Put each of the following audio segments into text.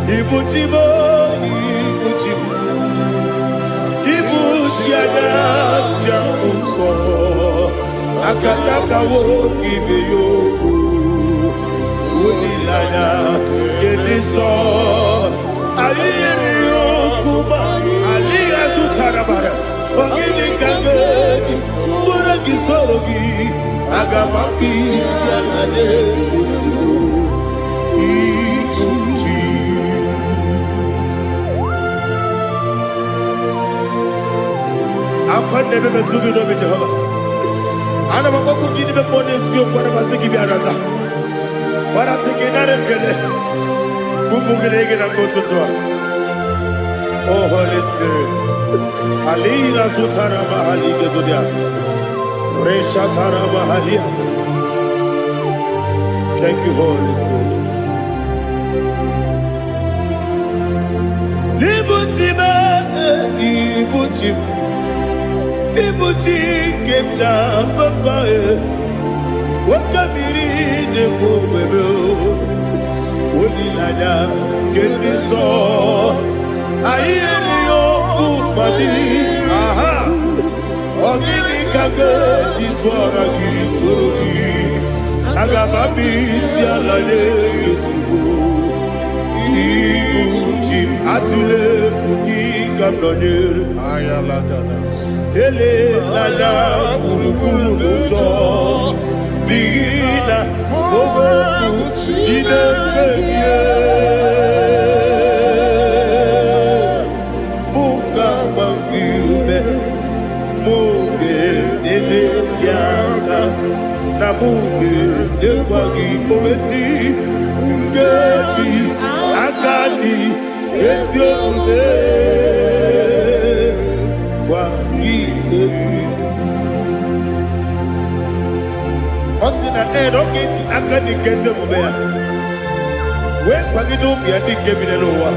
Ibu chi m, ibu chi m, ibu chi anya njem nsọ, akataka nwoke ibe ya okwu, olileanya nke ndị nsọ. Anyị yiri okwu ma alịghị azụtara mara. Ọ gịnị ka m ga-eji tụrụ gị, soro gị? Aga m akpụ isi ala n'ezigbo ibu chi. Akwa na-ebe metụ gị n'obi, Jehova. Ana m akpọkwu gị n'ime mmụọ n'eziokwu. Ana m asị gị bịa nata gbarata gị, nara ekele ka ụmụ gị na gị na mgbe ụtụtụ a. Oh Holy Spirit, alina zutara mahali gezodia reshatara mahalia. Thank you, Holy Spirit. Ibu chi m, ibu chi m, ibu chi nke m ji papa e, nwoke mmiri na-ekwu ogbebe, olileanya nke ndị nsọ. Anyị erighị okwu mmadụ aha. Ọ gịnị ka ga-eji tụọra gị, soro gị? Aga m abịa isi ala nye gị ozugbo. Ibu chi m, atụle egwu, gị ka m nọnyere. Elela gburugburu n'ụjọ, n'ihi na okwu Chineke gị mụ ga-agba gị ume, mụ ga-enyere gị aka, na mụ ga-enyekwa gị owesi nkeji aka dị ezi omume gwa gị egwu. Ọ sị na ee, na ọ ga-eji aka dị nke ezi omume ya wee kwagide ụmụ ya ndị nke bi n'ụwa.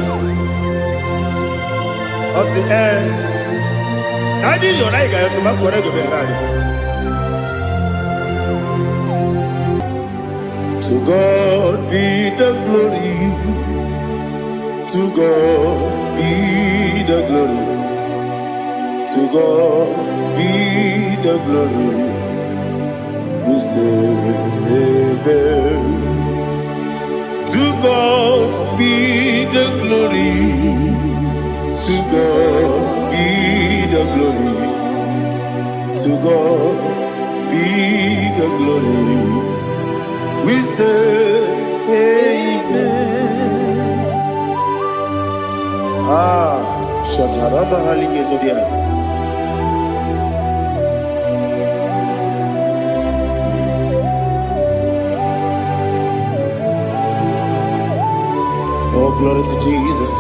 Ọ sị ee, na anyị yọrọ, anyị ga-ayọtụ ma kọrọ ego bịara anyị. To God be the glory, to God be the glory, to God be the glory. We say amen. To God be the glory, to God be the glory, to God be the glory. We say amen. Ah, Shatarama Hali. Oh, glory to Jesus.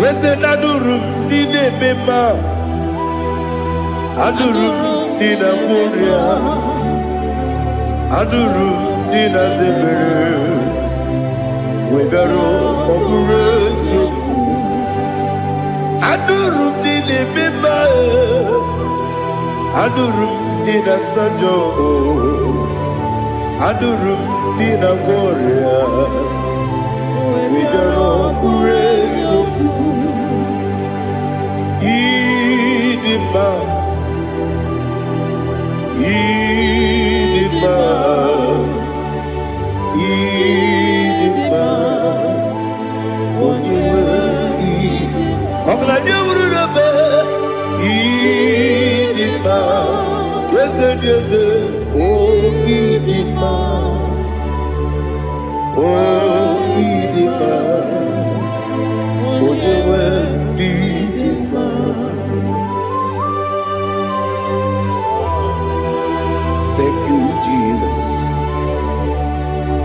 Eze, na-anụrụ m ndị na-eme mma, anụrụ m ndị na-agwọ ọrịa, anụrụ m ndị na-aza ebere, wegara ọ bụrụ eziokwu. Anụrụ m ndị na-eme mma, anụrụ m ndị na-asa njọ, anụrụ m ndị na-agwọ ọrịa, wegara ọ bụrụ eziokwu. Ịdị mma, ịdị mma, ịdị mma, onye nwe ọgaranya wuru n'ebe. Ịdị mma, eze dị eze, o ịdị mma, o ịdị mma, onye nwe ịdị mma. Thank you, Jesus.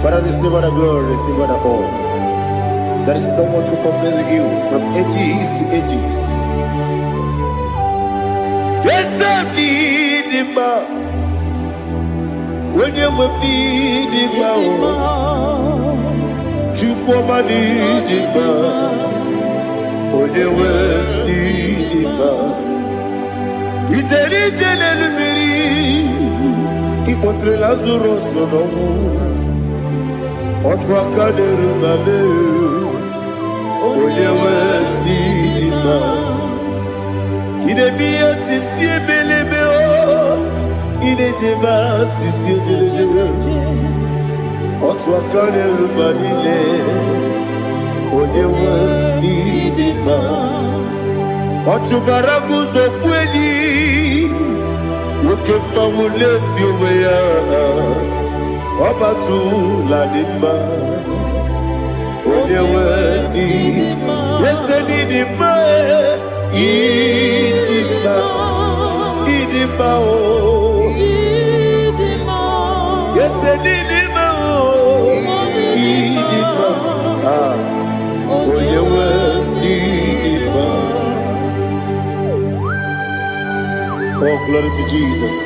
Father, receive all the glory, receive all the honor. There is no one to compare with you from ages to ages. Eze m dị mma, onye nwe m dị mma, o Chukwuọma dị mma, onye nwe Ije n'elu mmiri, ịkpọtere Lazarus n'ọnwụ. Otu aka na-eru ma mee, onye nwe ndị dị mma. Ị na-eme ihe osisi ebelebe o, ị na-ejebe asịsị ojelejebe. Otu aka na-eru ma niile, onye nwe ndị dị mma. Ọ chụbara guzo enyi, nwoke mmanwụ na-eti onwe ya. Ọ batụla dị mma, onye nwe ndị ese n'ịdị mma, ịdị mma, ịdị mma o. Ese n'ịdị mma o, ịdị mma. Ah, onye nwe ịdị mma. Oh, glory to Jesus.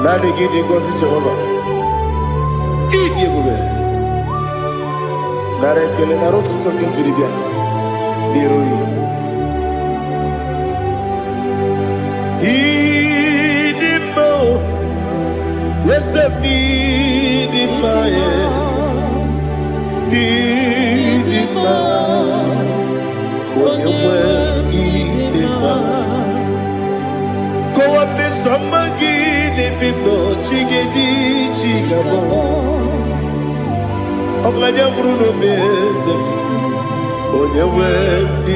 Naanị gị dị ngọzi, Jehova. Ịdị ebube. Nara ekele, nara ụtụtụ nke m jiri bịa n'iru gị. Ịdị mma o, eze m, ịdị mma e, ịdị mma, onye nwe, ịdị mma. Kọwa mmeso ọma gị n'ebe m nọ, chi ga-eji chi ga-abọ. Ọgaranya nwụrụ n'obe, eze m, onye nwe,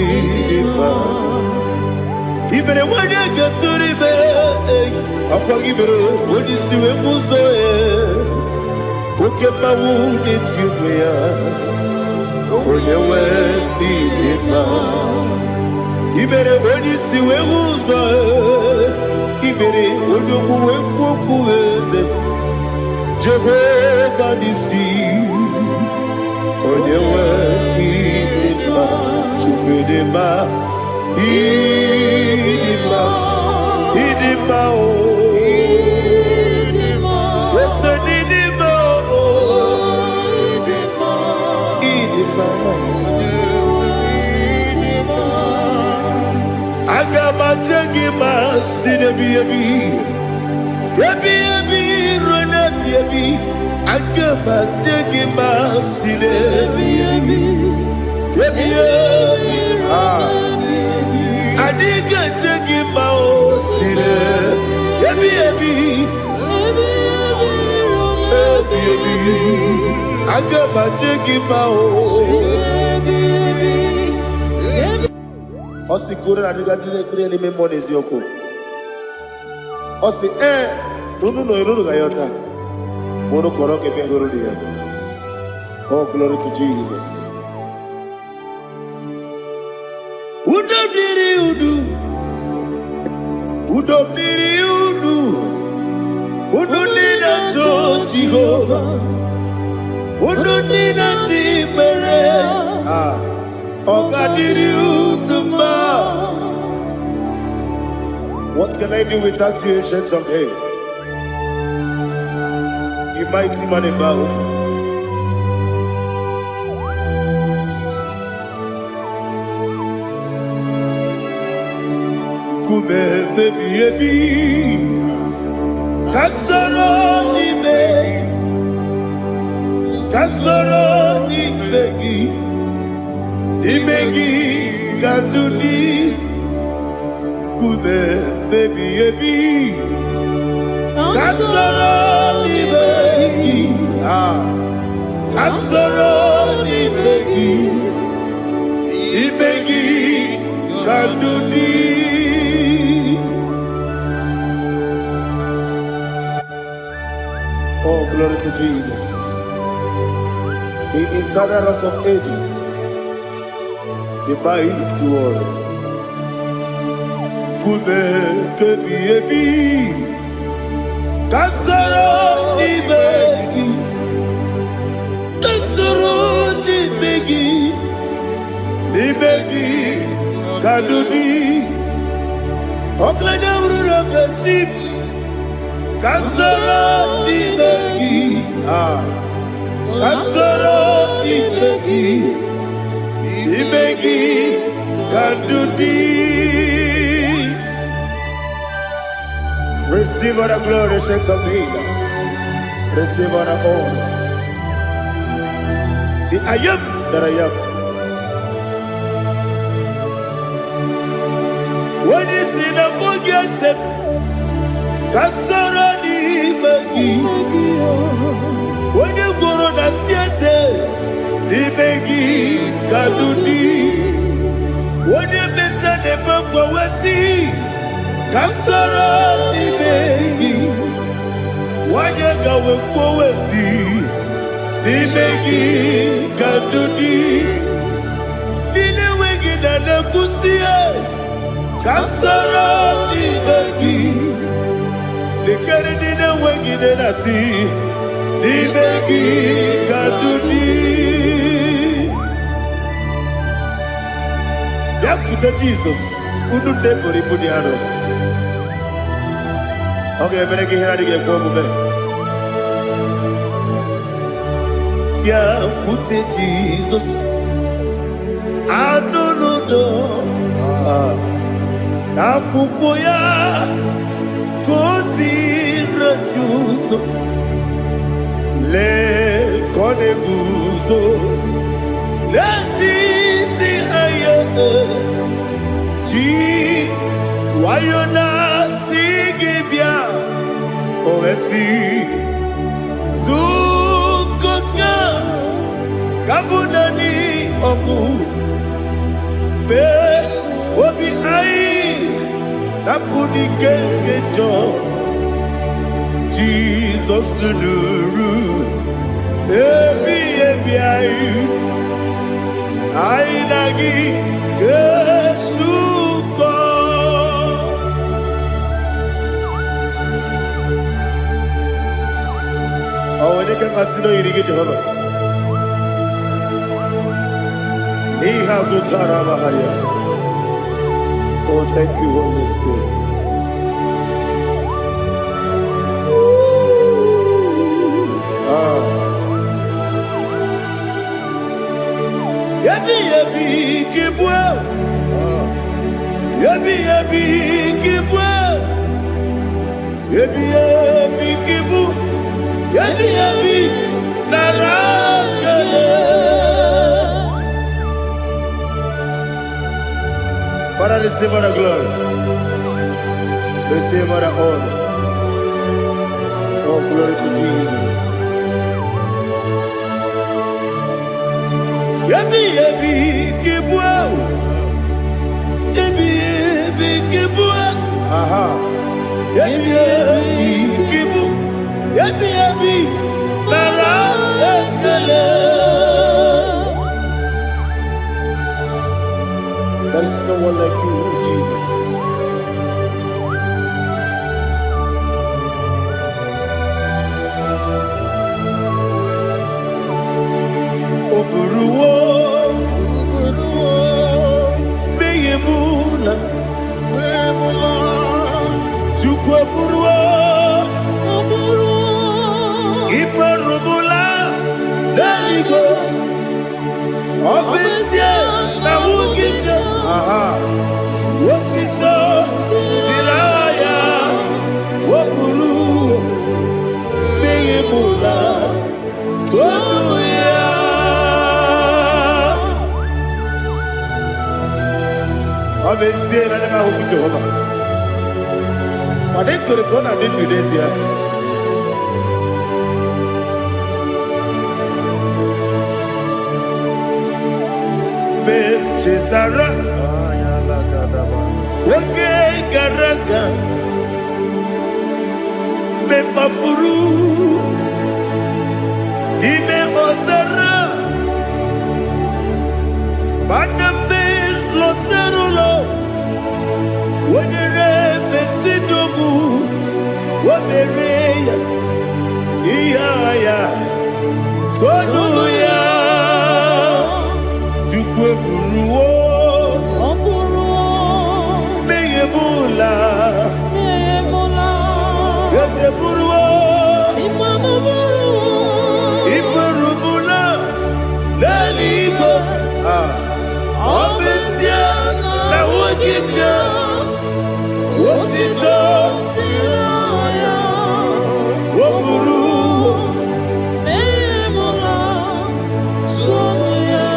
ịdị mma. Ibere nwanyị gatụrụ ime, ọkwa gị mere onye isi wee bụ ụzọ e. Oke mmanwụ na-eti onwe ya, onye nwe, ịdị mma. Ibere onye isi wee hụ ụzọ e. Ibere onye okwu wee kwuo okwu, eze Jehova n'isi, onye nwe, ịdị mma. Chukwu dị mma, ịdị mma, ịdị mma o. Ese n'ịdị mma o, ịdị mma. Aga m aje gị ma si n'ebi ebi ebi ebi ruo n'ebi ebi. Aga m aje gị ma si n'ebi ebi ebi ebi. Ah. Anyị ga-eje gị ma o si n'ebi ebi ebi ebi. Aga m aje gị ma o. Ọ sị ka unu na-adịga ndị na-ekpere n'ime mmụọ na eziokwu. Ọ sị ee na unu nọ unu ga-ayọta ma unu kọrọ ka ebe hụrụ ya. Oh, glory to Jesus. Udo dịrị unu, udo dịrị unu, unu ndị na-achọ Jehova, unu ndị na-achọ ikpere. Ah, ọ ga-adịrị unu mma. What can I do without you, Ancient of Days? You mighty man in battle. Nkume ebi ebi, ka soro n'ime, ka soro n'ime gị, n'ime gị ka ndụ dị. Nkume ebi ebi, ka soro n'ime gị. Ah, ka soro n'ime gị, n'ime gị ka ndụ dị. Oh, glory to Jesus. The eternal Rock of Ages, the mighty warrior. Nkume kebi ebi, ka soro n'ime gị, ka soro n'ime gị, n'ime gị ka ndụ dị. Ọgaranya bụrụ na chi m, Ka soro n'ime gị. Ah, ka soro n'ime gị, n'ime gị ka ndụ dị. Receive all the glory, Saints of Jesus. Receive all the honor. The I am that I am. Onye si na mbụ gị ese m, ka soro n'ime gị. Onye gwụrụ na si eze, n'ime gị ka ndụ dị. Onye meta na-eme mgbanwe, ka soro n'ime gị. Nwanyị gawe kwuo, n'ime gị ka ndụ dị. Ndị na-enweghị na na-ekwusi, ka soro n'ime gị. Lekere ndị na-enweghị nne na-asị, n'ime gị ka ndụ dị. Bịakwute Jizọs, unu ndị buru ibu dị arọ. Ọ ga-emere gị ihe na-adịghị ekwe omume. Bịakwute Jizọs, anụ n'udo n'akwụkwọ ya ka o ziri anyị ụzọ. Lee ka ọ na-eguzo n'etiti anyị, ji nwayọ na-asị gị bịa. O wee sị, zukọta ka bụ naanị ọgwụ mee obi anyị napụ n'ike nke njọ. Jizọs nụrụ ebi ebi anyị, anyị na gị ga-esukọ. Ọ nwere ike mmasị na oyiri gị, Jehova, n'ihe azụtara amagharịa. Oh, thank you, Holy Spirit. Ah. Ebi ebi kibue, ebi ebi kibue, ebi ebi kibu, ebi ebi nara kele. Father, receive all the glory. Receive all the honor. Oh, glory to Jesus. Ebi ebi kibue, ebi ebi kibue, aha. Ebi ebi kibu, ebi ebi nara ekele. There is no one like you, Jesus. O buruwo mmehie m ụla. Chukwu eburuwo ịkpọrụmụla n'eluigwe. Ọ bụ ezie na nwunye aha otito dịrị aha ya, o buru mmehie m ụla, todu ya. Ọ bụ ezie na ndị m ahụghị Jehova, mana ekwere m na ọ na-adị ndụ n'ezie. Mgbe m chetara oge gara aga, mgbe m kpafuru n'ime ọzara, mana mgbe lọtara ụlọ, onyere mesidogbu, o mere ya ihe agha ya, tonu ya. Chukwu eburuwo Ọ bụrụ mmehie m ụla. mmehie m ụla. Eze buru. Otito o buru. Mmehie m la, tụọnụ ya.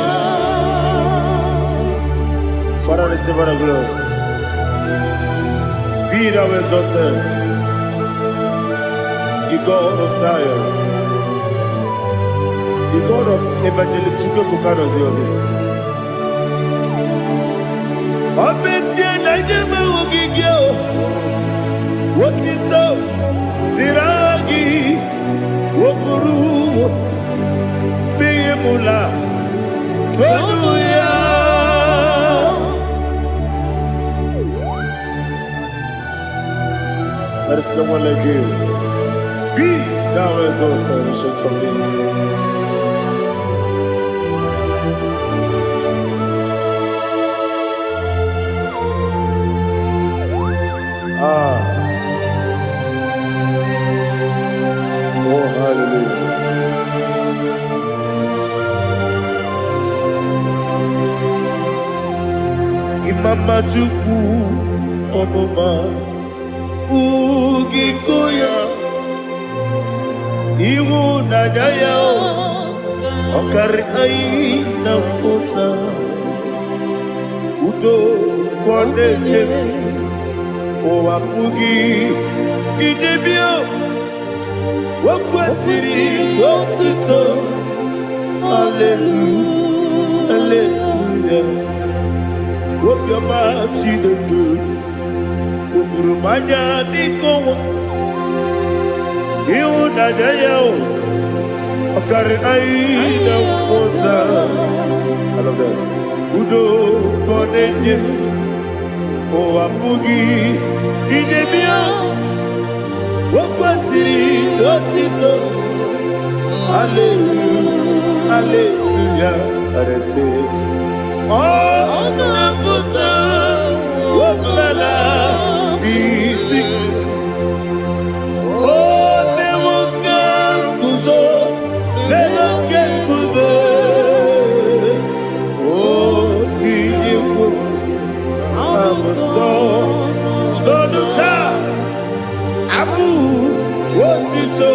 Father, receive all the glory. Be thou exalted, the God of Zion, the God of Evangelist Chukwuebuka Noziobi. Ọ bụ ezie na ndị m ahụghị gị o, otito dịrị aha gị, o buru mmehie m la, tonu ya. There is no one like you. Be thou exalted, Ancient of Days. Ah, oh, hallelujah. Imama Chukwu ọmụma ugiko ya, ịhụnanya ya ọ karị anyị na mmụta, udo ka ọ na-enye, ụwa pụghị idebe. O kwesịrị otuto. Hallelujah, hallelujah. Obiọma Chineke o juru m anya dịka ọnwa, ịhụnanya ya o ọ karịrị anyị na mmụta. I love that. Udo ka ọ na-enye, ụwa pụghị idebe ya. O kwesịrị otito. Hallelujah, hallelujah. Arese ọ na-apụta ọbụla n'iti o mewo ka nguzo n'elu oke nkume, o tinyewo abụsọ n'ọnụ taa abụ otito.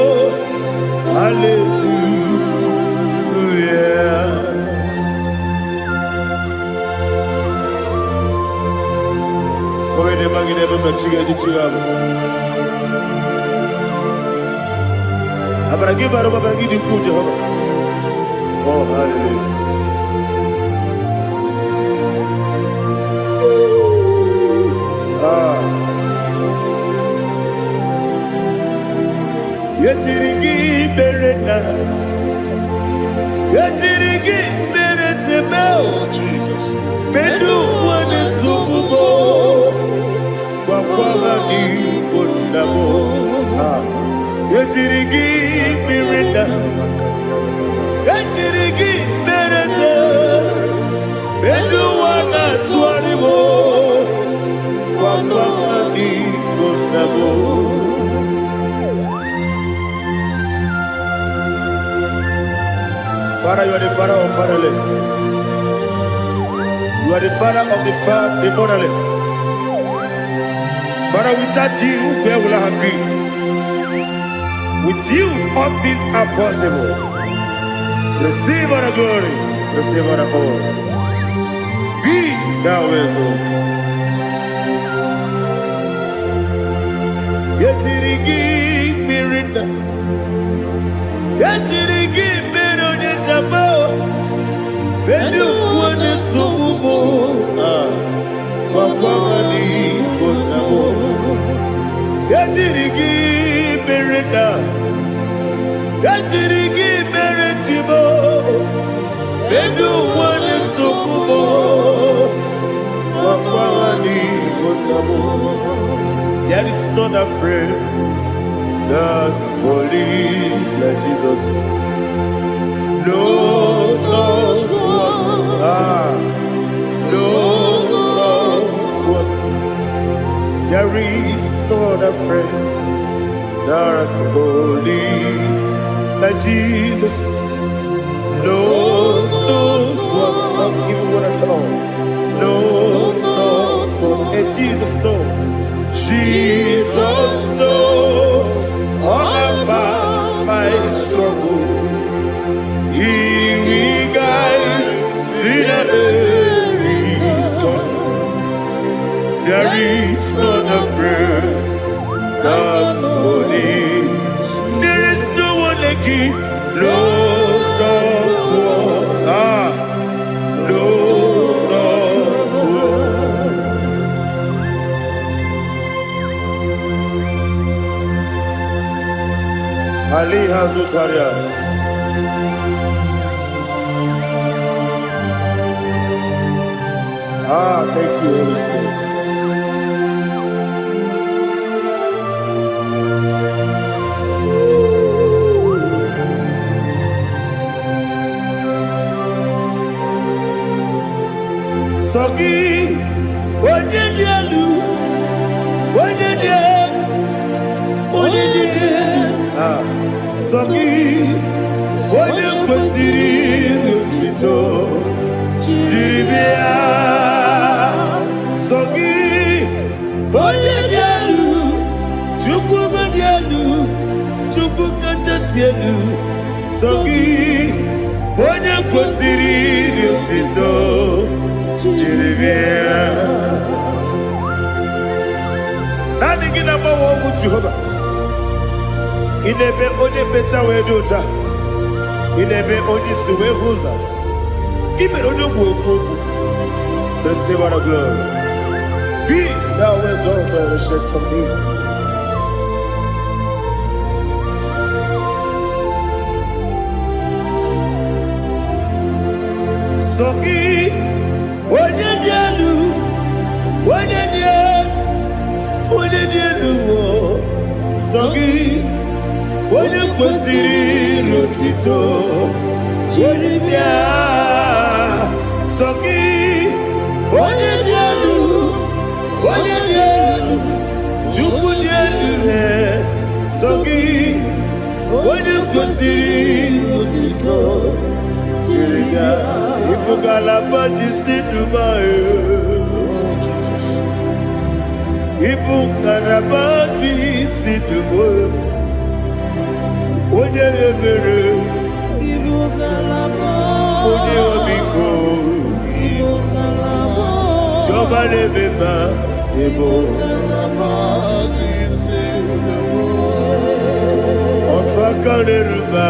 Hallelujah. Kọwede magide ebe ma chi ga-eji chi ga-abụ. Amara gị bara ụba, amara gị dị ukwuu, Jehova. Oh, hallelujah. Ah. Yetiri gị mere na yetiri gị mere seme. Oh, Jesus. Medu wane sugubo gwakwara n'igbo nna m. Ah. Yetiri gị mere na yetiri gị mere se medu wana tụgharị m gwakwara n'igbo nna m. Father, you are the father of fatherless. You are the father of the motherless. Father, without you, where will I have been? With you, all things are possible. Receive all the glory. Receive all the honor. Be thou exalted. Yetiri gị mmiri na yetiri gị mmiri onye jaba bedu onye nsogbu m gwagwara n'igbo nna m. Yetiri gị mmiri na yetiri gị mere chibo bedu onye nsogbu m gwagwara n'igbo nna m. There is not a friend that's holy like Jesus. No, not one. Ah, no, not one. There is no other friend that's holy like Jesus. No, not one. Not even one at all. No, not one. Hey, Jesus, no. Jesus. Aliha Zutaria. Ah, thank you, Holy Spirit. Sọ gị, onye dị elu, onye dị elu, onye dị elu. Ah, sọ gị, onye kwesịrị otuto jiri bịa. Sọ gị, onye dị elu, Chukwu dị elu, Chukwu kachasị elu. Sọ gị, onye kwesịrị otuto jiri bịa. Naanị gị na-agbanwe ọnwụ, Jehova. Ị na-eme onye mmecha wee dị ụcha. Ị na-eme onye isi wee hụ ụzọ. Ị mere onye ogbu okwu okwu. Receive all the glory. Be thou exalted, Ancient of Days. Sọ gị, onye dị elu, onye dị elu, onye dị elu o. Sọ gị, onye kwesịrị otito jiri bịa. Sọ gị, onye dị elu, onye dị elu, Chukwu dị elu he. Sọ gị, onye kwesịrị otito jiri bịa. Ịbụ ngalaba ji si Dubai. Ịbụ ngalaba ji si Dubai. Onye ebere. Ibu ngalaba. Onye ọmịiko. Ibu ngalaba. Chiọma na-eme mma, ịbụ Ngalaba ji si otu aka na-eru mba.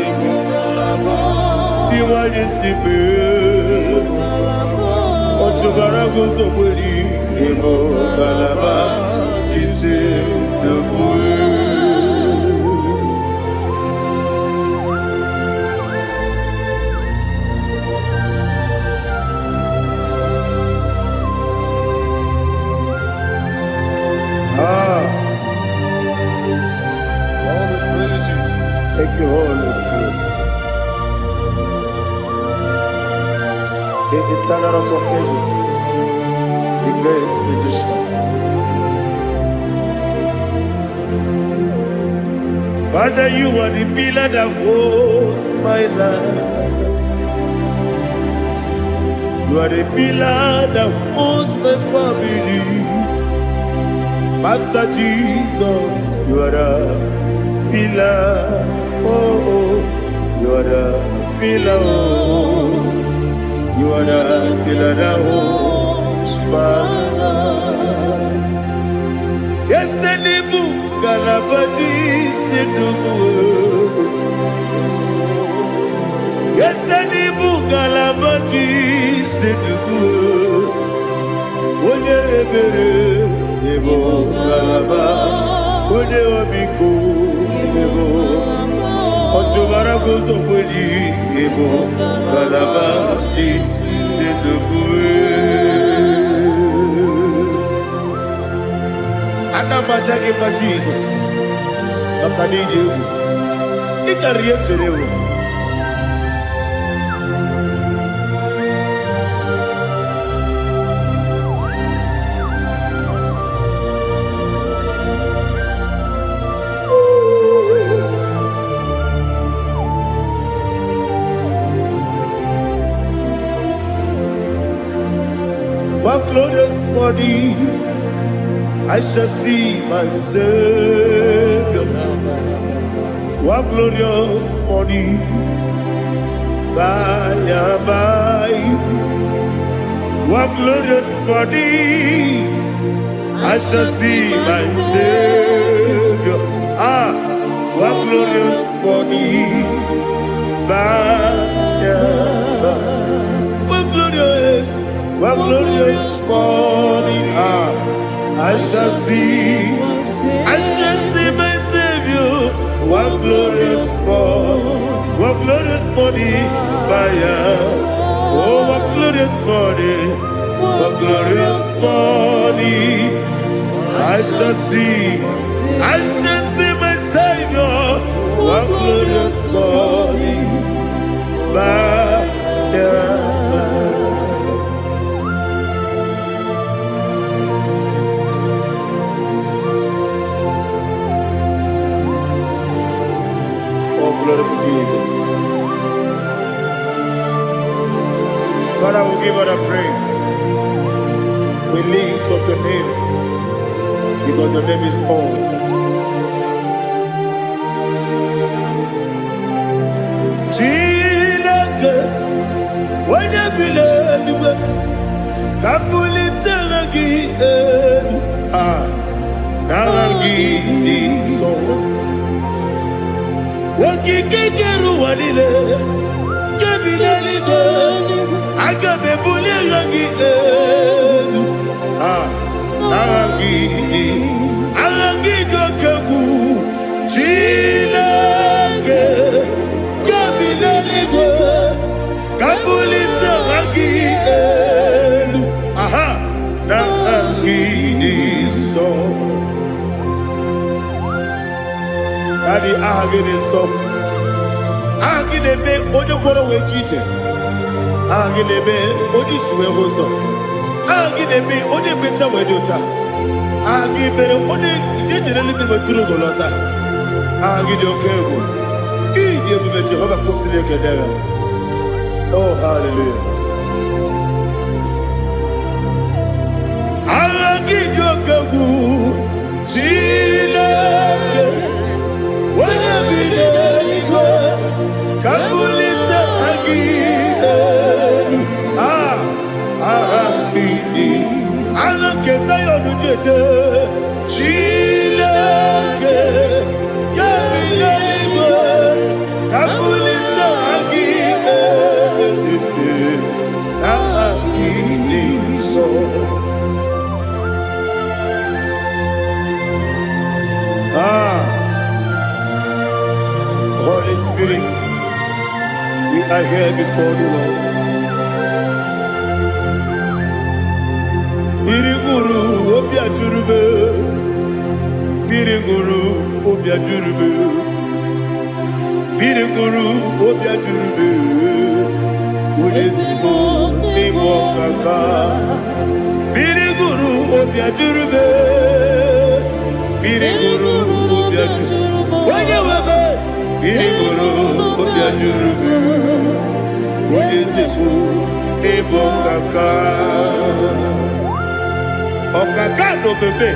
Ibu ngalaba. Ndị nwanyị si mee. Ngalaba. Ọchụbara guzogberi, ịbụ ngalaba jisi n'okpu. Ah, Lord, we praise you. Thank you, Holy Spirit. The eternal Rock of Ages, the great physician. Father, you are the pillar that holds my life. You are the pillar that holds my family. Master Jesus, you are the pillar. Oh, you are the pillar. Oh, you are the pillar that holds my life. Yes, n'ịbụ ngalaba ji si ndụ. Yes, n'ịbụ ngalaba ji si ndụ. Onye ebere, ịbụ ngalaba. Onye ọmịiko, ịbụ ọchụbara guzokweli, ịbụ ngalaba ji si ndụ. Ana m aja gị mma, Jizọs, maka na ịdị egwu. Ị karịrị ihe m chere ewu. One glorious morning, I shall see my Savior. One glorious morning, by and by. One glorious morning, I shall see my Savior. Ah, one glorious morning, by and by. One glorious morning, ah, I shall see my Savior. What glorious morning, what glorious morning by Oh, what glorious morning, what glorious morning. I shall see my Savior. What glorious morning by and by. Oh, glory to Jesus. Father, we give all the praise. We lift up your name because your name is awesome. Chineke, onye bi n'eluigwe, ka m bulite aha gị elu. Ah, n'aha gị dị nsọ. Okike kere ụwa niile, nke bi n'eluigwe, aga m ebuli aha gị elu. Ah, n'aha gị dị, aha gị dị oke egwu. Chineke, nke bi n'eluigwe, ka m bulite aha gị elu. Aha, n'aha gị dị nsọ. Daddy, aha gị dị nsọ. Aha gị na-eme onye gwọrọ wee ji ije. Aha gị na-eme onye isi wee hụ ụzọ. Aha gị na-eme onye ekpenta wee dị ụcha. Aha gị mere onye ije jere eluigwe wetụrụ ugo lọta. Aha gị dị oke egwu. Ịdị ebube Jehova kwụsịrị ekele ya. Oh, hallelujah. Aha gị dị oke egwu. Chineke, onye bi n'eluigwe, ka m bulite aha gị elu. Ah, aha gị dị. Aha nke Zion ji eje. Chineke, nke bi n'eluigwe, ka m bulite aha gị elu. Aha gị dị nsọ. Ah, Holy Spirit, we are here before the Lord. Mmiri ṅụrụ obi ajụrụ m. Mmiri ṅụrụ obi ajụrụ m. Mmiri ṅụrụ obi ajụrụ m. Onye ezigbo n'ime ọkaka. Mmiri ṅụrụ obi ajụrụ m. Mmiri ṅụrụ obi ajụrụ. Onye nwe m. Mmiri ṅụrụ obi ajụrụ m. Onye ezigbo n'ịbụ ọkaka. Ọkaka na omeme.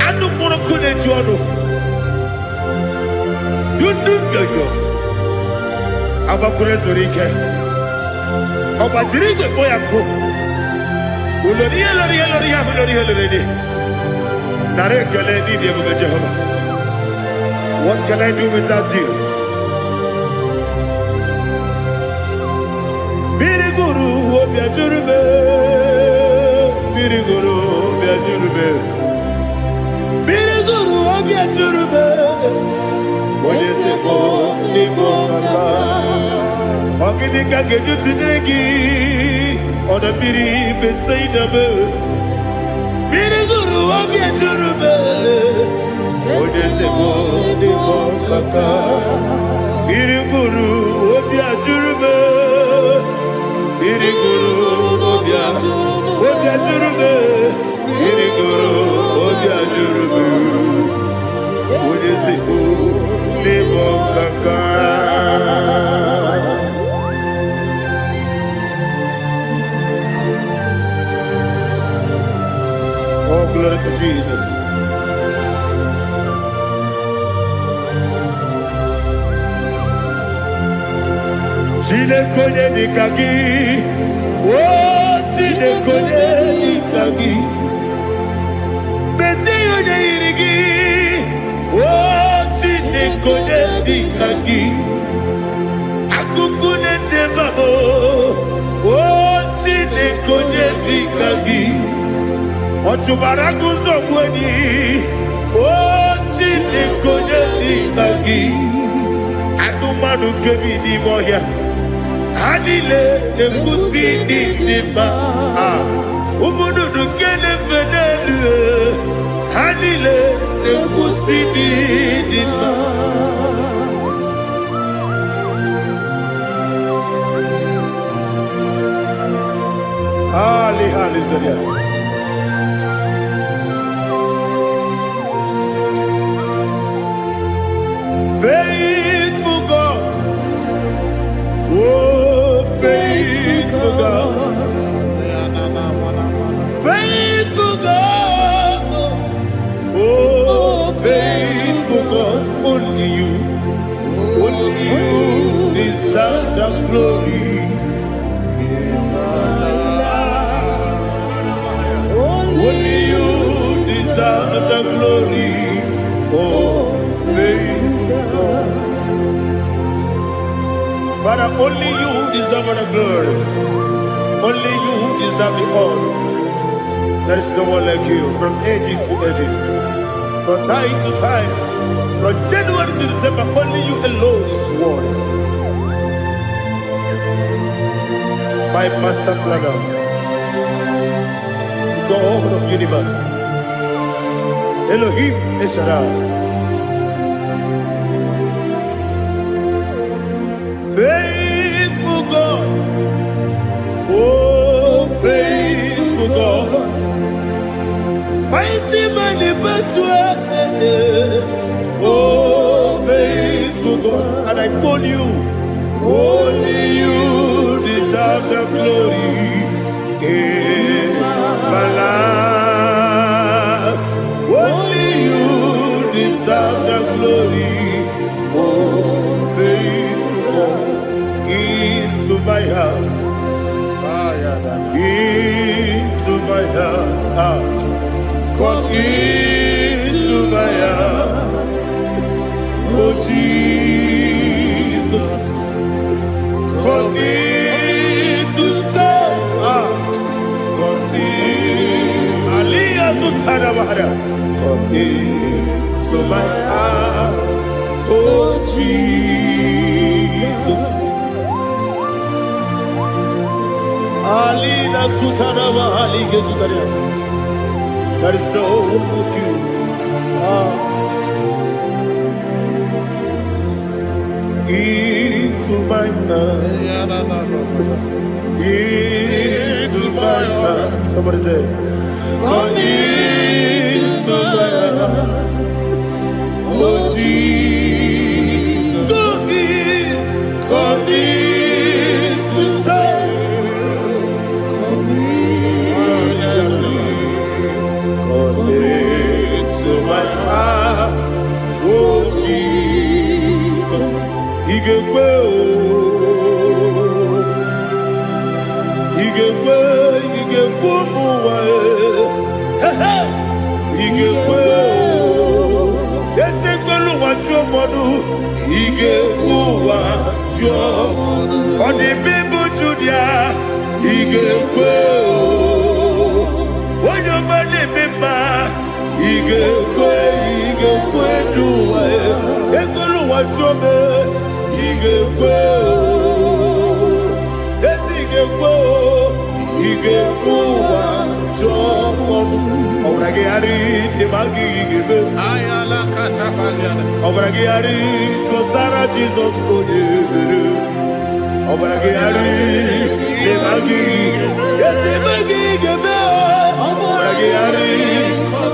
Anụ mkpụrụ nkụ na-eju ọnụ. Dundu nyoyo. Agbakwuru ezuru ike. Ọ gbajiri igwe kpọ ya nkụ. Ulori ihe lori ihe lori ihe ahụ lori ihe lori dị. Nara ekele n'ịdị ebube Jehova. What can I do without you? Mmiri gụrụ obi ajụrụ m. Mmiri gụrụ obi ajụrụ m. Mmiri gụrụ obi ajụrụ m. Onye ezigbo n'ịbụ ọkaka. Ọ gịnị ka ga-eji tụnyere gị? Ọdọ mmiri Besaida m. Mmiri gụrụ obi ajụrụ m. Onye ezigbo n'ịbụ ọkaka. Mmiri gụrụ obi ajụrụ m. Mmiri gụrụ obi ajụrụ m. Mmiri gụrụ obi ajụrụ m. Onye ezigbo n'ịbụ ọkaka. Oh, glory to Jesus. Chineke onye dịka gị, o Chineke onye dịka gị, mezie ya onye yiri gị, o Chineke onye dịka gị, akụkụ na-eche mba m, o Chineke onye dịka gị, ọ chụbara agụ ụzọ gbuo enyi, o. Chineke, onye dị ka gị? Anụmanụ nke bi n'ime ọhịa, ha niile na-ekwusi n'ịdị mma. Ah, ụmụ nnụnụ nke na-efe n'elu, ha niile na-ekwusi n'ịdị mma. Ali, hallelujah. Faithful God, oh, faithful God, faithful God, oh, faithful God, only you deserve the glory. Only you deserve the glory. Oh, faithful God. Father, only you deserve the glory. Only you deserve the honor. There is no one like you from ages to ages, from time to time, from January to December. Only you alone is worthy. My master planner, the God of universe, Elohim El Shaddai. Faithful God, oh, faithful God, mighty man in battle, oh, faithful God, and I call you, only you deserve the glory in my life. Only you deserve the glory, oh, faithful God, into my heart, into my heart, ah. Come into my heart, oh Jesus. Come in to stay. Ah, come in. Aliyah Zutarabara. Come in to my heart, oh Jesus. Alina Sutaraba Ali Gezutaria. There is no one like you. Ah. Into my heart. Into my heart. Somebody say, come into my heart. Oh Jesus. Come in. Come in to stay. Come in. Come into my heart. Oh Jesus. Ị ga-ekwe o. Ị ga-ekwe, ị ga-ekwe ụmụ ụwa e. He he. Ị ga-ekwe o. Eze kwelu ụwa jụọ mmadụ. Ị ga-ekwe ụwa jụọ. Ọ dị ebe bụ Judia. Ị ga-ekwe o. Onye ọma na-eme mma. Ị ga-ekwe, ị ga-ekwe n'ụwa e. Ekwelu ụwa jụọ m. Ị ga-ekwe o. Ezi ị ga-ekwe o. Ị ga-ekwe ụwa jụọ ọnụ. Ọbara gị ghara dị ma gị ga-eme. Ọbara gị ghara kọsara Jizọs onye mere. Ọbara gị ghara dị ma gị. Ezi ma gị ga-eme. Ọbara gị ghara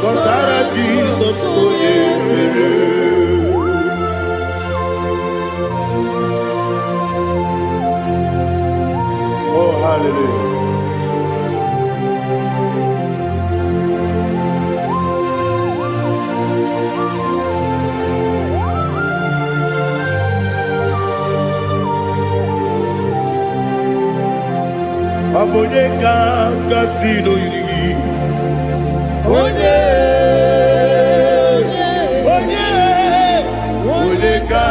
kọsara Jizọs onye mere. Oh, hallelujah. Ọ bụ onye ka gasị n'oyiri gị? Onye, onye, onye ka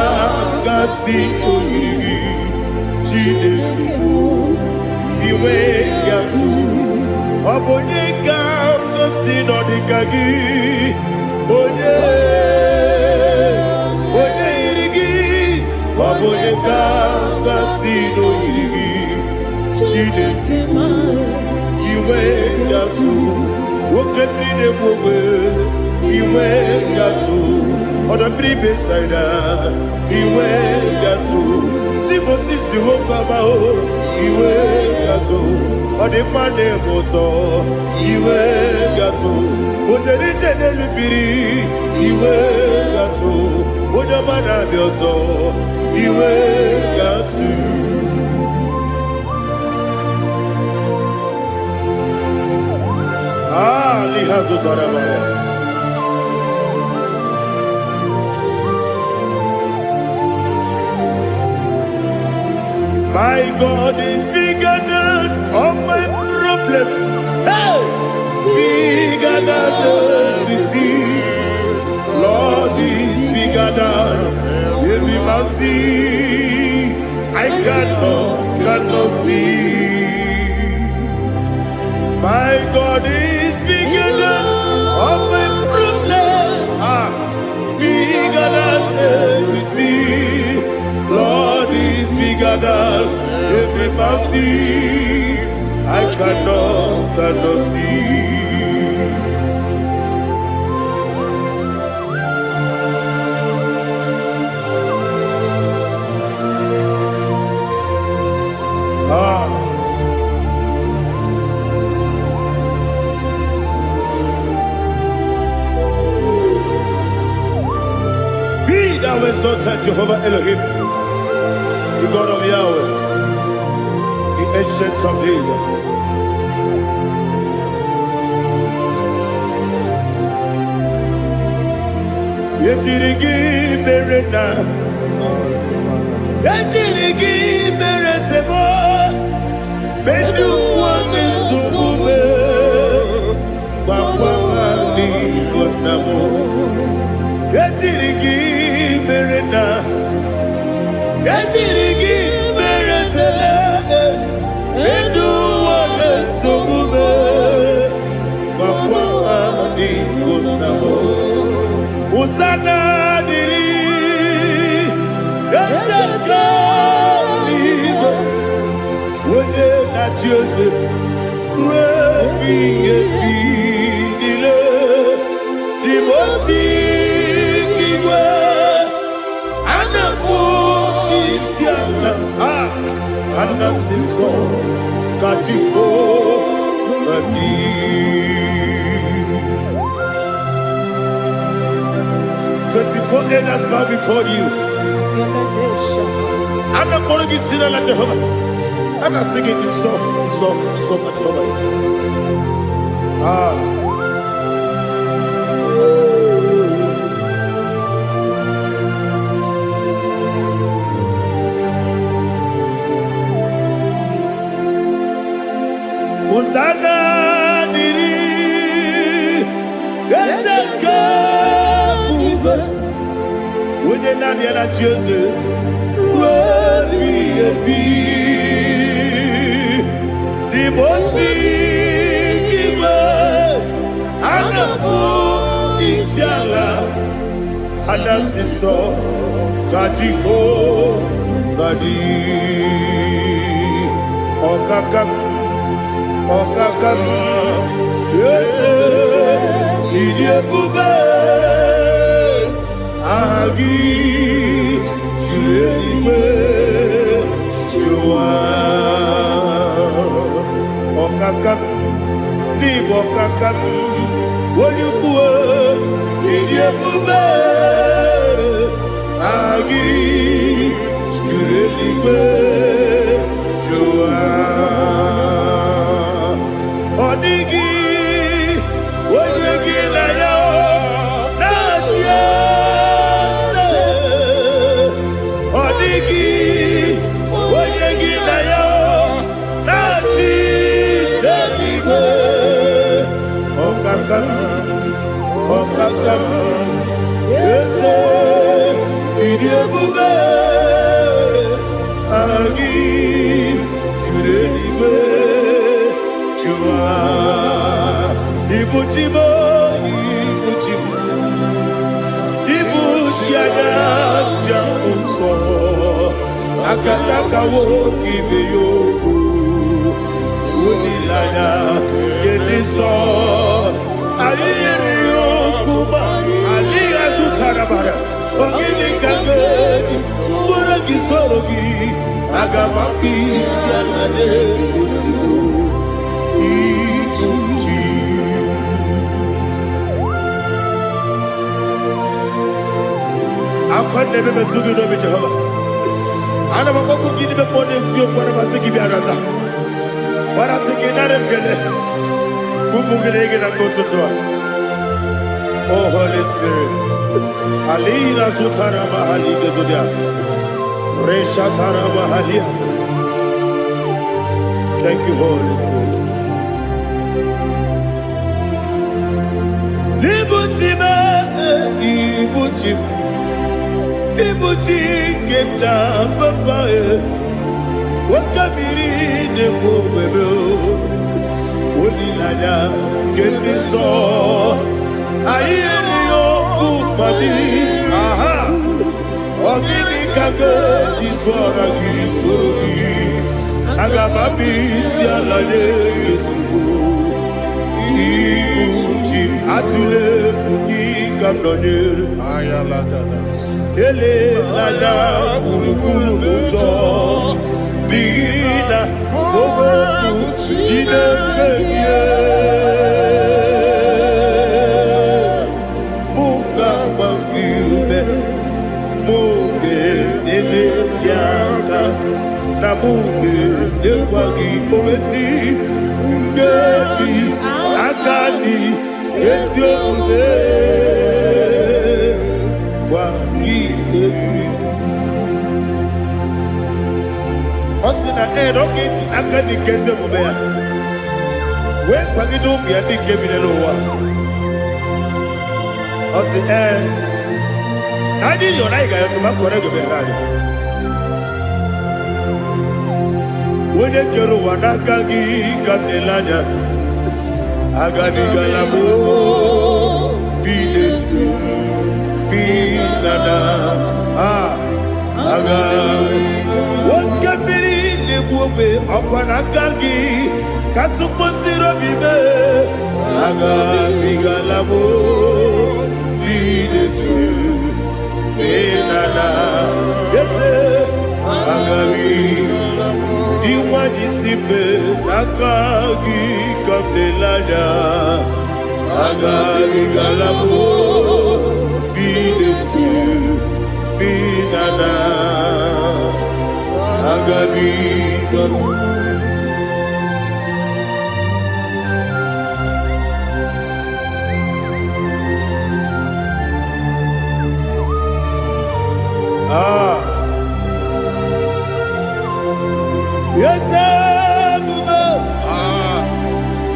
gasị n'oyiri gị? Chineke bụ iwe ya tụ. Ọ bụ onye ka gasị n'ọdịka gị? Onye, ka gasị n'oyiri gị, Chineke? Inwe gatụ oke mmiri na-egbu ogbe, inwe gatụ ọdọ mmiri Besaida, inwe gatụ Timosisi nwoke ọma o, inwe gatụ ọdịmma na-eme ụtọ, inwe gatụ ojere ije n'elu mmiri, inwe gatụ onye ọma na-abịa ọzọ, inwe gatụ. Ah, liha zụtara mara. My God is bigger than all my problem. Hey! Bigger than everything. Lord is bigger than every mountain I cannot see. My God is bigger than all my problem. Ah, bigger than everything. Lord is bigger than every mountain I cannot see. Ah, be thou exalted, Jehovah Elohim, the God of Yahweh, the Ancient of Days. Ejiri gị mere na ejiri gị mere sebo ndị ụwa na-esogbu m, gwakwa ha n'Igbo nna m. Ejiri gị mere na ejiri gị mere sele ndị ụwa na-esogbu m, gwakwa ha n'Igbo nna m. Hosanna dịrị eze nke eluigwe, onye na-achị eze ruo ebighị ebi niile. Dị osi igwe a na-akpọ isi ala, a ana-asị nsọ ka Jehova dị. 24 elders bow before you. A na-akpọrọ gị si n'ala Jehova. A na-asị gị nsọ, nsọ, nsọ ka Jehova dị. Ah. Hosanna dịrị eze nke ebube, onye naanị ya na-achị eze ruo ebighị ebi. N'ime osi igwe a na-akpọ isi ala, a na-asị nsọ ka Jehova dị. Ọkaka m, ọkaka m, eze, ịdị ebube, aha gị juru eluigwe juru ụwa. Ọkaka m, n'ịbụ ọkaka m, onye ukwu, ịdị ebube, aha gị juru eluigwe juru ụwa. Ọ dịghị onye gị na ya na-achị eze. Ọ dịghị onye gị na ya na-achị n'eluigwe. Ọkaka m, ọkaka m, eze, ịdị ebube, aha gị juru eluigwe juru ụwa. Ibu chi m, ibu chi m, ibu chi anya njem nsọ. Akataka nwoke ibe ya okwu. Olileanya nke ndị nsọ. Anyị nyere ya okwu ma adịghị azụtara mara. Ọ gịnị ka m ga-eji tụọrọ gị soro gị? Aga m akpụ isi ala n'ozugbo ibu ji. Akwa na-ebe metụ gị n'obi Jehova. Ana m akpọkwu gị n'ime mmụọ n'eziokwu, ana m asị gị bịa nata. Gbarata gị nara ekele. Ụmụ gị na gị na mgbe ụtụtụ a. Oh Holy Spirit. Alina sutara mahali gezodia. Reshatara mahalia. Thank you, Holy Spirit. Ibuchi m, ibuchi m, ibuchi nke m taa papa e. Oke mmiri na-egbu ogwebe o. Olileanya nke ndị nsọ. Anyị erighị okwu mmadụ. Aha. Ọ gịnị ka ga-eji tụọra gị soro gị? Aga m abịa isi ala nye gị ozugbo. Ibu ji m atụle egwu gị ka m nọnyere. Elela gburugburu n'ụjọ n'ihi na okwu Chineke gị mụ ga-agba gị ume, mụ ga-enyere gị aka na mụ ga-enyekwa gị owesi nkeji aka dị ezi omume gwa gị egwu. Ọ sị na ee, na ọ ga-eji aka dị nke ezi omume ya wee kwagide ụmụ ya ndị nke bi n'ụwa. Ọ sị ee, na anyị yọrọ anyị ga-ayọtụ ma kọrọ ego meghere anyị. Onye kere ụwa, n'aka gị ka m na-ele anya. Agabigala m bi n'etu bi na na a aga. Oke mmiri na-egbu ogbe, ọkwa n'aka gị ka tụkwasịrị obi mee. Agabigala m bi n'etu bi na na eze agabi dị nwanyị si mbe, n'aka gị ka m na-ele anya. Agabigala m bi n'etu bi na na agabigala. Ah, yes, ebube,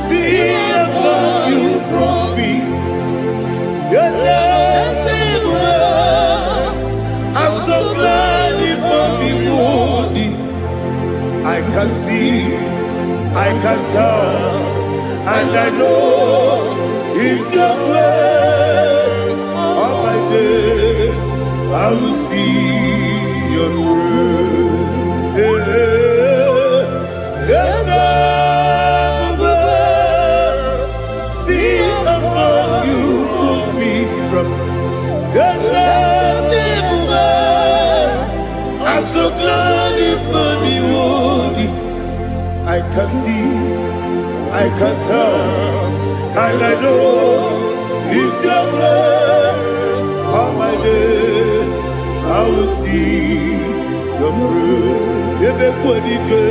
see how far you brought me. Yes, ebube, I'm so glad you found me worthy. I can see, I can tell, and I know it's your grace. All my day, I will see your grace. Yes, ebube, see how far you put me from. Yes, ebube, I'm so glad you found me worthy. I can see, I can tell, and I know it's your grace. All my day, I will see your grace. Ebe kwenike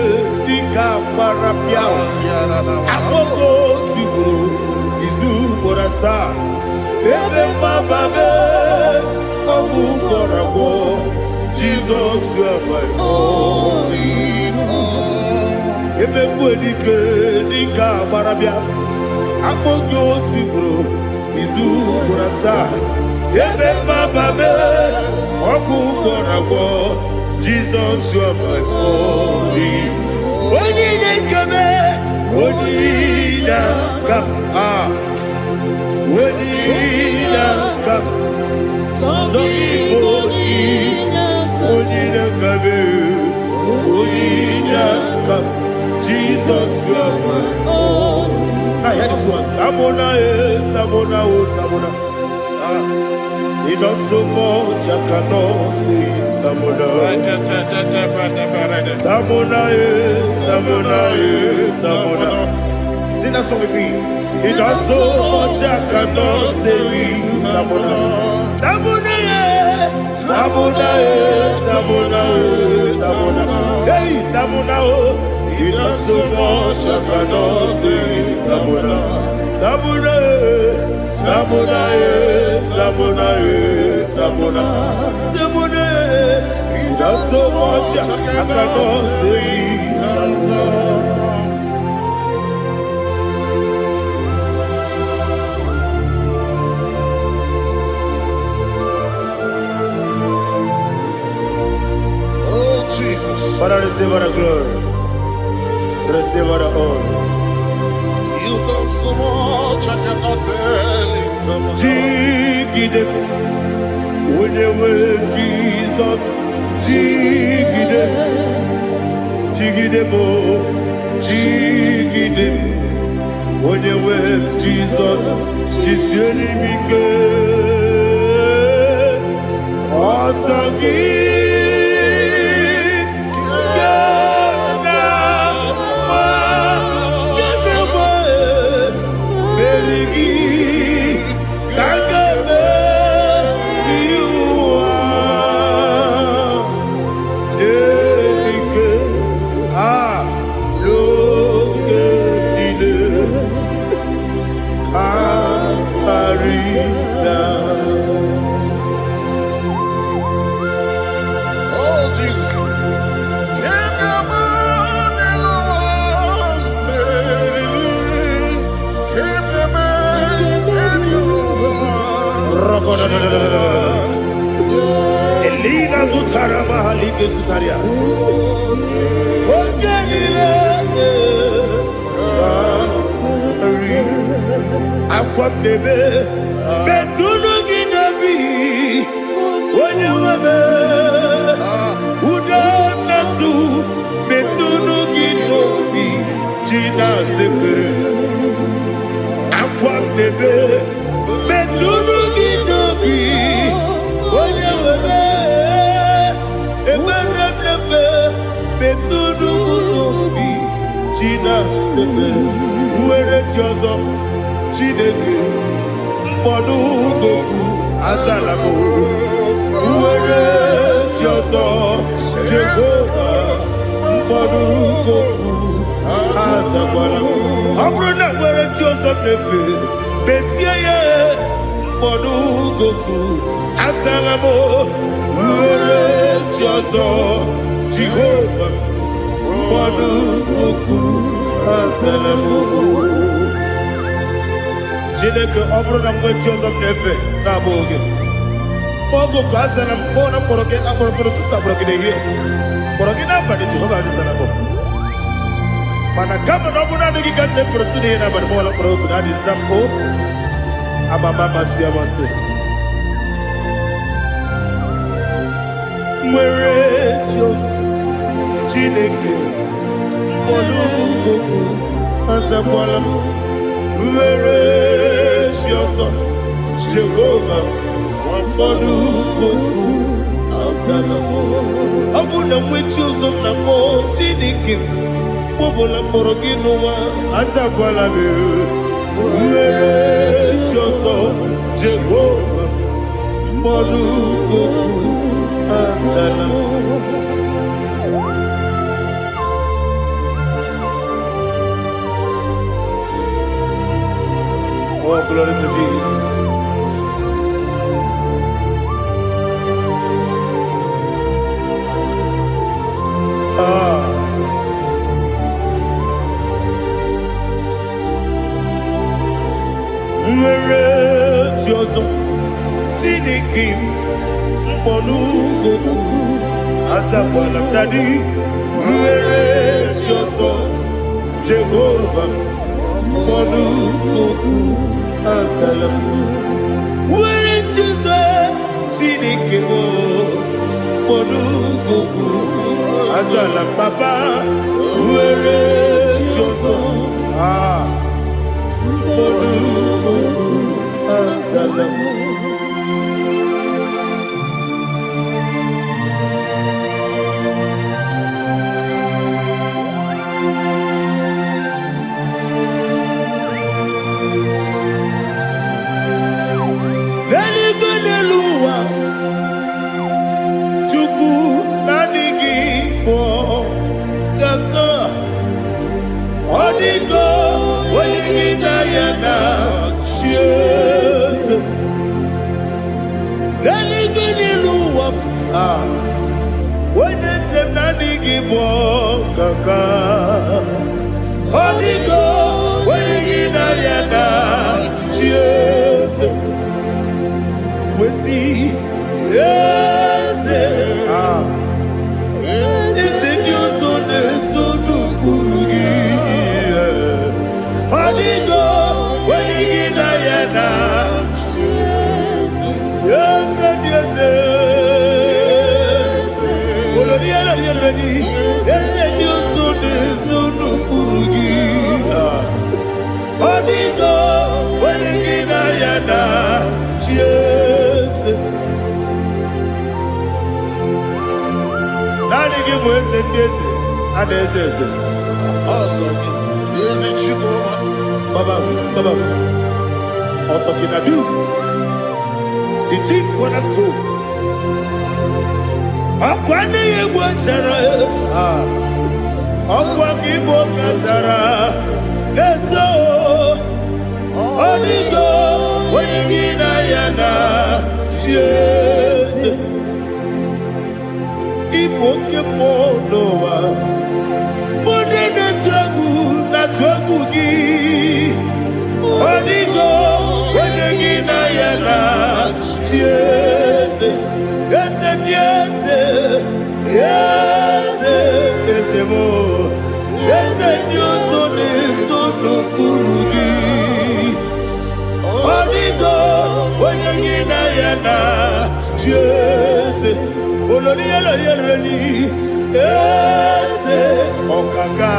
dịka gbara pịa akpọgo tigburu izu ugboro asaa, ebe mgbaba mee ọgwụ gwọrọ agwọ. Jizọs, you are my all. Ebe kwenike dịka agbara bịa akpọ gị otu ugboro izu ugboro asaa, ebe mgbaba mee ọgwụ gwọrọ agwọ. Jizọs, you are my all. Onye na-ekeme, onye na-aka a, onye na-aka sọ gị bụ onye na-aka mee. Tamona, Tamona, oh, Tamona. He does so much I cannot say it. Tamona. Tamona, Tamona, Tamona. Sing that song with me. He does so much I cannot say it. Tamona. Tamona, Tamona, Tamona, Tamona. Hey, Tamona, oh. He does so much I cannot say it. Tamona. Tamona, Tamona, Tamona, Tamona. Tamona, he does so much I cannot say it. Tamona. Oh, Jesus. Father, receive all the glory. Receive all the honor. You've done so much, I cannot tell it. Jigide, onye nwe Jizọs, jigide, jigide m, jigide, onye nwe Jizọs, jisie m ike. Ọsọ gị ka m na-agba, ka m na-agba, meri gị ka m ga-emeri ụwa. Ike a n'oge niile ka karịa. Oh, Jesus. Kingdom merili. Kingdom Elina zutara mahalike zutaria. Oge niile karị. Akwa m na-ebe metụnụ gị n'obi, onye nwe m. Ude m na-asụ metụnụ gị n'obi, ji na-azekpere. Akwa m na-ebe metụnụ gị n'obi, onye nwe m. Ekpere m na-eme metụnụ m n'obi, ji na-azekpere. Nwere chi ọzọ, Chineke, mkpọdụ goku asala m. Nwere chi ọzọ, Jehova, mkpọdụ goku azakwala m. Ọ bụrụ na nwere chi ọzọ m na-efe, mesie ya, mkpọdụ goku asala m. Nwere chi ọzọ, Jehova, mkpọdụ goku asala m. Chineke, ọ bụrụ na mgbe chi ọzọ m na-efe na-abụghị gị, oge ka azara m. Kpọọ na mkpọrọ gị akpọrọ mkpọrọ ụtụtụ, akpọrọ gị n'ehihie, kpọrọ gị n'abalị, Jehova azara m. Mana kama na ọ bụrụ naanị gị ka m na-efere otu n'ihe n'abalị, ma ọla kpọrọ oku na adị nza m o amama amasị amasị. Nwere chi ọzọ, Chineke, mkpọrọ goku azakwala m. Nwere chi ọzọ, Jehova, mkpọrọ goku azala m. Ọ bụ na nwe chi ọzọ m na-akpọ, Chineke m, ọbụla mkpọrọ gị n'ụwa azakwala m. Nwere chi ọzọ, Jehova, mkpọrọ goku azala m. Oh, glory to Jesus. Ah. Nwere chi ọzọ, Chineke m, mkpọrọ goku azakwala m. Daddy, nwere chi ọzọ, Jehova, mkpọrọ goku azala m. Nwere chi ọzọ, Chineke m, mkpọrọ goku azala m. Papa, nwere chi ọzọ. Ah. Kpọrọ oku azala m. N'eluigwe, n'elu ụwa, Chukwu, naanị gị bụ kaka. Ọ dịgo onye gị na ya na chi eze. N'eluigwe, n'elu ụwa, ah, onye eze m, naanị gị bụ kaka. Ọ dịgo onye gị na ya na chi eze. Wesi eze, ah, eze ndị ọzọ na-eso n'ụkpụrụ gị. Ọ dịgo onye gị na ya na eze ndị eze. Olori elori elori, eze ndị ọzọ na-eso n'ụkpụrụ gị. Ọ dịgo onye gị na ya na chi eze. Naanị gị bụ eze ndị eze a na-eze eze. Ọsọ gị, ezi Chukwu ọma. Baba, Baba, Otokinadu, the chief cornerstone. Ọkwa nne ya egbu chara, ọkwa gị bụ kachara na-eto. Ọ dịgo onye gị na ya na chi eze. Ịbụ oke mmụọ n'ụwa. Onye na-atụ egwu na-atụ egwu gị. Ọ dịgo onye gị na ya na chi eze. Eze ndị eze, eze, eze m, eze ndị ọzọ na-eso n'okpuru gị. Ọ dịgo onye gị na ya na chi eze. Olori elori elori, eze ọkaka,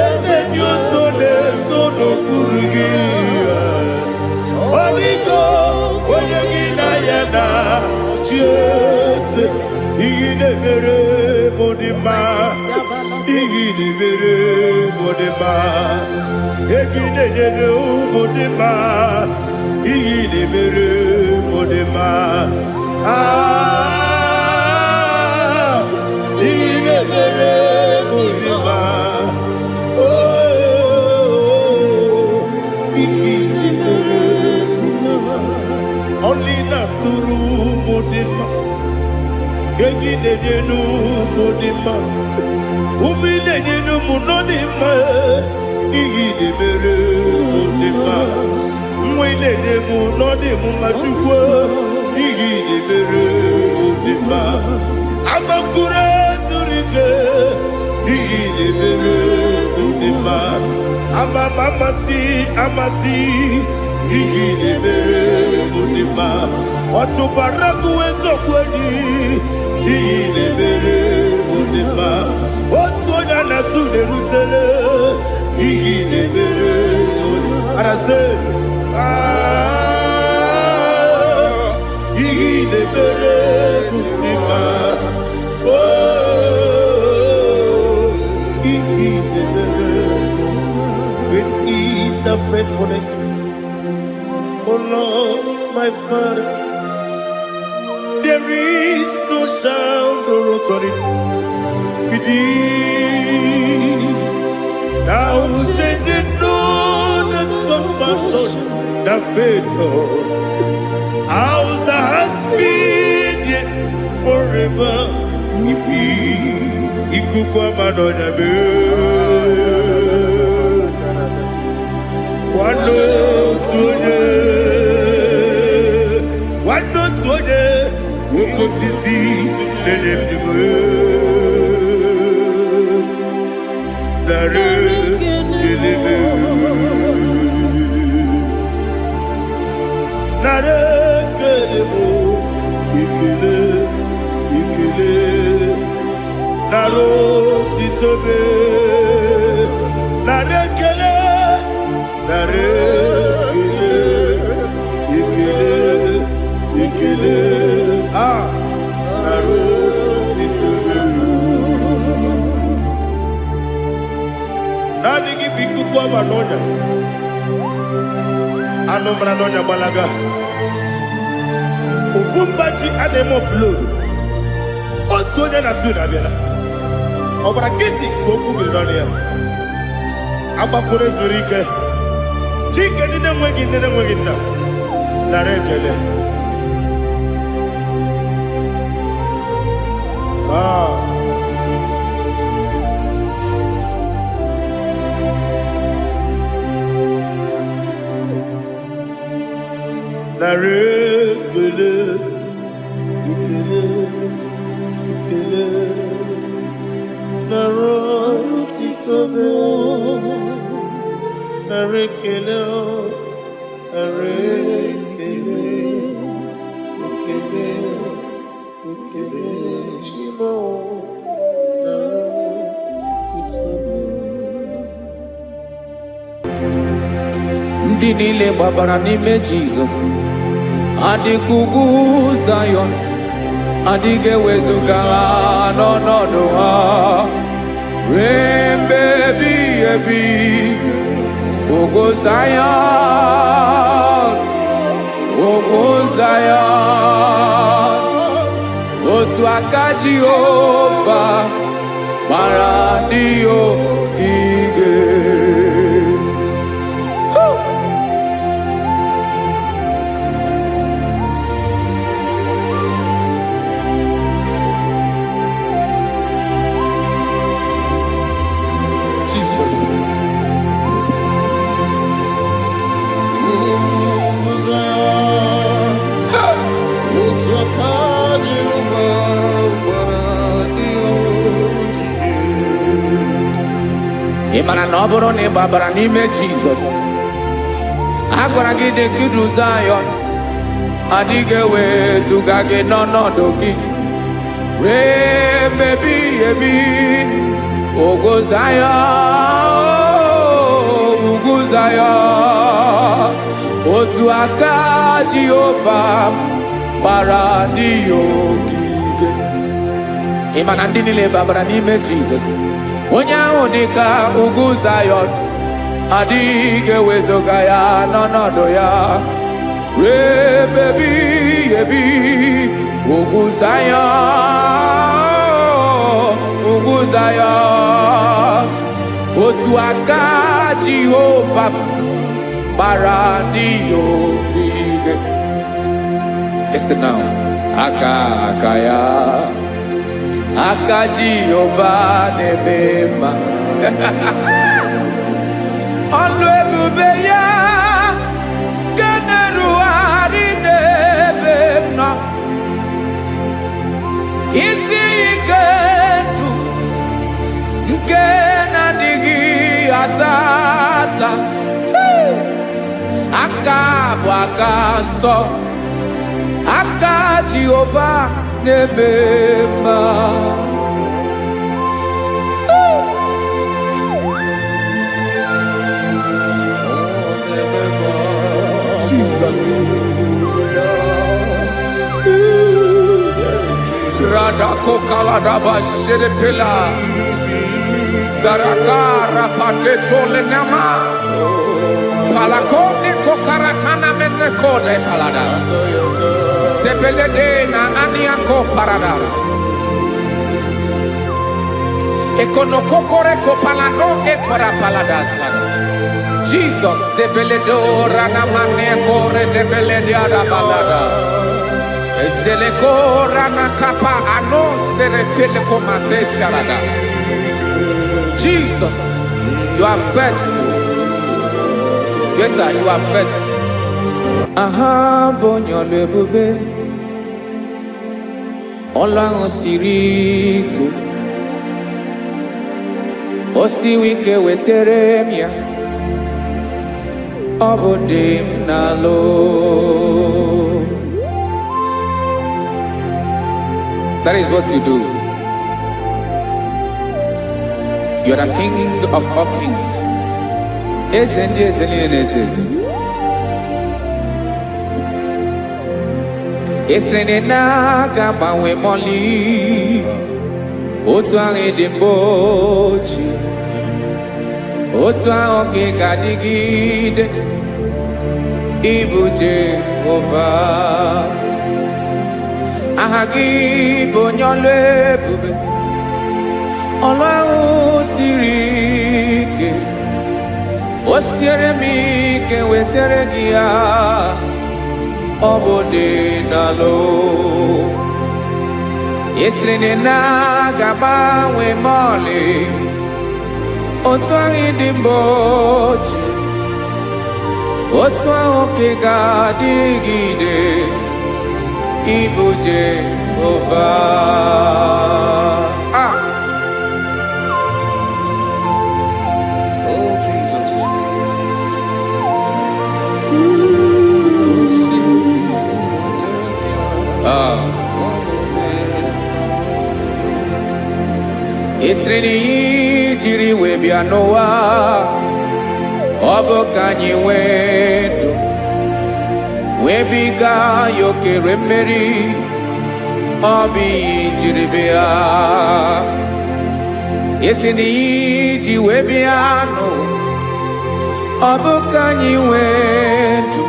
eze ndị ọzọ na-eso n'okpuru gị. Ọ dịgo onye gị na ya na chi eze. Ihe na-emere m dị mma, ihe na-emere m dị mma, ego ị na-enyere m dị mma, ihe na-emere m dị mma. Ah, ihe na-emere m dị mma. Oh, ihe na-emere dị mma. Ọlị na-atụrụ m dị mma. Ego ị na-enyenu m dị mma. Ume ị na-enyenu m nọ dị mma. Ihe ị na-emere m dị mma. Nwa ị na-enye m nọ dị m mma, Chukwu. Ihe ị na-emere m dị mma. Agbakụrụ zuru ike. Ihe ị na-emere m dị mma. Ama m amasị amasị. Ihe ị na-emere m dị mma. Ọ chụbara gị eziokwu enyi. Ihe ị na-emere m dị mma. Otu onye a na-asụ na-erutele. Ihe ị na-emere m dị mma. Arasị, ah, ihe ị na-emere m dị mma. Oh, ihe ị na-emere m. Great is thy faithfulness, O Lord, my Father. There is no shadow of turning with thee. Thou changest not thy compassions, they fail not. As thou hast been, yea, forever will be. Ikuku ama n'ọnya mee. Nwanne otu onye, nwanne otu onye, oke osisi na-enye ndụ m. Narị ekele m. Narị ekele m, ekele, ekele, narị otito m, narị ekele, narị gbaba n'ọnya. Anụ mara n'ọnya gbalaga. Ofu mba ji a na-eme offload. Otu onye na Sweden abịala. Ọ gbara nkịtị ka okwu biri n'ọnụ ya. Agbakọrọ ezuru ike. Chike ndị na-enweghị nne na-enweghị nna. Nara ekele. Ah. Nara ekele, ekele, ekele. Nara otito m. Nara ekele, nara ekele, ekele, ekele. Chi m o, nara otito m. Ndị niile gbabara n'ime Jizọs adịka ugwu Zayọn, adịghị ewezuga ha n'ọnọdụ ha ruo mgbe ebighị ebi. Ugwu Zayọn, ugwu Zayọn, otu aka Jehova gbara ndị ogige. Jesus. Ugwu Zayọn, otu aka Jehova gbara ndị ogige. Ị mara na ọ bụrụ na ị gbabara n'ime Jizọs, a gwara gị dị ka idu Zayọn, adịghị ewezuga gị n'ọnọdụ gị ruo mgbe ebighị ebi. Ugwu Zayọn, ugwu Zayọn, otu aka Jehova gbara ndị ya ogige. Ị ma na ndị niile babara n'ime Jizọs, onye ahụ dị ka ugwu Zayọn, adịghị ewezuga ya n'ọnọdụ ya ruo ebe ebighị ebi. Ugwu Zayọn, ugwu Zayọn, otu aka Jehova gbara ndị ya ogige. Listen now. Aka aka ya, aka Jehova na-eme mma. Ọlụ ebube ya nke na-erugharị n'ebe m nọ, isi ike ndụ nke na-adịghị ata ata. Aka bụ aka nsọ, aka Jehova na-eme mma. Ọ na-eme mma. Jesus. Radako kaladaba shedepela. Zaraka rapate tolenama. Palakone kokaratana mene kode palada. Sebelede na aniako parada. Ekonokokore kopalano ekora palada sana. Jesus sebeledo ranamane kore debelede arabalada. Ezeleko ranakapa ano seretele komate sharada. Jesus, you are faithful. Yes, sir, you are faithful. Aha bụ onye ọlụ ebube, ọlụ ahụ siri ike, o siwi ike wetere m ya, ọ bụ dị m n'alụ. That is what you do. You are the king of all kings. Eze ndị eze niile na-eze eze. Esiri na aga agbanwe mọlị otu ahụ dị mbụ ochie. Otu ahụ ka ị ga-adịgide, ịbụ Jehova. Aha gị bụ onye ọlụ ebube, ọlụ ahụ siri ike, o siere m ike wetara gị ya, ọ bụ dị n'alụ. Ị sịrị na ị na-aga agbanwe ma ọlị, otu ahụ dị mbụ ochie, otu ahụ ka ị ga-adịgide, ịbụ Jehova. Ah! Oh, Jesus. Ah. Ị sịrị na ihe jiri wee bịa n'ụwa, ọ bụ ka anyị nwee ndụ, wee biga ya okere mmeri, ọ bụ ihe jiri bịa. Ị sị na ihe ji wee bịa n'ụwa, ọ bụ ka anyị nwee ndụ,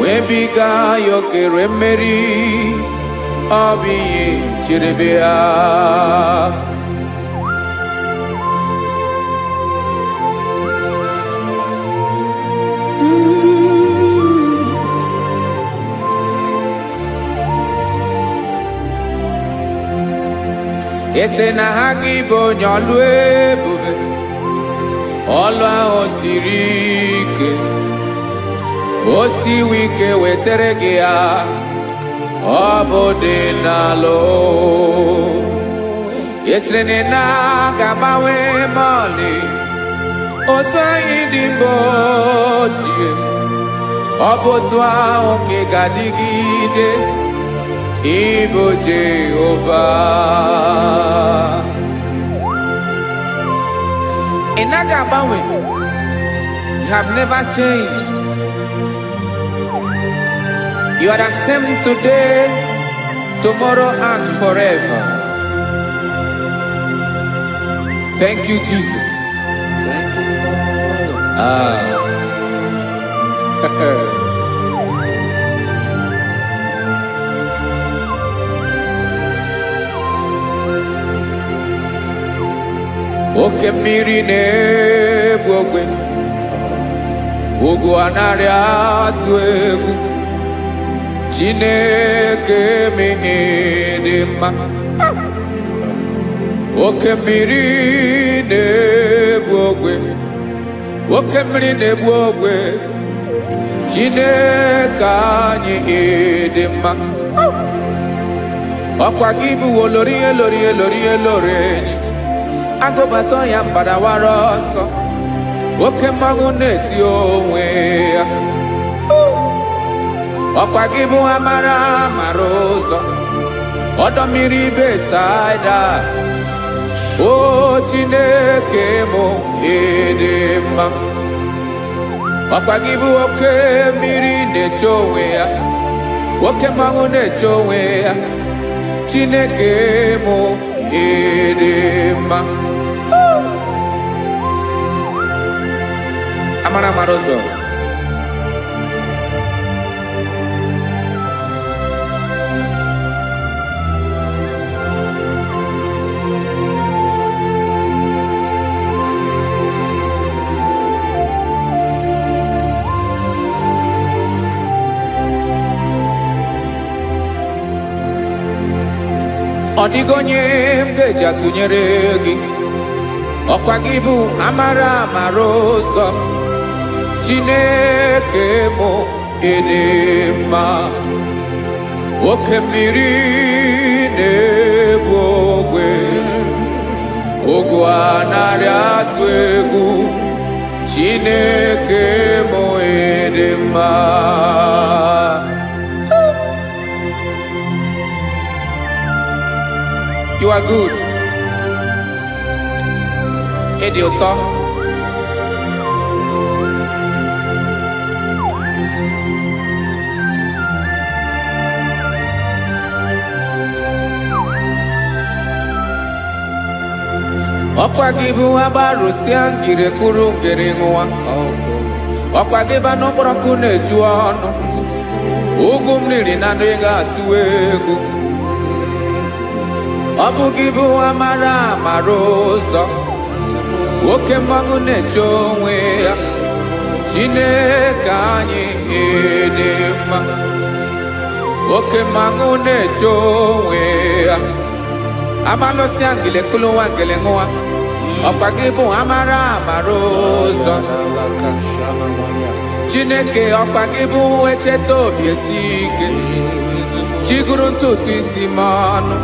wee biga ya okere mmeri, ọ bụ ihe jiri bịa. Ị sị na ha gị bụ onye ọlụ ebube, ọlụ ahụ siri ike, o siwi ike wetara gị ya, ọ bụ dị n'alụ. Ị sịrị na ị na-aga agbanwe ma ọlị, otu anyị dị mbụ ochie, ọ bụ otu ahụ ka ị ga-adịgide, ịbụ Jehova. Ị naghị agbanwe. You have never changed. You are the same today, tomorrow, and forever. Thank you, Jesus. Thank you, Lord. Ah. Oke mmiri na-egbu ogwe, ugwu anaghị atụ egwu, Chineke dị mma. Oke mmiri na-egbu ogwe, oke mmiri na-egbu ogwe, Chineke anyị dị mma. Ọkwa gị bụ olori elori elori elori enyi, agụbata ya mbadawara ọsọ, oke mmanwụ na-eti onwe ya. Ọkwa gị bụ amara mara ụzọ, ọdọ mmiri Besaida, o Chineke mụ ịdị mma. Ọkwa gị bụ oke mmiri na-eche onwe ya, oke mmanwụ na-eche onwe ya, Chineke mụ ịdị mma. Amara mara ụzọ. Ọ dịghị onye m ga-eji atụnyere gị. Ọkwa gị bụ amara amara ụzọ, Chineke mụ ịdị mma. Oke mmiri na-ebu ogwe, ogwu anaghị atụ egwu, Chineke mụ ịdị mma. You are good. Ịdị ụtọ. Ọkwa gị bụ agbarụsịa ngiri kwuru ngiri ṅụwa. Ọkwa gị bụ anụ kpọrọ ọkụ na-eju ọnụ. Ugwu m riri na ndụ ị ga-atụ egwu. Ọ bụ gị bụ amara amara ụzọ. Oke mmanwụ na-eche onwe ya. Chineke anyị ịdị mma. Oke mmanwụ na-eche onwe ya. Amalụsịa ngele kulu nwa ngele ṅụwa. Ọkwa gị bụ amara amara ụzọ. Chineke, ọkwa gị bụ echeta obi esi ike. Chiguru ntutu isi m ọnụ.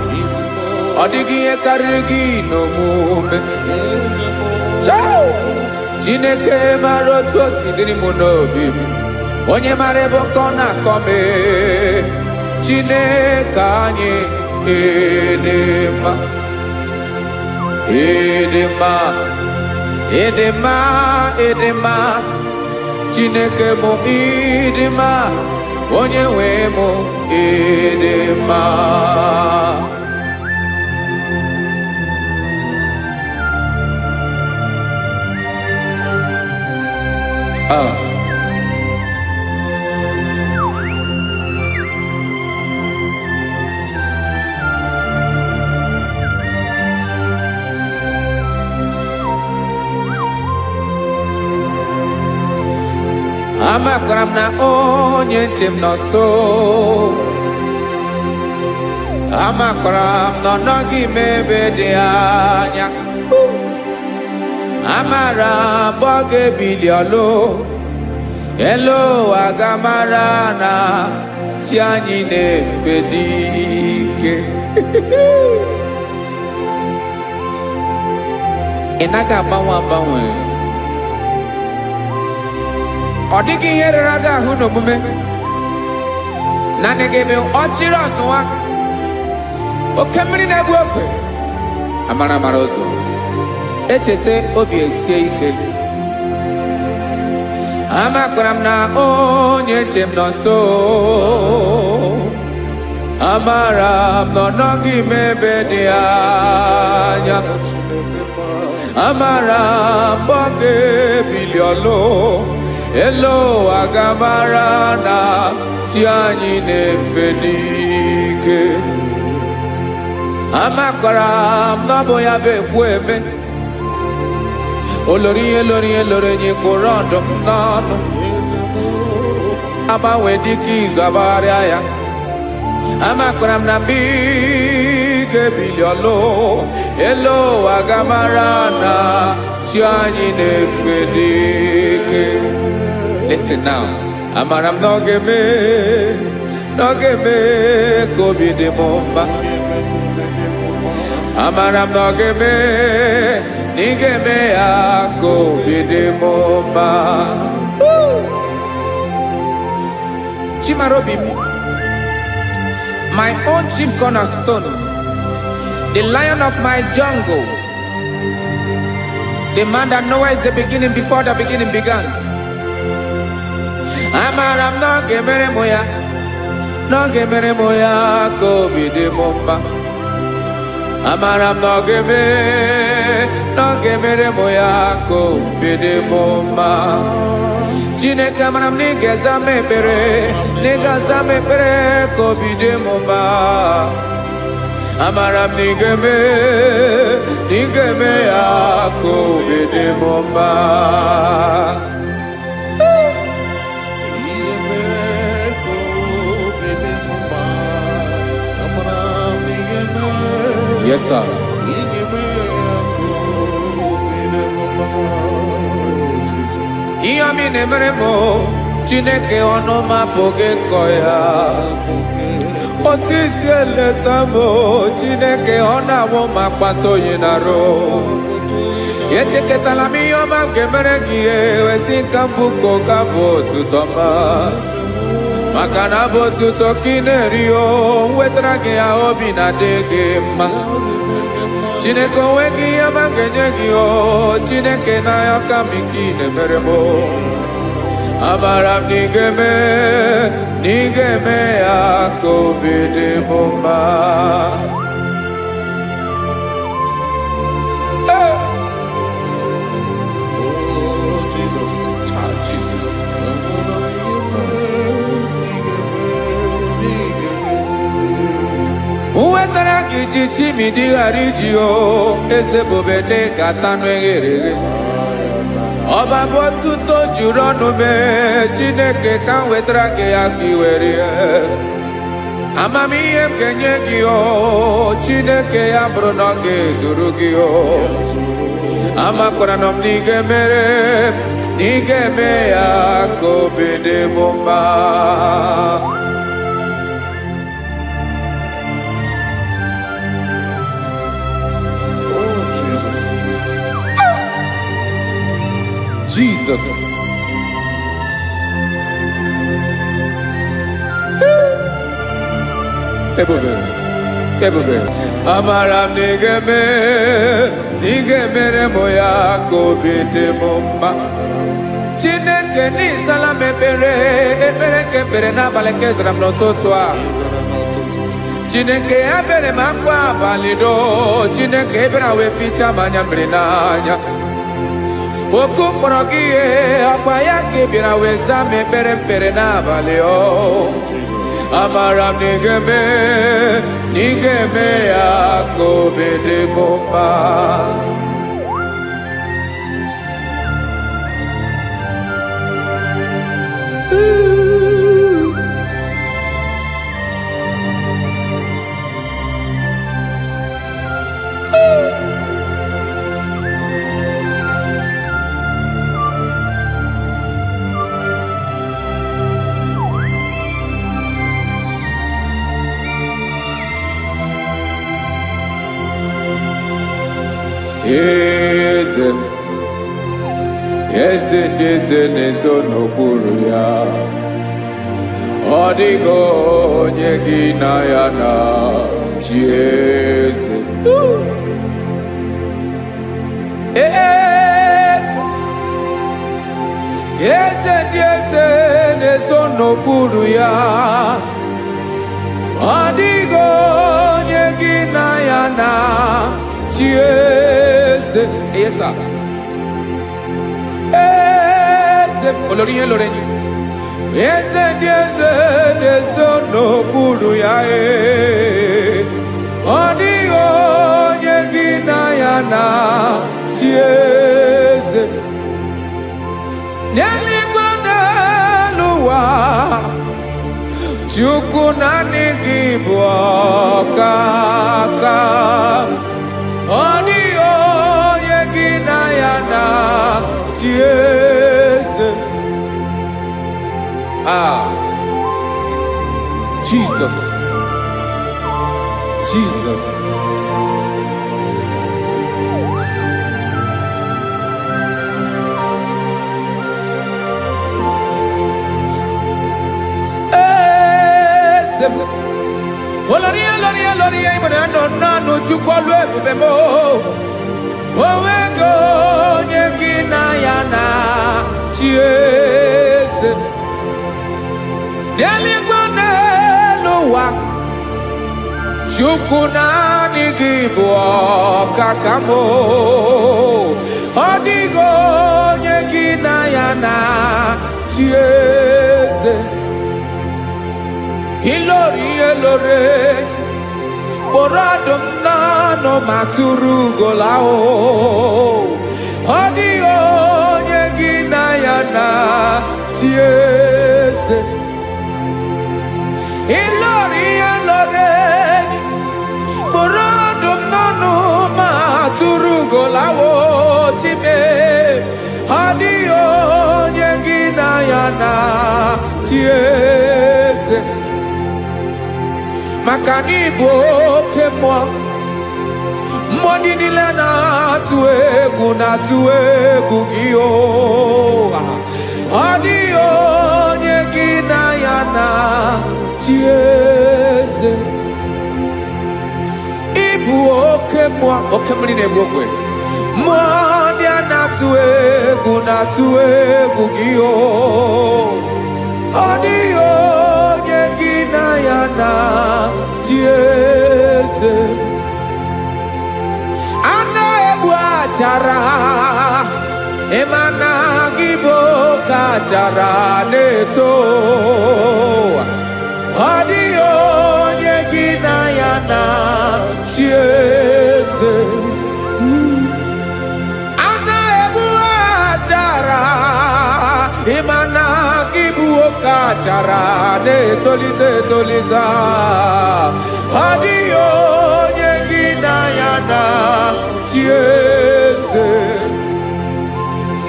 Ọ dịghị ihe karịrị gị n'omume. Chao! Chineke mara otu o si dịrị m n'obi m. Onye mara ebe ọkọ na-akọ m ee. Chineke anyị ịdị mma. Ịdị mma. Ịdị mma, ịdị mma. Chineke mụ ịdị mma. Onye nwe mụ ịdị mma. Ah. Amakwara m na onye nche m nọ nso. Amakwara m na ọ nọghị m ebe dị anya. Amara m ọ ga-ebili ọlụ. Elu ụwa ga-amara na chi anyị na-efe dị ike. Ị naghị agbanwe agbanwe. Ọ dịghị ihe rere gị ahụ n'omume. Naanị gị bụ ọchịrị ọzụwa. Oke mmiri na-egbu ogwe. Amara amara ụzọ. Echeta obi esie ike. Amakwara m na onye nche m nọ nso. Amara m na ọ nọghị m ebe dị anya. Amara m ọ ga-ebili ọlụ. Elu ụwa ga-amara na chi anyị na-efe n'ike. Amakwara m na ọ bụ ya bụ ekwu eme. Olori ihe lori ihe lori enyi kpụrụ ọdụm n'ọnụ. Agbanwe dịka izu agbagharịa ya. Amakwara m na mgbe ị ga-ebili ọlụ. Elu ụwa ga-amara na chi anyị na-efe n'ike. Listen now. Amara m na ọ ga-eme, na ọ ga-eme ka obi dị m mma. Amara m na ọ ga-eme, na ị ga-eme ya ka obi dị m mma. Woo! Chimarobi m, my own chief cornerstone, the lion of my jungle, the man that knows the beginning before the beginning began. Amara m na ọ ga-emere m ya, na ọ ga-emere m ya ka obi dị m mma. Amara m na ọ ga-eme, na ọ ga-emere m ya ka obi dị m mma. Chineke, amara m na ị ga-aza m ekpere, na ị ga-aza m ekpere ka obi dị m mma. Amara m na ị ga-eme, na ị ga-eme ya ka obi dị m mma. Ihe mere ka obi dị m mma. Amara m ị ga-eme. Yes, sir. Ị ga-eme ya ka obi dị m mma. Ihe ọma ị na-emere m o, Chineke, ọnụ m apụghị ịkọ ya. Otu isi eleta m o, Chineke, ọ na-awụ m akpata oyi na-arụ. Echekọtala m ihe ọma m ga-emere gị, ewesị ka mbụ ka ụka bụ otuto ọma. Maka na bụ otuto ka ị na-eri o, wetara gị ya, obi na-adị gị mma. Chineke, onwe gị ihe ọma m ga-enye gị o, Chineke, n'anya ka m ike ị na-emere m o. Amara m na ị ga-eme, na ị ga-eme ya ka obi dị m mma. Ee! Iji chimidi ghara iji o, eze bube dị ka tanụ eghere eghe. Ọba bụ otuto juru ọnụ mee, Chineke ka m wetara gị ya ka i were ya. Amamihe m ga-enye gị o, Chineke, ya bụrụ na ọ ga-ezuru gị o. Amakwara na m na ị ga-emere m, na ị ga-eme ya ka obi dị m mma. Oh, Jesus. Jesus. Ebube, ebube. Amara m na ị ga-eme, na ị ga-emere m ya ka obi dị m mma. Chineke n'ịzala m ekpere, ekpere nke ekpere n'abalị nke zara m n'ụtụtụ a. Zara n'ụtụtụ. Chineke ebere m akwa abalị do, Chineke ebere wee fichaa m anya mmiri n'anya. Oku mkpọrọ gị ihe ọkwa ya ka ị bịara wee zaa m ekpere mkpere n'abalị o. Amara m na ị ga-eme, na ị ga-eme ya ka obi dị m mma. Eze m, eze ndị eze na-ezo n'okpuru ya, ọ dịghị onye gị na ya na chi eze. Eze, eze ndị eze na-ezo n'okpuru ya, ọ dịghị onye gị na ya na chi eze. Yes, sir. Eze, olórí ihe lórí enyi. Eze ndị eze na-ezo n'okpuru ya ee. Ọ dịghị onye gị na ya na chi eze. N'eluigwe n'elu ụwa, Chukwu naanị gị bụ ọkaka. Ọ dịghị onye gị na ya na chi eze. Ah, Jesus, Jesus. Eze m. Olórí olórí olórí ìbùdó nọ nánú Chukwu ọlụ ebube m. Onwego onye gị na ya na chi eze. N'eluigwe n'elu ụwa, Chukwu naanị gị bụ ọkaka m. Ọ dịghị onye gị na ya na chi eze. Ilori ihe lore enyi, kpọrọ ọdụm n'ọnụ ma tụrụ ugola o. Ọ dịghị onye gị na ya na chi eze. Ilori ihe lore enyi, kpọrọ ọdụm n'ọnụ ma tụrụ ugola o time. Ọ dịghị onye gị na ya na chi eze. Maka na ịbụ oke mmụọ, mmụọ ndị niile na-atụ egwu na-atụ egwu gị o. Ọ dịghị onye gị na ya na chi eze. Ịbụ oke mmụọ, oke mmiri na-egbu ogwe, mmụọ ndị a na-atụ egwu na-atụ egwu gị o. Ọ dịghị onye gị na ya na chi eze. A na-egbu achara, ịma na gị bụ oke achara na-eto. Ọ dịghị onye gị na ya na chi achara na-etolite etolite. Ọ dịghị onye gị na ya na chi eze.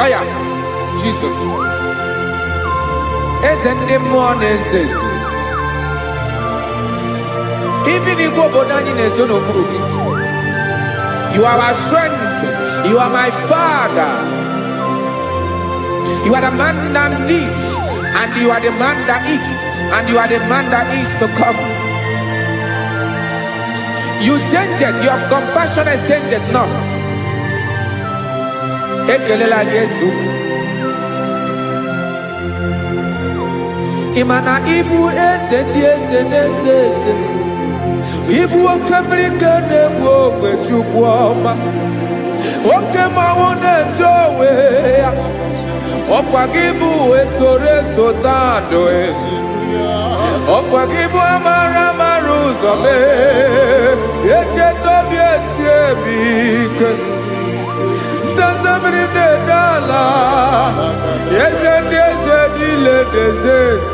Aya, Jizọs, eze ndị mmụọ na-eze eze. Even igwe obodo anyị na-ezo n'okpuru gị. You are our strength. You are my father. You are the man that lives, and you are the man that is, and you are the man that is to come. You change it, your compassion change it not. Ekelela gị, Ezu. Ị ma na ịbụ eze ndị eze na-eze eze. Ịbụ oke mmiri ka na-egbu ogwe. Chukwu ọma, oke mmanwụ na-etu onwe ya. Ọkwa gị bụ esoro eso tandụ. Ọkwa gị bụ amara mara ụzọ mee echeta obi esi emi ike. Ndanda mmiri na-ede ala, eze ndị eze niile na-eze eze.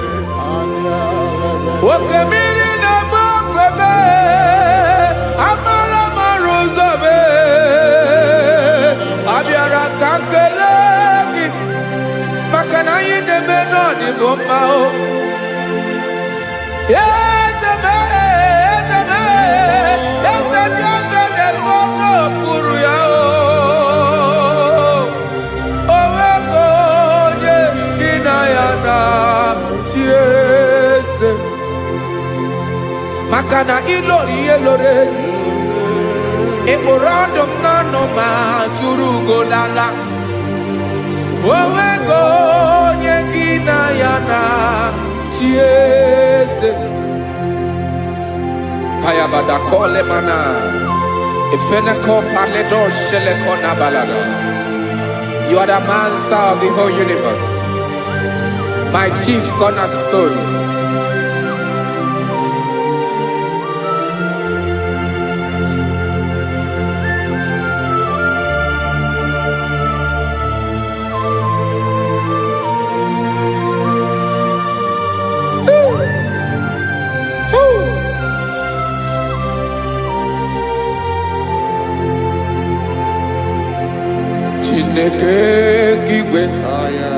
Oke mmiri na-agba ogwe mee amara mara ụzọ mee. Abịara ka m kelee gị maka na anyị na-eme n'ọdịbụ mma o. Eze mee, eze mee, eze ndị eze na-ezo n'okpuru ya o. O nwego onye gị na ya na chi eze. Maka na ịlọrọ ihe lọrọ enyi. Ị kpụrụ ọdụm n'ọnụ ma tụrụ ugo lala. O nwego onye gị na ya na chi eze. Kayabada kole mana. Ifeneko paledo sheleko na balada. You are the master of the whole universe. My chief cornerstone. Woo. Chineke nke igwe, Aya.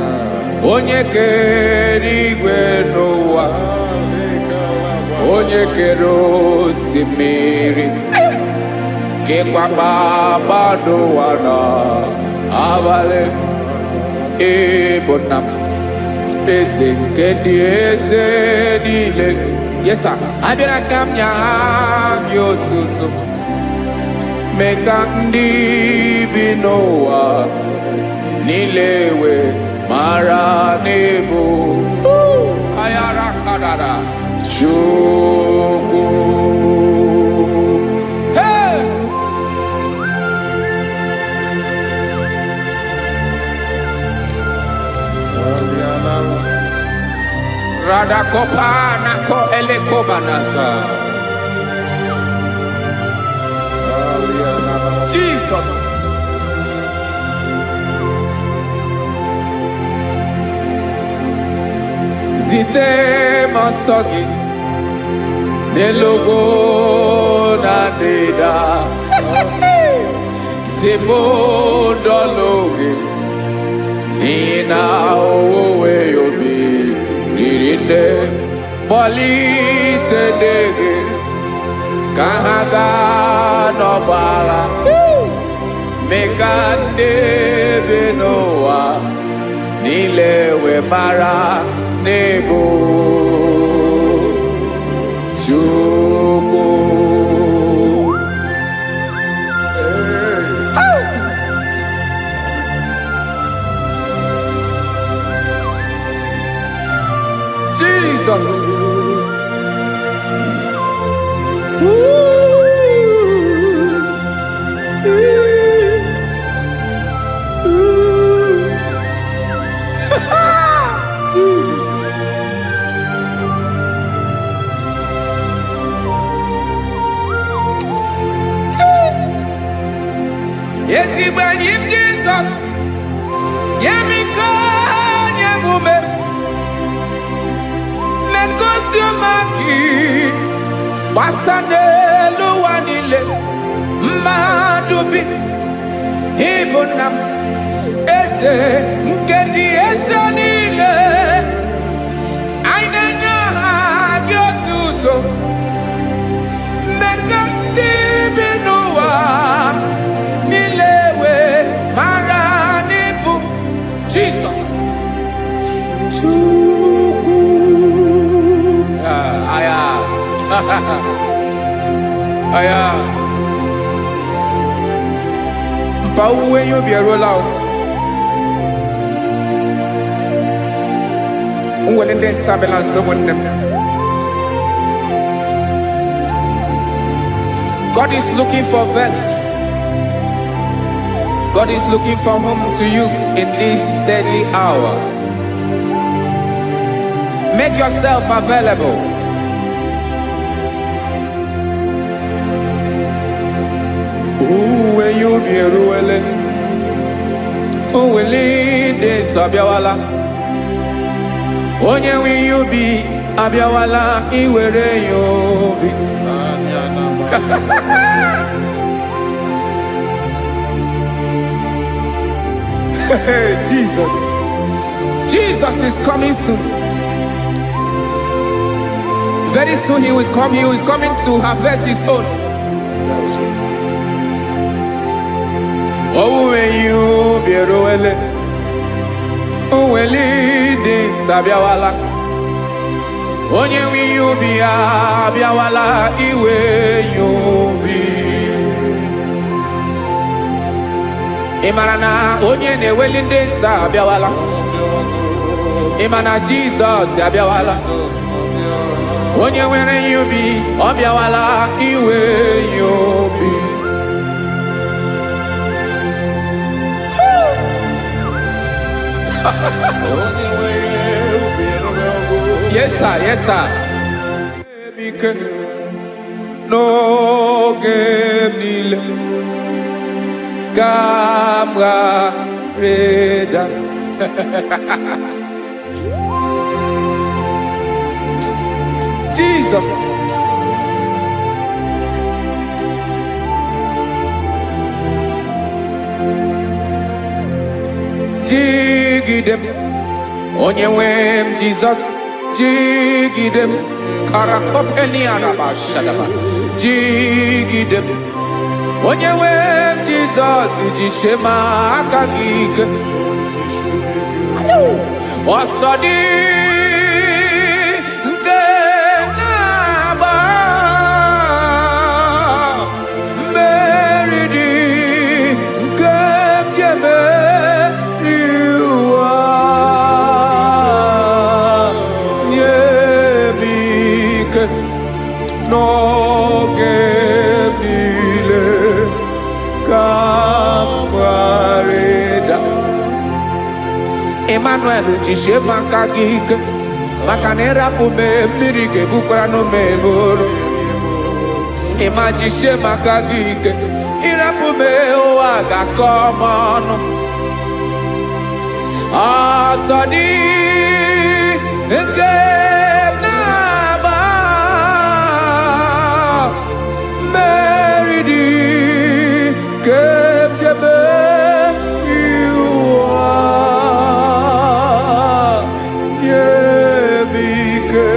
Onye kere igwe n'ụwa, onye kere osimiri, kekwa kpakpando ụwa na abalị, ịbụ nna m, eze nke ndị eze niile. Yesa, abịara ka m nye ha gị otuto, mee ka ndị bi n'ụwa niile wee mara n'ịbụ ayara kadara Chukwu. Hey! Radakopa nako elekobanasa. Jesus. Zite m ọsọ gị n'elu ugwu na ndịda. Zipụ ndọlụ gị n'ihi na owuwe obi riri nne. Kpọlite ndị gị ka ha gaa n'ọgbọ agha. Mee ka ndị bi n'ụwa niile wee mara n'ịbụ Chukwu. Hey. Jesus. Ooh. Ooh. Ooh. Jesus. Ezigbo enyi m Jizọs, nye m ike, nye m ume. Ozi ọma gị gbasa n'elu ụwa niile. Mmadụ bi ịbụ nna m, eze nke ndị eze niile. Anyị na-enye aha gị otuto. Mmekọ ndị bi n'ụwa niile wee mara n'ịbụ Jizọs Chukwu. Ah, aya. Aya. Mpa, owuwe ihe ubi eruola o. Nwere ndị nsọ abịala nso, ụmụnne m. God is looking for vessels. God is looking for whom to use in this deadly hour. Make yourself available. Owuwe ihe ubi eruwele. Owele ndị nsọ abịawala. Onye nwe ihe ubi abịawala iwere ya obi. Anya na ma. Hey, Jesus. Jesus is coming soon. Very soon he will come. He is coming to harvest his own. That's it. Owuwe ihe ubi eruwele. Owele ndị nsọ abịawala. Onye nwe ihe ubi ya abịawala iwe ya obi. Ị mara na onye na-eweli ndị nsọ abịawala? Ị ma na Jizọs abịawala? Onye nwere ihe ubi ọ bịawala iwe ya obi. Onye nwe ubi erube ọgụ. Yes sir, yes sir. Ike n'oge m niile ka m ghara ịda. Jesus. Jigide m, onye nwe m Jizọs, jigide m. Karakopeniarabashadaba. Jigide m, onye nwe m Jizọs, jisie m aka gị ike. Ọsọ dị nke na-agba, mmeri dị nke m ji emeri ụwa. Nye m ike n'oge m niile ka m ghara ịda. Emmanuel, jisie m aka gị ike, maka na ịrapụ m, mmiri ga-ebukwara n'ume eburu. Ịma jisie m aka gị ike, ịrapụ m, ụwa ga-akọ m ọnụ. Ọsọ dị nke m na-agba, mmeri dị nke m ji emeri ụwa. Nye m ike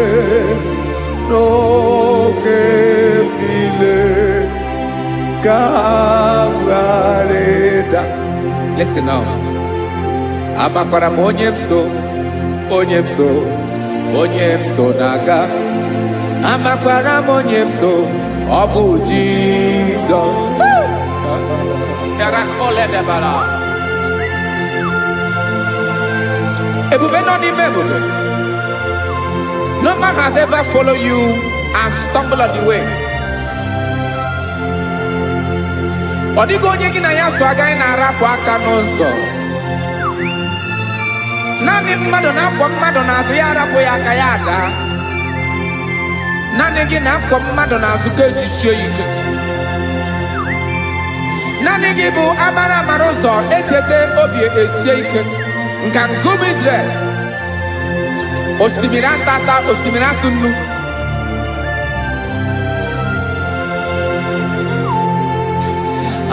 n'oge m niile ka m ghara ịda. Listen now. Amakwara m onye m so, onye m so, onye m so na-aga. Amakwara m onye m so, ọ bụ Jizọs. Bịara. Ebube nọ n'ime ebube. No man has ever followed you and stumbled on the way. Ọ dịghị onye gị na ya so agaghị na-arapụ aka n'ụzọ. Naanị mmadụ na-akwọ mmadụ n'azụ ya arapụ ya aka ya daa. Naanị gị na-akwọ mmadụ n'azụ ka ejisie ya ike. Naanị gị bụ amara amara ụzọ echeta obi esie ike. Nka nkume Israel. Osimiri atata, osimiri atụ nnu.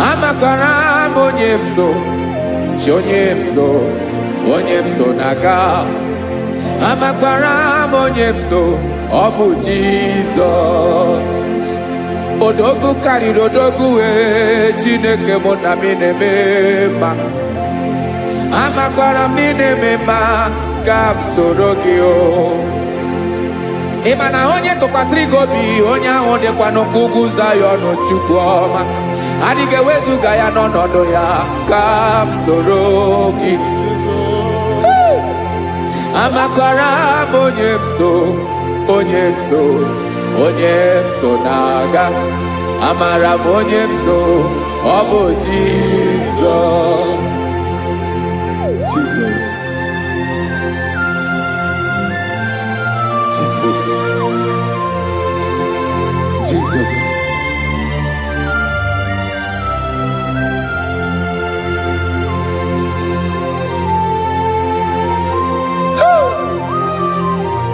Amakọrọ m onye m so, chi onye m so, onye m so na-aga. Amakwara m onye m so, ọ bụ Jizọs. Odogwu karịrị odogwu, wee Chineke mụ na m na-eme mma. Amakwara m ị na-eme mma, ka m soro gị o. Ị ma na onye tụkwasịrị gị obi, onye ahụ dịkwa n'ụkwụ ugwu Zayọn. Chukwu ọma adịghị ewezuga ya n'ọnọdụ ya. Ka m soro gị. Amakwara m onye m so, onye m so, onye m so na-aga. Amara m onye m so, ọ bụ Jizọs. Jesus. Jesus. Jesus.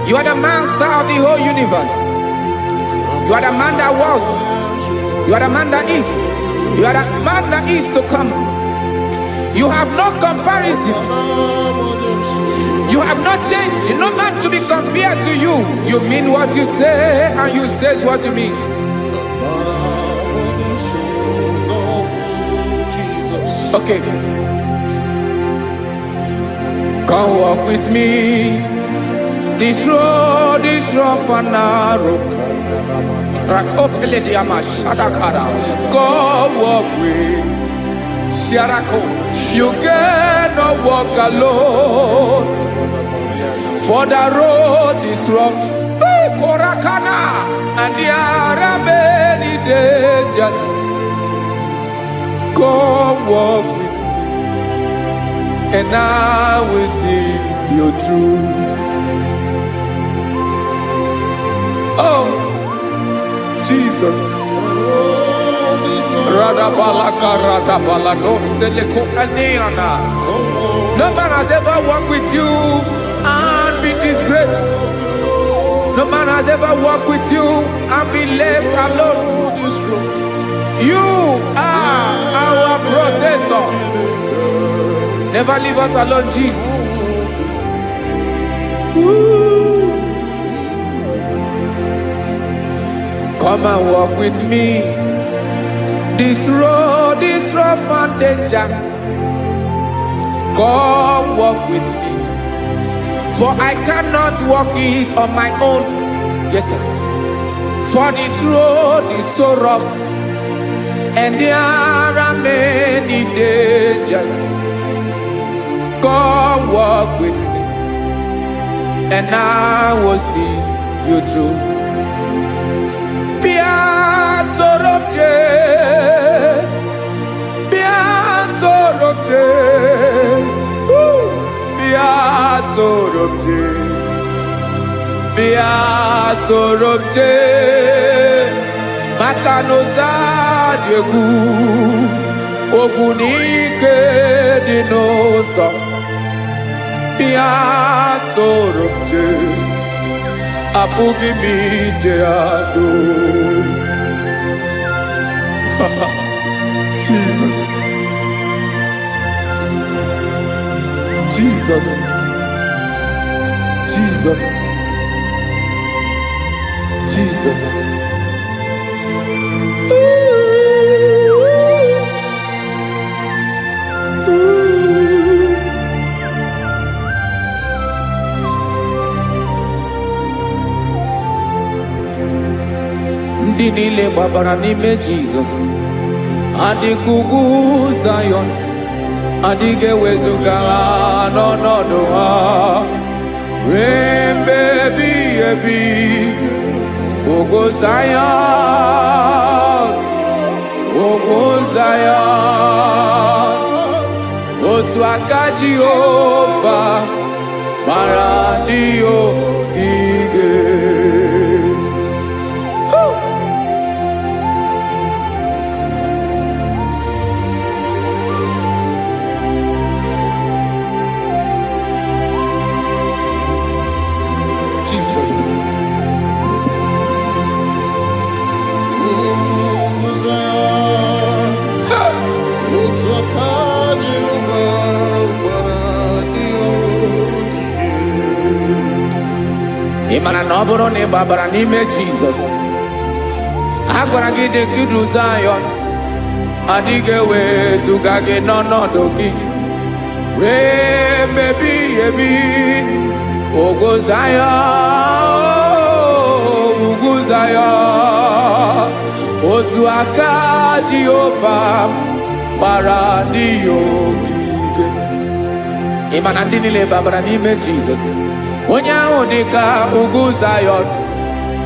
You are the master of the whole universe. You are the man that was. You are the man that is. You are the man that is to come. You have no comparison. You have not changed. No man to be compared to you. You mean what you say, and you say what you mean. Jesus. Okay. Come walk with me. This road is rough and narrow. Rakopelediama shadakara. Come walk with Sharako. You cannot walk alone. For the road is rough. Hey, Korakana. And there are many dangers. Come walk with me, and I will see you through. Oh, Jesus. Radabalaka radabalado seleko aneana. No man has ever walked with you and be disgraced. No man has ever walked with you and be left alone. You are our protector. Never leave us alone, Jesus. Ooh. Come and walk with me. This road is rough and danger. Come walk with me. For I cannot walk it on my own. Yes, sir. For this road is so rough and there are many dangers. Come walk with me, and I will see you through. Bịa soro m jee, bịa soro m jee, woo! Bịa soro m jee, bịa soro m jee, maka na ụzọ dị egwu, ogwu n'ike dị n'ụzọ. Bịa soro m jee, apụghị m ije adụ. Jesus. Jesus. Jesus. Jesus. Ooh. Ooh. Ndị niile gbabara n'ime Jizọs adịka ugwu Zayọn, adịghị ewezuga ha n'ọnọdụ ha ruo mgbe ebighị ebi. Ugwu Zayọn, ugwu Zayọn, otu aka Jehova mara ndị ogige. Woo! Mara na ọ bụrụ na ị gbabara n'ime Jizọs, a gwara gị dị ka idu Zayọn, adịghị ewezuga gị n'ọnọdụ gị ree mmebi ebi. Ugwu Zayọn, ugwu Zayọn, otu aka Jehova gbara ndị ya ogige. Ị ma na ndị niile babara n'ime Jizọs, onye ahụ dị ka ugwu Zayọn,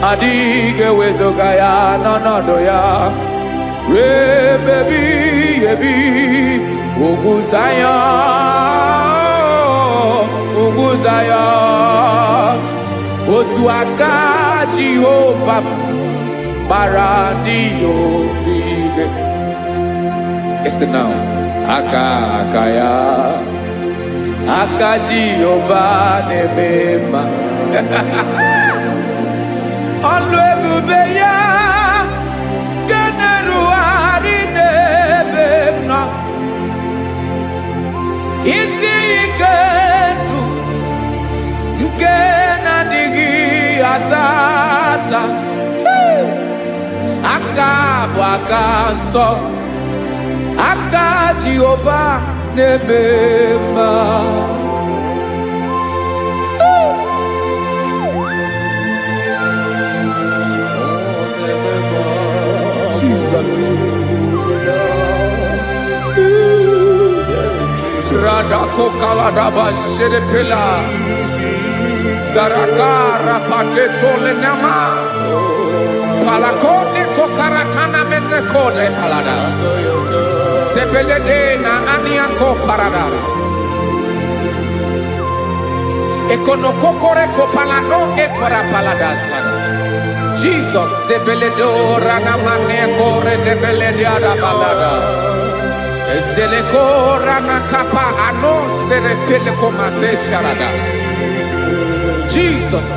adịghị ewezuga ya n'ọnọdụ ya ruo ebi ebi. Ugwu Zayọn, ugwu Zayọn, otu aka Jehova gbara ndị ya ogige. Listen now. Aka aka ya, aka Jehova na-eme mma. Ọlụ ebube ya nke na-erugharị n'ebe m nọ. Isi ike ndụ nke na-adịghị ata ata. Aka bụ aka nsọ, aka Jehova na-eme mma. Jesus. Radako kaladaba shedepela. Zaraka rapateto lenama. Palakone kokaratana menekode palada. Sebelede na aniako paradara. Ekonokokore kopalano ekora paladasa. Jesus sebeledo ranamane kore debelede balada. Ezeleko rana kapa ano seretele komate sharada. Jesus,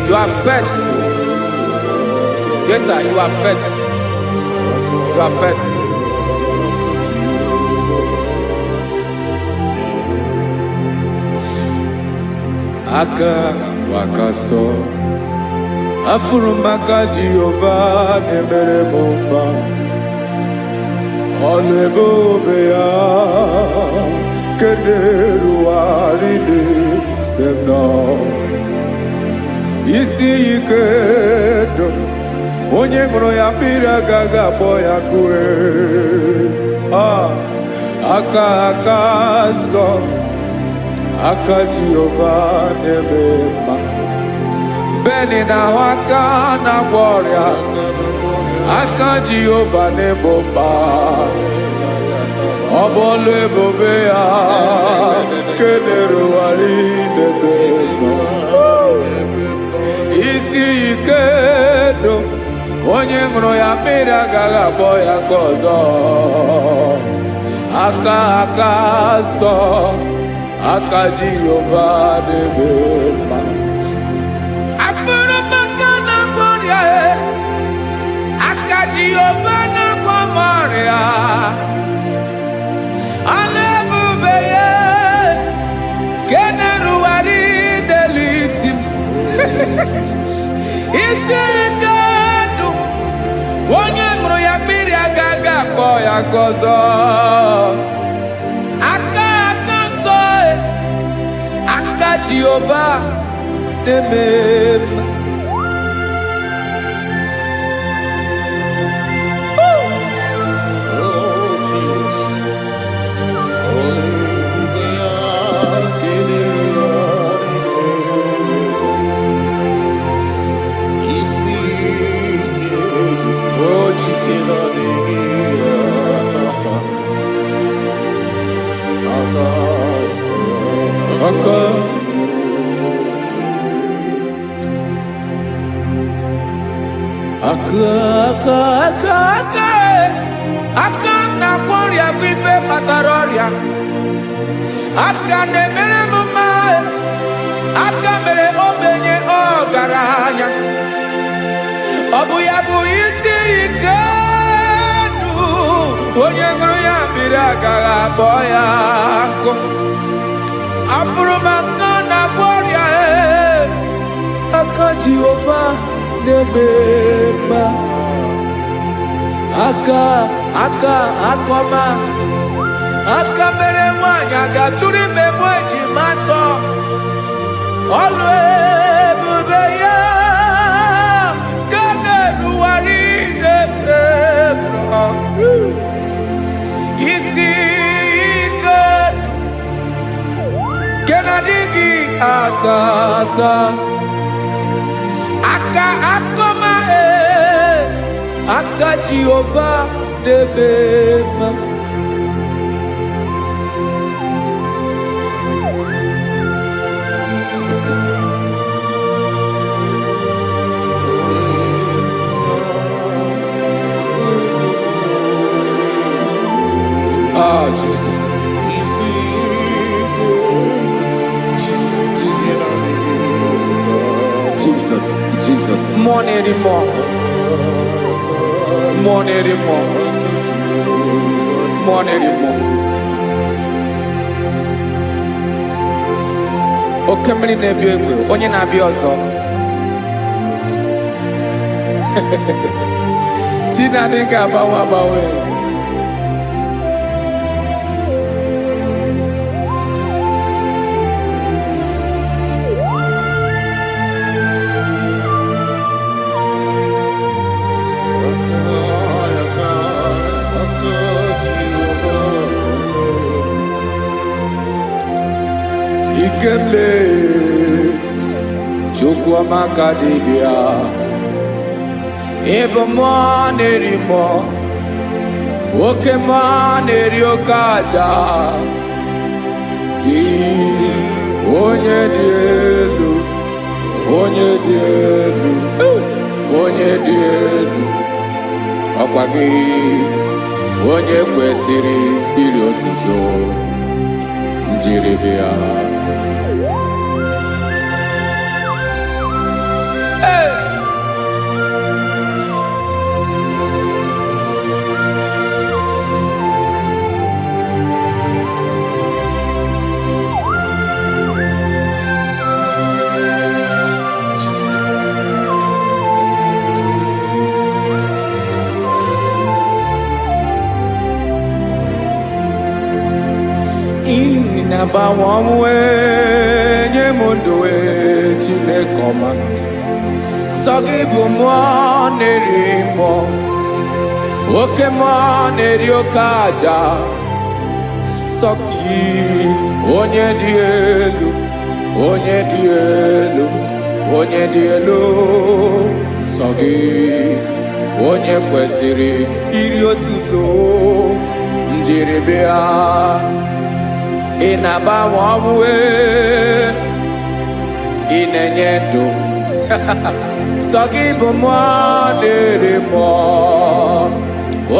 you are faithful. Yes, sir, you are faithful. You are faithful. Aka bụ aka sọ, afụrụ m aka Jehova na-emere m mma. Ọlụ ebube ya nke na-erugharị n'ebe m nọ. Isi ike ndụ, onye ṅụrụ ya mmiri agaghị akpọ ya kue. Ah, aka aka nsọ, aka Jehova na-eme mma. Beni na-ahụ aka na-agwọ ọrịa, aka Jehova na-ebo mkpa. Ọ bụ ọlụ ebube ya nke na-erugharị n'ebe nọ. Isi ike ndụ, onye ṅụrụ ya mmiri agaghị akpọ ya nke ọzọ. Aka aka nsọ, aka Jehova na-eme mma. Afụrụ m aka na-agwọ ọrịa e, aka Jehova na-agwọ m ọrịa. Ọlụ ebube ya nke na-erugharị n'elu isi m. Isi ike ndụ, onye ṅụrụ ya mmiri agaghị akpọ ya nke ọzọ. Aka aka nsọ e, aka Jehova na-eme mma. Oh, Jesus. Hallelujah. Isi ike Oh Jesus. adịghị atata. Aka Aka aka aka aka aka e. Aka m na-agwọ ọrịa bụ ife kpatara ọrịa. Aka na-emere m mma e. Aka mere ogbenye ọgaranya. Ọ bụ ya bụ isi ike ndụ, onye ṅụrụ ya mmiri agaghị akpọ ya nkụ. Afụrụ m aka na-agwọ ọrịa e. Aka Jehova na-eme mma. Aka, aka, akọma. Aka mere nwanyị a ga-atụrụ ime mụ ejima atọ. Ọlụ ebube ya ka na-erugharị n'ebe m nọ. Isi ike nke na-adịghị ata ata. Aka akọma e, aka Jehova na-eme mma. Ah, Jesus. Jesus, Jesus, Jesus, Jesus. Mmụọ na-eri mmụọ. Mmụọ na-eri mmụọ. Mmụọ na-eri mmụọ. Oke mmiri na-ebi egbe, onye na-abịa ọzọ. Chi na-adịghị agbanwe agbanwe. Ikemle Chukwuamaka dibịa. Ịbụ mmụọ na-eri mmụọ, oke mmụọ na-eri oke aja. Gị onye dị elu, onye dị elu, onye dị elu, ọkwa gị onye kwesịrị iri otuto njiribịa. Ị na-agbanwe ọnwụ ee, nye m ndụ ee, Chineke ọma. Sọ gị bụ mmụọ na-eri mmụọ, oke mmụọ na-eri oke aja. Sọ gị onye dị elu, onye dị elu, onye dị elu. Sọ gị onye kwesịrị iri otuto njiribịa. Ị na-agbanwe ọnwụ ee, ị na-enye ndụ. Sọ gị bụ mmụọ na-eri mmụọ,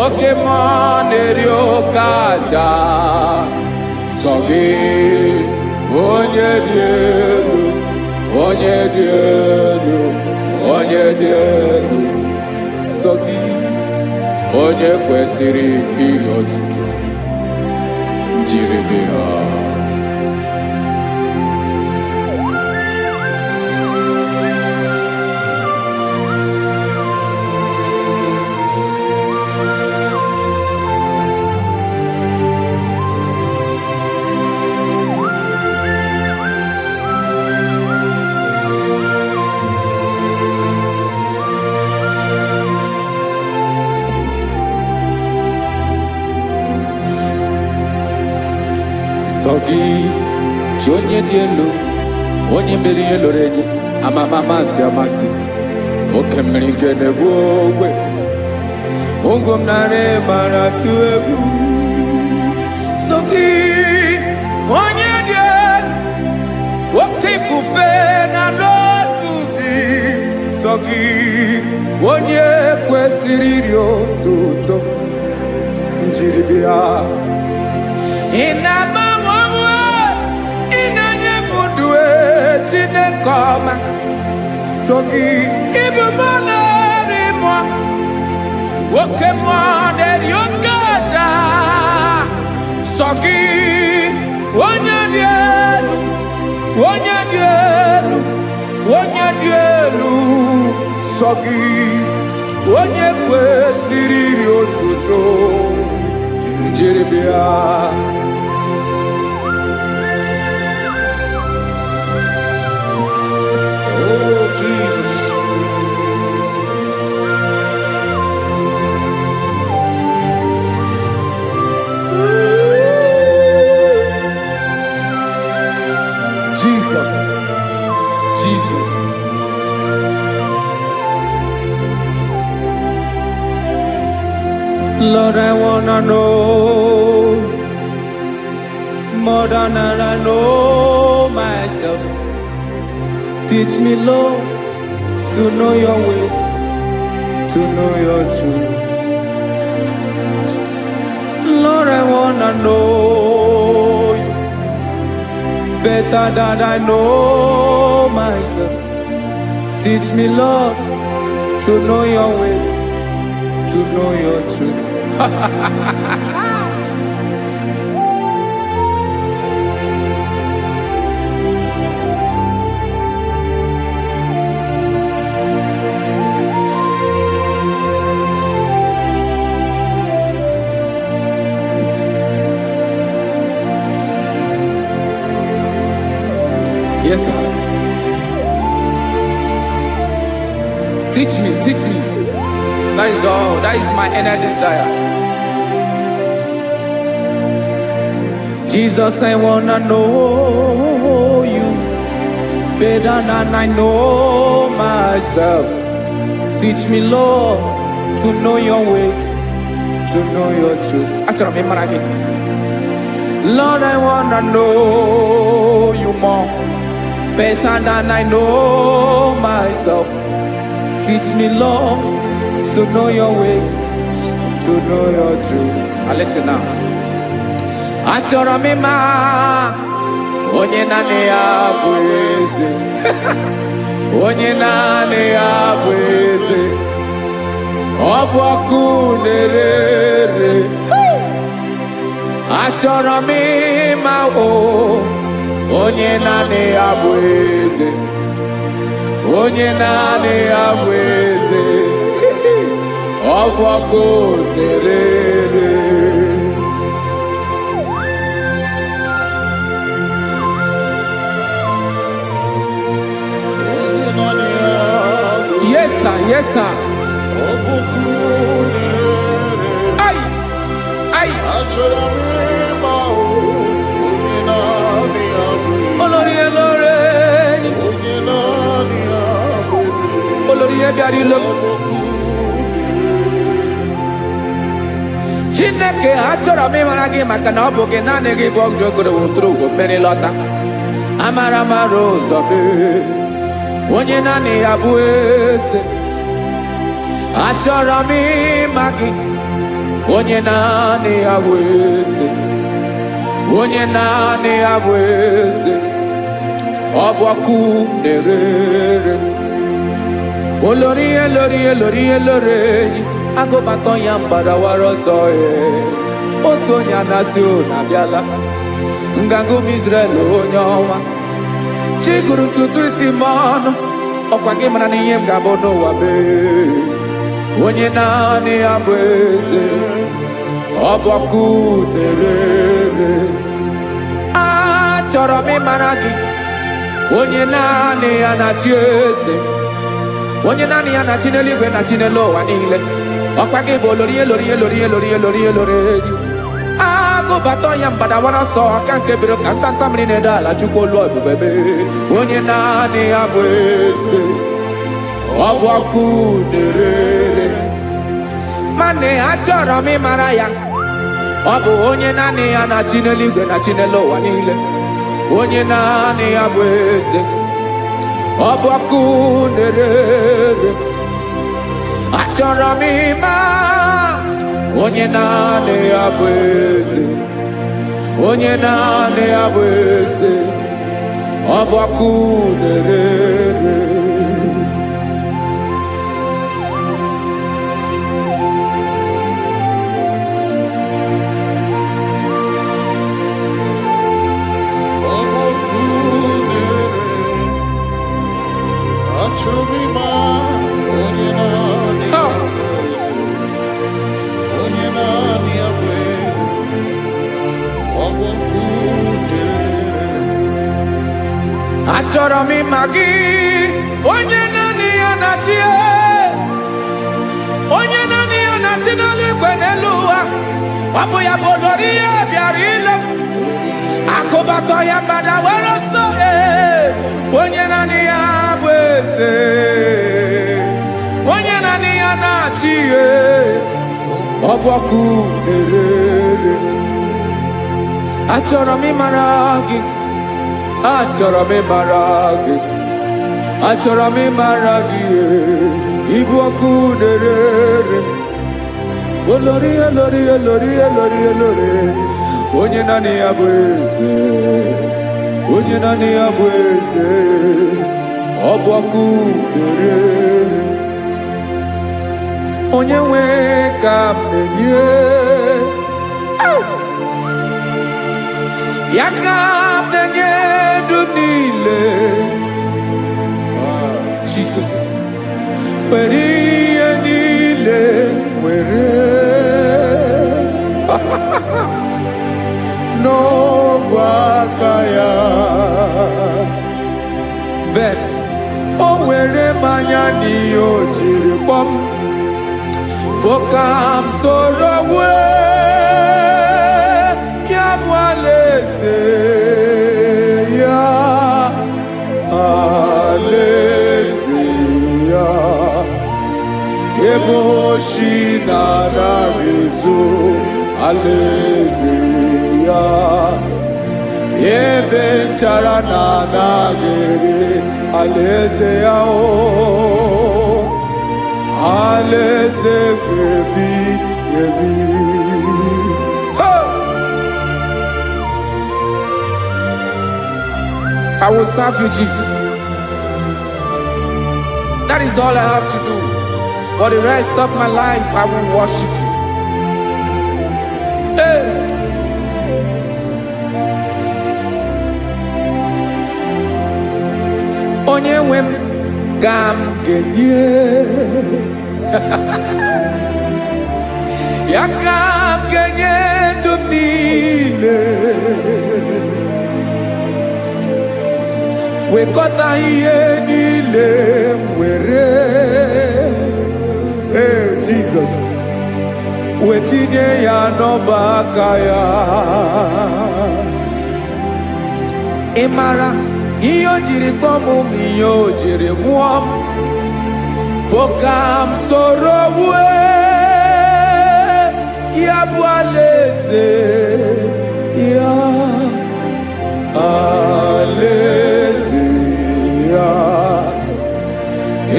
oke mmụọ na-eri oke aja. Sọ gị onye dị elu, onye dị elu, onye dị elu. Sọ gị onye kwesịrị iri otuto njiribịa. Sọ gị chi onye dị elu, onye mere ihe lụrụ enyi, amama amasị amasị, oke mmiri nke na-egbu ogbe, ụgwọ m narị mara tụ egwu. Sọ gị onye dị elu, oke ifufe na n'otu gị. Sọ gị onye kwesịrị iri otuto njiribịa. Ị na-agbanwe ọnwụ, ị na-enye m ndụ ee, Chineke ọma. So gị ịbụ mmụọ na-eri mmụọ, oke mmụọ na-eri oke aja. Sọ gị onye dị elu, onye dị elu, onye dị Sọ gị onye kwesịrị iri otuto njiri bịa. Oh, Jesus. Jesus, Jesus. Lord, I wanna know more than I know myself. Teach me, Lord, to know your ways, to know your truth. Lord, I wanna know you better than I know myself. Teach me, Lord, to know your ways, to know your truth. Yes, sir. Teach me, teach me. That is all. That is my inner desire. Jesus, I wanna know you better than I know myself. Teach me, Lord, to know your ways, to know your truth. Achọrọ m ịmara gị. Lord, I wanna know you more, better than I know myself. Teach me, Lord, to know your ways, to know your truth. Now listen now. Achọrọ m ịma onye naanị ya bụ eze. Onye naanị ya bụ eze. Ọ bụ ọkụ na-ere ere. Achọrọ m ịma o onye naanị ya bụ eze. Onye naanị ya bụ eze. Ọ bụ ọkụ na-ere ere. Onye naanị ya bụ Yes, sir. Yes, sir. Ọ bụ ọkụ na-ere. Ai! Ai! Achọrọ m ịma o, onye naanị ya bụ eze. Olórí elóore ni. Onye naanị ya bụ eze. Olórí ihe bịara ilo. Ọ bụ ọkụ Chineke, achọrọ m ịmara gị maka na ọ bụ gị naanị gị bụ ọgụ ogoro woturu ugwo mmiri lọta. Amara mara ụzọ mee. Onye naanị ya bụ eze. Achọrọ m ịma gị. Onye naanị ya bụ eze. Onye naanị ya bụ eze. Ọ bụ ọkụ na-ere ere. Olórí elórí elórí elórí enyi agụbatọ ya mgbadawara ọsọ ee. Otu onye anasị unu abịala nganga ụmụ Izrel, onye ọnwa chi gụrụ ntutu isi m ọnụ, ọkwa gị mara na ihe m ga-abụ n'ụwa mee. Onye naanị ya bụ eze, ọ bụ ọkụ na-ere ere. Achọrọ m ịmara gị, onye naanị ya na-achị eze, onye naanị ya na-achị n'eluigwe na-achị n'elu ụwa niile. Ọkwa gị bụ olori elori elori elori elori elori enyi agụbata ya mgbadawara ọsọ aka nke biro ka ntanta mmiri na-ede ala. Chukwu olu ebube mee, onye naanị ya bụ eze, ọ bụ ọkụ na-ere ere. Mana achọrọ m ịmara ya, ọ bụ onye naanị ya na-achị n'eluigwe na-achị n'elu ụwa niile, onye naanị ya bụ eze, ọ bụ ọkụ na-ere ere. Achọrọ m ịma onye naanị ya bụ eze, onye naanị ya bụ eze, ọ bụ ọkụ na-ere ere. Ọ bụ ọkụ na-ere. Achọrọ m ịma onye Achọrọ m ịma gị, onye naanị ya na-achị, onye naanị ya na-achị n'eluigwe n'elu ụwa. Ọ bụ ya bụ olori ihe bịara ile m. Akụbatọ ya mmadụ were ọsọ, ee, onye naanị ya bụ eze, onye naanị ya na-achị, ee, ọ bụ ọkụ na-ere. Achọrọ m ịmara gị, achọrọ m ịmara gị, achọrọ m ịmara gị, ee, ịbụ ọkụ na-ere. Olori, olori, olori, olori, olori, onye naanị ya bụ eze, onye naanị ya bụ eze, ọ bụ ọkụ na-ere. Onye nwe ka m na-enye ya, ka m na-enye ndụ niile. Jesus, were ihe niile, were n'ọbụ aka ya. Ben o were mmanya n'ihe o jiri kpọm bụ ka m soro wee ya bụ alaeze ya, alaeze ya, ebe oshi na-anaghị ezo, alaeze ya, ebe nchara na-anaghị ere, alaeze ya, o alaeze ebi ebi. Hey! I will serve you, Jesus. That is all I have to do. For the rest of my life, I will worship you. Hey! Onye nwe m ka m ga-enye ya, ka m ga-enye ndụ m niile, wekọta ihe niile m were, ee, Jizọs, wetinye ya n'ọba aka ya. Ị mara ihe o jiri kpọọ m ma ihe o jiri mụọ m bụ ka m soro wue ya bụ alaeze ya, alaeze ya,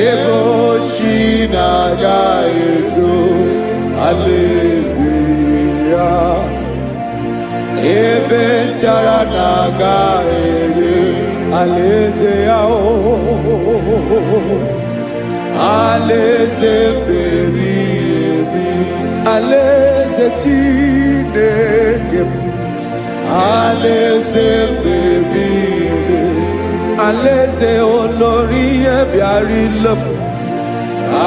ebe oshi na-aga ezo, alaeze ya, ebe nchara na-aga ere, alaeze ya, o alaeze mbebi ebi, alaeze Chineke m, alaeze mbebi ebi, alaeze olori ihe bịara ile m,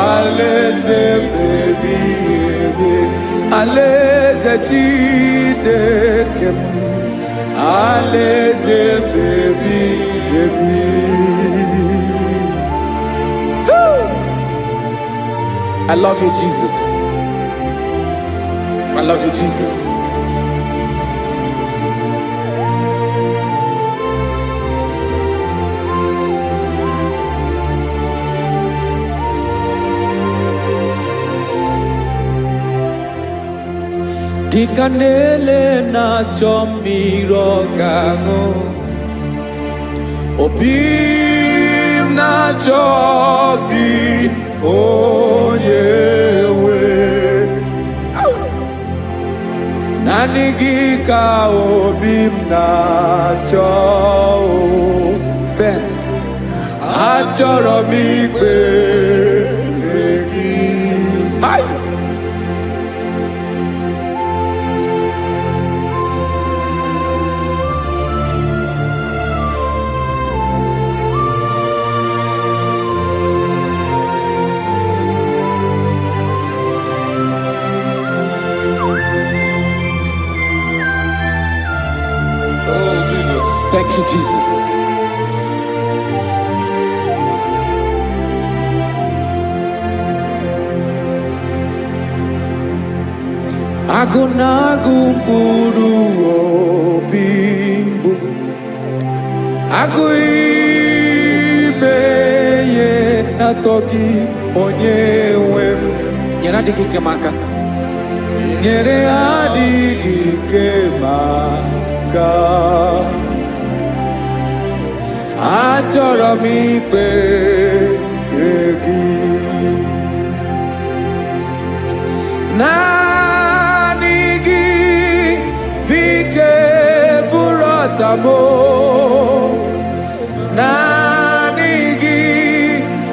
alaeze mbebi ebi, alaeze Chineke m, alaeze mbebi ebi. Woo! I love you, Jesus. I love you, Jesus. Dịka na-ele na-achọ mmiri ọ ga-aṅụ, obi m na-achọ gị, onye nwe. Naanị gị ka obi m na-achọ o. Ben, achọrọ m ikpere gị. Ai! Oh, Jesus. Thank you, Jesus. Agụ na-agụ mkpụrụ obi mbụ, agụ ime ihe na-atọ gị, onye nwe m. Nyere adịghị ike m aka, nyere adịghị ike m aka. Achọrọ m ikpere gị naanị gị. Bike bụrụ ọtamo, naanị gị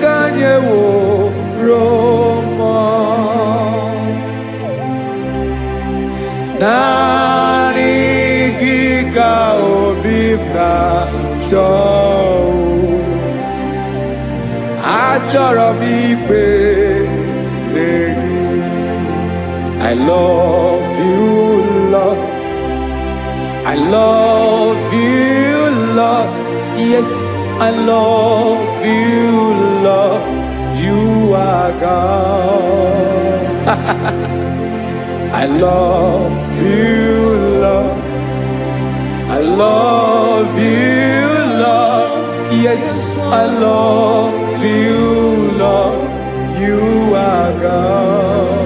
ka nyeworo mmụọ, naanị gị ka obi m na-achọ. Achọrọ m ikpere gị. I love you, Lord. I love you, Lord. Yes, I love you, Lord. You are God. I love you, Lord. I love you, Lord. Yes, I love you, Lord. You are God.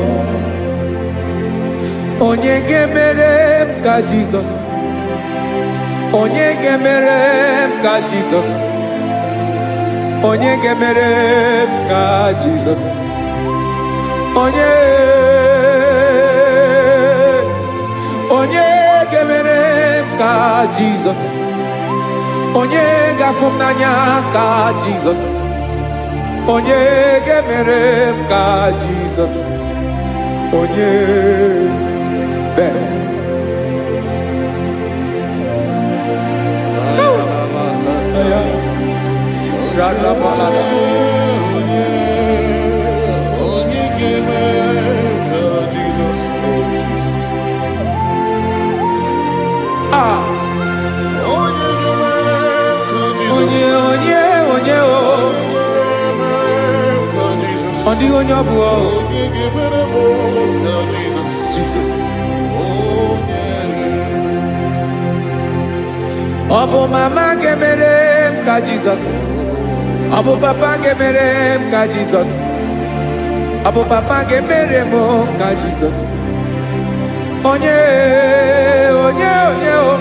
Onye ga-emere m ka Jizọs? Onye ga-emere m ka Jizọs? Onye ga-emere m ka Jizọs? Onye, onye ga-emere m ka Jizọs? Onye ga-afụ m n'anya ka Jizọs? Onye ga-emere m ka Jizọs? Onye bere ya radabalada. Onye ga-eme ka Jizọs, oh Jesus. Ah. Onye ga-emere ka Jizọs. Onye, onye, onye o? Onye ga-emere ka Jizọs. Ọ dịghị onye ọ bụ o. Onye ga-emere m ka Jizọs. Jizọs. Onye. Ọ bụ mama ga-emere m ka Jizọs? Ọ bụ papa ga-emere m ka Jizọs? Ọ bụ papa ga-emere m ka Jizọs? Onye, onye, onye o?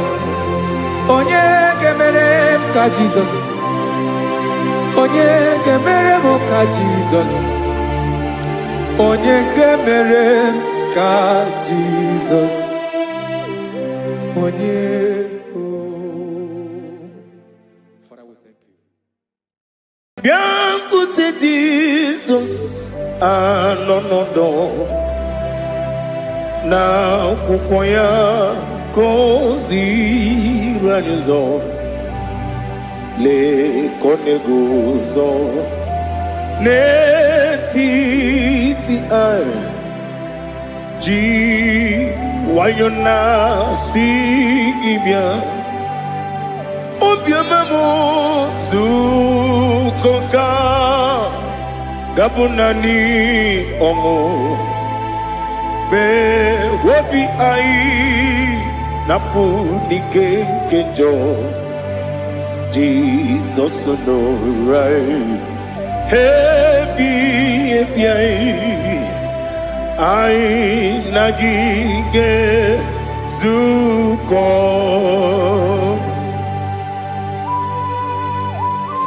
Onye ga-emere m ka Jizọs? Onye ga-emere m ka Jizọs? Onye ga-emere m ka Jizọs? Onye o? Father, we thank you. Bịakwute Jizọs, anọ n'ọdọ na akwụkwọ ya ka o ziri anyị ụzọ. Lee ka ọ na-eguzo n'etiti anyị, ji nwayọ na-asị gị bịa. Obiọma m, zukọ ka gabụ naanị ọṅụ mee obi anyị napụ n'ike nke njọ. Jizọs nọrọ anyị ebi ebi, anyị anyị na gị ga-ezukọ.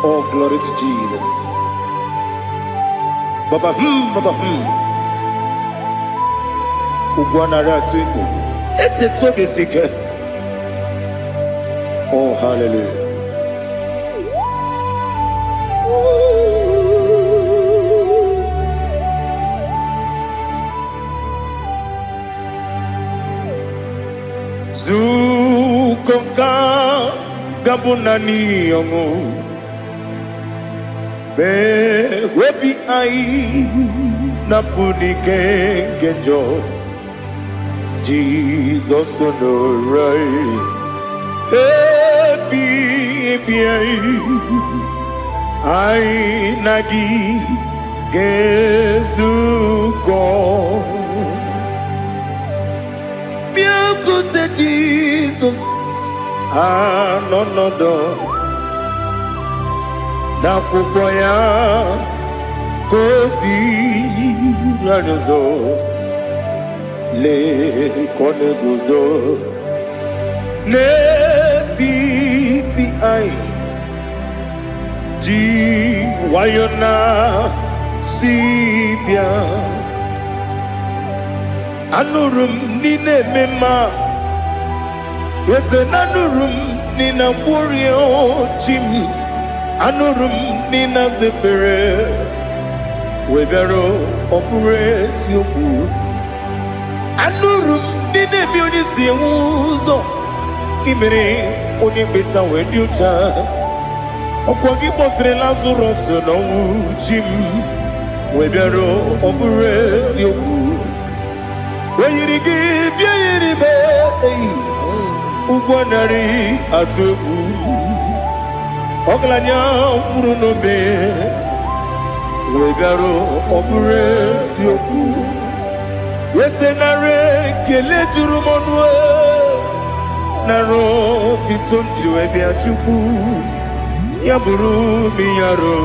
Oh, glory to Jesus. Baba, baba, Ugwu anara atụ egwu. Etetu obi si ike. Oh, hallelujah. Zukọ ka gabụ naanị ọṅụ mee obi anyị napụ n'ike nke njọ. Jizọs nọrọ anyị ebi ebi, anyị anyị na gị ga-ezukọ. Jizọs anọ nọdụ n'akwụkwọ ya ka o ziri anyị ụzọ. Lee ka ọ na-eguzo n'etiti anyị, ji nwayọ na si bịa. Anụrụ m n'ị na-eme mma, eze, na anụrụ m n'ị na-agwọrị chi m. Anụrụ m n'ị na-zepere wee bịara. Ọ bụrụ eziokwu, anụrụ m n'ị na-eme onye si enwe ụzọ imere onye mkpeta wee dị ụcha. Ọkwa gị kpọtere Lazarọs n'ọnwụ, chi m, wee bịara. Ọ bụrụ eziokwu, o yiri gị bịa yiri be eyi ụgwọ narị atụ egwu. Ọgaranya nwụrụ n'obe wee bịara. Ọ bụrụ eziokwu, ese, nara ekele juru m ọnụ, nara otito m jiri wee bịa. Chukwu, ya bụrụ m yaro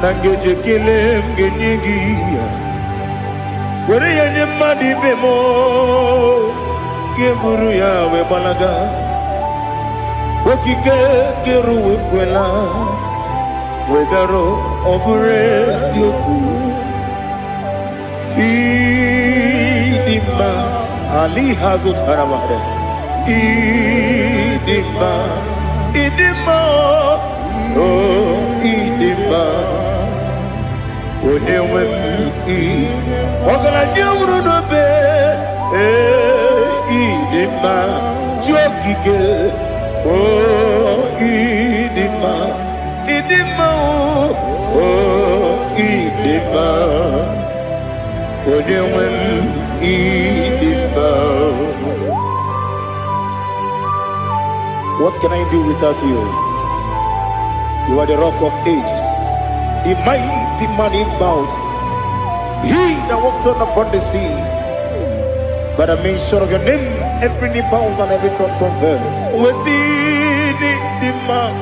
na ngeji ekele m ga-enye gị ya, were ya nye mmadụ ibe m, ga-eburu ya wee gbalaga. Okike kere ụwa ekwela wee bịara. Ọ bụrụ eziokwu, ịdị mma ali ha zụtara mmadụ. Ịdị mma, ịdị mma, o ịdị mma, onye nwe m. Ị ọgaranya nwụrụ n'obe, ee, ịdị mma, chi okike, o ịdị mma, ịdị mma, o ịdị mma, onye nwe m, ịdị mma. What can I do without you? You are the Rock of Ages, the mighty man in battle, he that walked on upon the sea. By the mention of your name, every knee bows and every tongue confess. We see the man.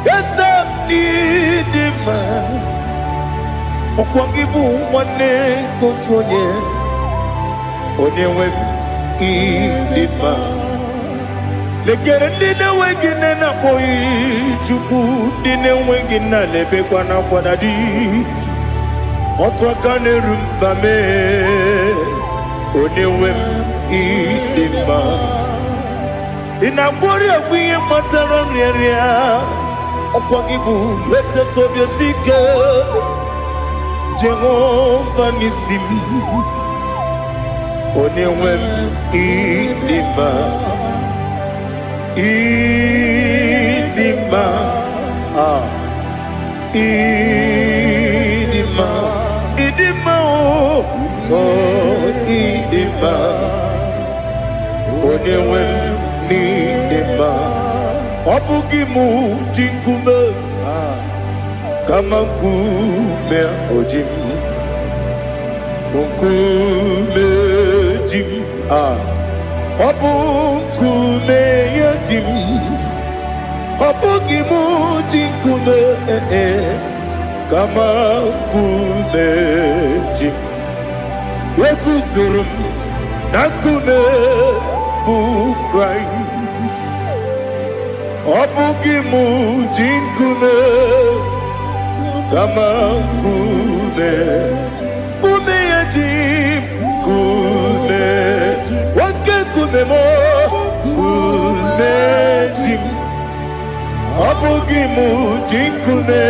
Yes, the man. Ọkwa gị bụ nwanne nke otu onye, onye nwe m, ịdị mma. Lekere ndị na-enweghị nne na-akpọghị Chukwu, ndị na-enweghị nna na-ebekwa na akwada di otu aka na-eru mba mee. Onye nwe m, ịdị mma. Ị na-agwọrị egwu ihe kpatara nrịanrịa. Ọkwa gị bụ eteta obi esi ike, Jehova n'isi m. Onye nwe m, ịdị mma, ịdị mma, ah, ịdị mma, ịdị mma, o o ịdị mma, onye nwe m, n'ịdị mma. Ọ bụghị mụ ji nkume, kama nkume o ji m, nkume ji m, ah, ọ bụ nkume ya ji m. Ọ bụghị mụ ji nkume, ee, kama nkume ji m. Eguzoro m na nkume bụ Kraịst. Ọ bụghị mụ ji nkume, kama nkume, nkume ya ji m. Nkume, nwoke nkume m, nkume ji m. Ọ bụghị mụ ji nkume,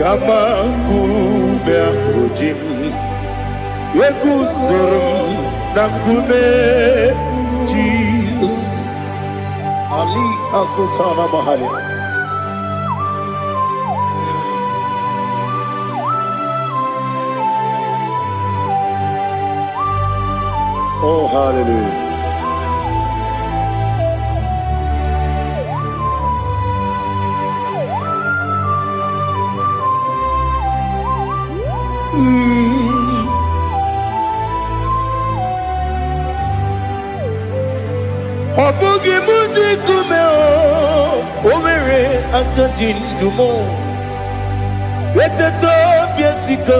kama nkume ahụ ji m. Eguzoro m na nkume Jizọs. Ali Azụtana Mahali. Oh, hallelujah. Ọ bụghị m ji nkume o, o nwere aka ji ndụ m. Eteta obi esiko,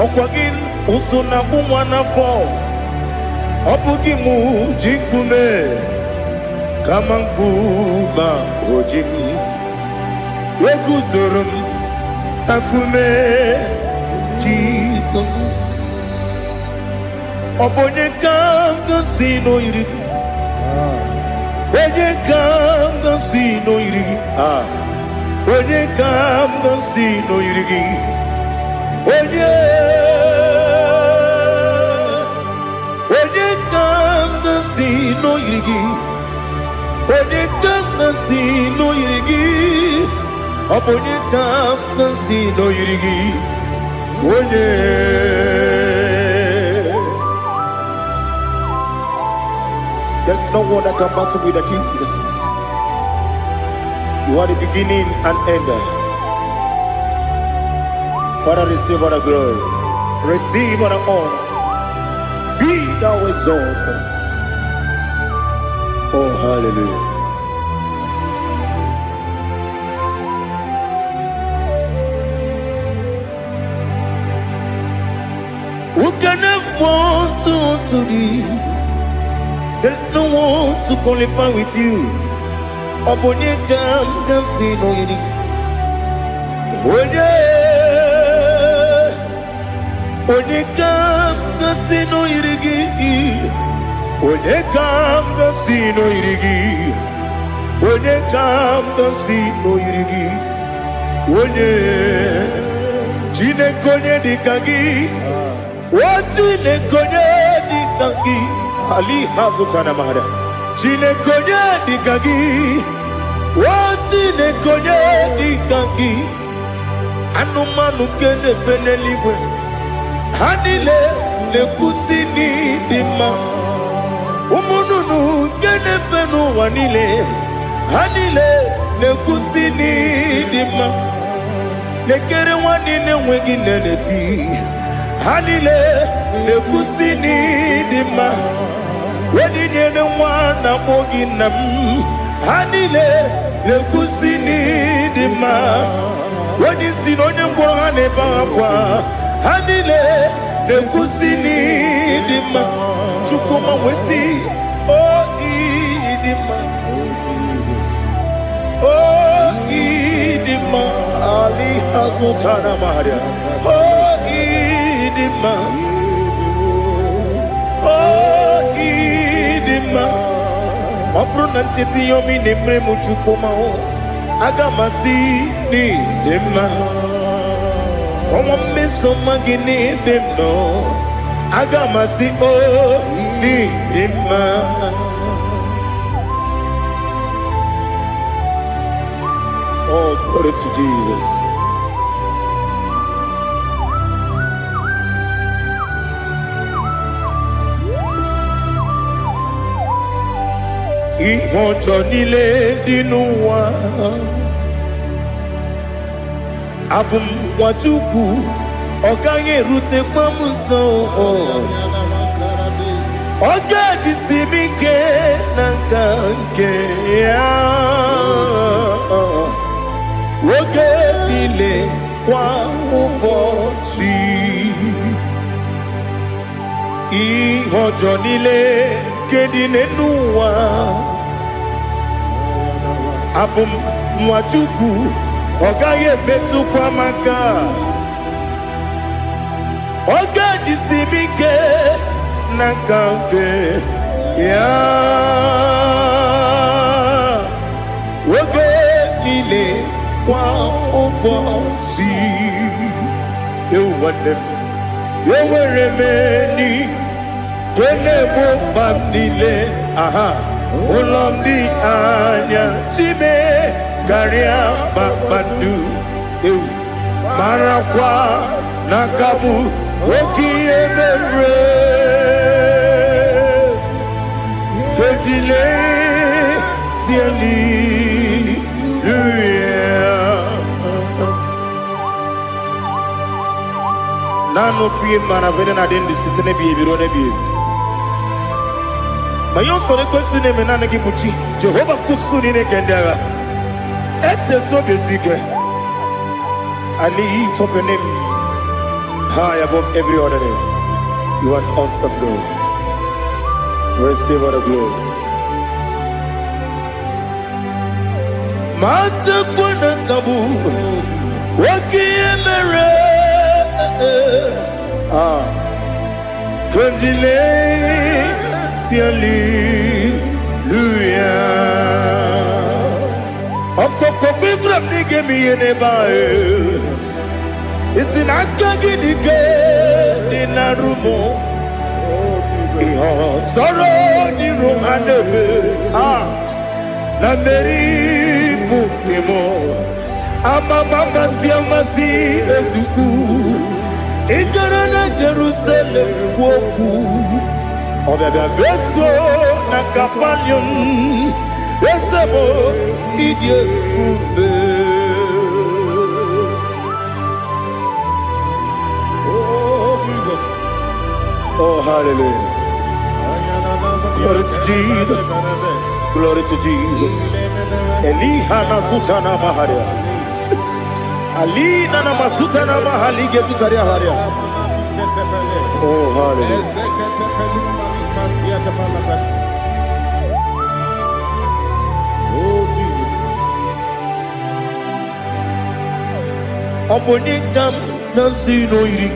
ọkwa gị ụsụ na-akpụ nwa n'afọ. Ọ bụghị m ji nkume, kama nkume o ji m. Eguzoro m na nkume Jizọs. Ọ bụ onye ka m gosi n'oyiri gị? Onye ka m gosi n'oyiri gị? Ah. Onye ka m gosi n'oyiri gị? Onye? Onye ka m gosi n'oyiri gị? Onye ka m gosi n'oyiri gị? Ọ bụ onye ka m gosi n'oyiri gị? Onye? There's no one that can battle with the Jesus. You are the beginning and end. Father, receive all the glory. Receive all the honor. Be thou exalted. Oh, hallelujah. Who can have one to thee? There's no one to qualify with you. Ọ bụ onye ka m ga-asị n'oyiri? Onye? Onye ka m ga-asị n'oyiri gị? Onye ka m ga-asị n'oyiri gị? Onye ka m ga-asị n'oyiri gị? Onye? Chineke, onye dị ka gị? O Chineke, onye dị ka gị? Ali hazụtara mara. Chineke, onye dị ka gị? O Chineke, onye dị ka gị? Anụmanụ nke na-efe n'eluigwe, ha niile na-ekwusi n'ịdị mma. Ụmụ nnụnụ nke na-efe n'ụwa niile, ha niile na-ekwusi n'ịdị mma. Lekere nwa niile enweghị nne na-eti, ha niile na-ekwusi n'ịdị mma. Onye nyere nwa na-akpọ gị nna m, ha niile na-ekwusi n'ịdị mma. Onye isi na onye ngwọrọ, ha na-ebe akwa, ha niile na-ekwusi n'ịdị mma. Chukwuma wee o ịdị mma, o ịdị mma. Ali azụtara maria. O ịdị mma, o ịdị mma. Ọ bụrụ na ncheta ihe omi na-emere m, Chukwuma o, aga m asị n'ịdị mma. Kọnwa mmeso ọma gị n'ebe m nọ, aga m asị o n'ịdị mma. Oh, glory to Jesus. Ihe ọjọọ niile dị n'ụwa, abụ m nwa Chukwu, ọ gaghị erutekwa m nso. Ọ ga-ejisi m ike na nka nke ya oge niile, kwa ụbọchị. Ihe ọjọọ niile nke dị n'ụwa, abụ m nwa Chukwu, ọ gaghị emetụkwa m aka. Ọ ga-ejisi m ike na nka nke ya oge niile, kwa ụbọchị. Ewu nwanne m, enwere m enyi nke na-egbo mkpa m niile. Aha ụlọ m dị anya chime karịa kpakpando. Ewu, marakwa na aka bụ oke ihe mere kejile tieli. Naanị ofu ihe mara bụ na adị ndụ site n'ebighị ebi ruo n'ebighị ebi. Ma ihe usoro ekwesị na-eme, naanị gị bụ chi Jehova nkusu niile nke ndị agha. Etetu obi esi ike. I lift up your name high above every other name. You are an awesome God. Receive all the glory. Matakwana kabu oke ihe mere. Ah, Kandile hallelujah. Ọkọkọ gbígbà m n'ige m ihe n'ebe ahụ. Isi na aka gị dị ike dị na rumo. Ihe ọsọrọ n'iru ha na-eme. Ah, na mmeri bụ nke m. Amama amasị amasị ezukwu. Ị gara na Jerusalem kwuo okwu. Ọbịabịa beso na Kapanium. Eze m, ịdị ebube. Oh, Jesus. Oh, hallelujah. Glory to Jesus. Glory to Jesus. Eliha na sutana maharia. Alina na masutana mahali gezutaria haria. Oh, hallelujah. Oh, Jesus. Ọ bụ onye ka m na-asị n'oyiri.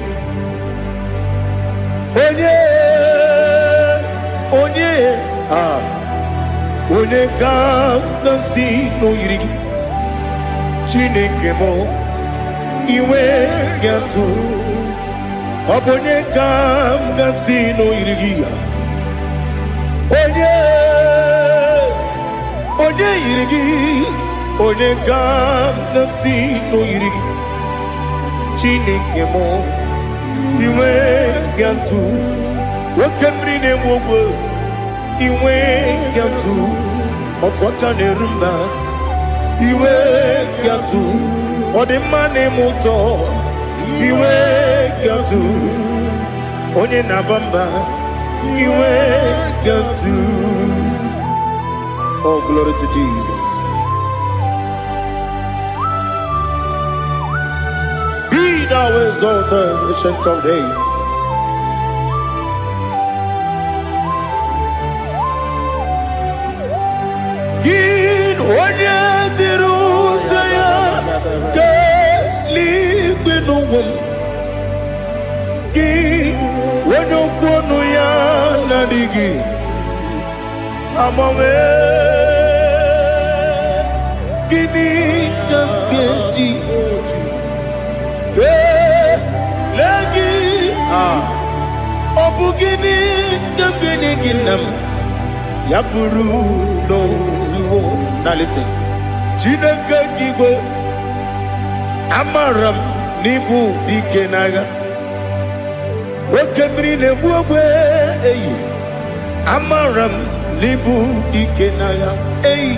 Onye, onye, ah, onye ka m na-asị n'oyiri gị. Chineke m, iwe ga-atụ. Ọ bụ onye ka m ga-asị n'oyiri gị ya. Onye, onye yiri gị, onye ka m ga-asị n'oyiri gị. Chineke m, iwe ga-atụ. Oke mmiri na-egbu ogwe, iwe ga-atụ. Otu aka na-eru mba, iwe ga-atụ. Ọ dị mma na-eme ụtọ, iwe ga-atụ. Onye na-aba mba, iwe ga-atụ. Oh, glory to Jesus. Be thou exalted, Ancient of Days. Gị onye jiri ute ya kelee n'ụwa m. Gị onye okwu ọnụ ya na-adịghị agbanwe. Gịnị ka m ga-eji kelee gị? Ah, ọ bụ gịnị ka m ga-enye gị, nna m, ya bụrụ n'ozuo? Now listen. Chineke gị igwe, amara m n'ịbụ dike n'agha. Oke mmiri na-egbu ogbe eyi, amara m n'ịbụ dike n'agha eyi.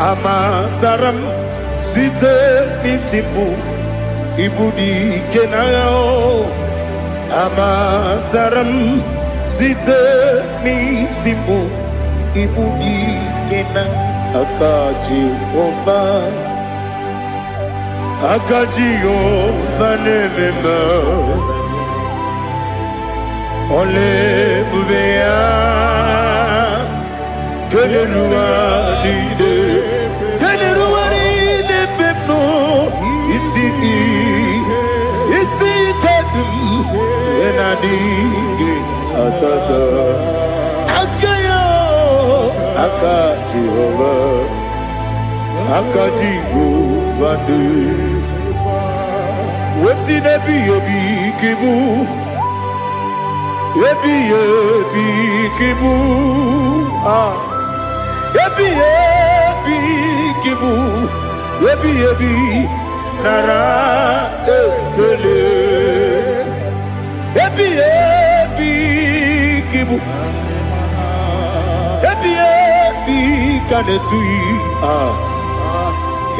Amatara m site n'isi mbụ, ịbụ dike n'agha o. Amatara m site n'isi mbụ, ịbụ dike na aka Jehova. Aka Jehova na-eme mma. Ọla ebube ya keneruwa niile, keneruwa niile ebe m nọ. Isi isi ike dị m ihe na-adịghị atata aka ya. Aka Jehova, aka Jehova dị wesi n'ebighị ebi ka ịbụ, ebighị ebi ka ịbụ. Ah, ebighị ebi ka ịbụ, ebighị ebi, nara ekele. Ebighị ebi ka ịbụ, ebighị ebi ka na-etughị. Ah,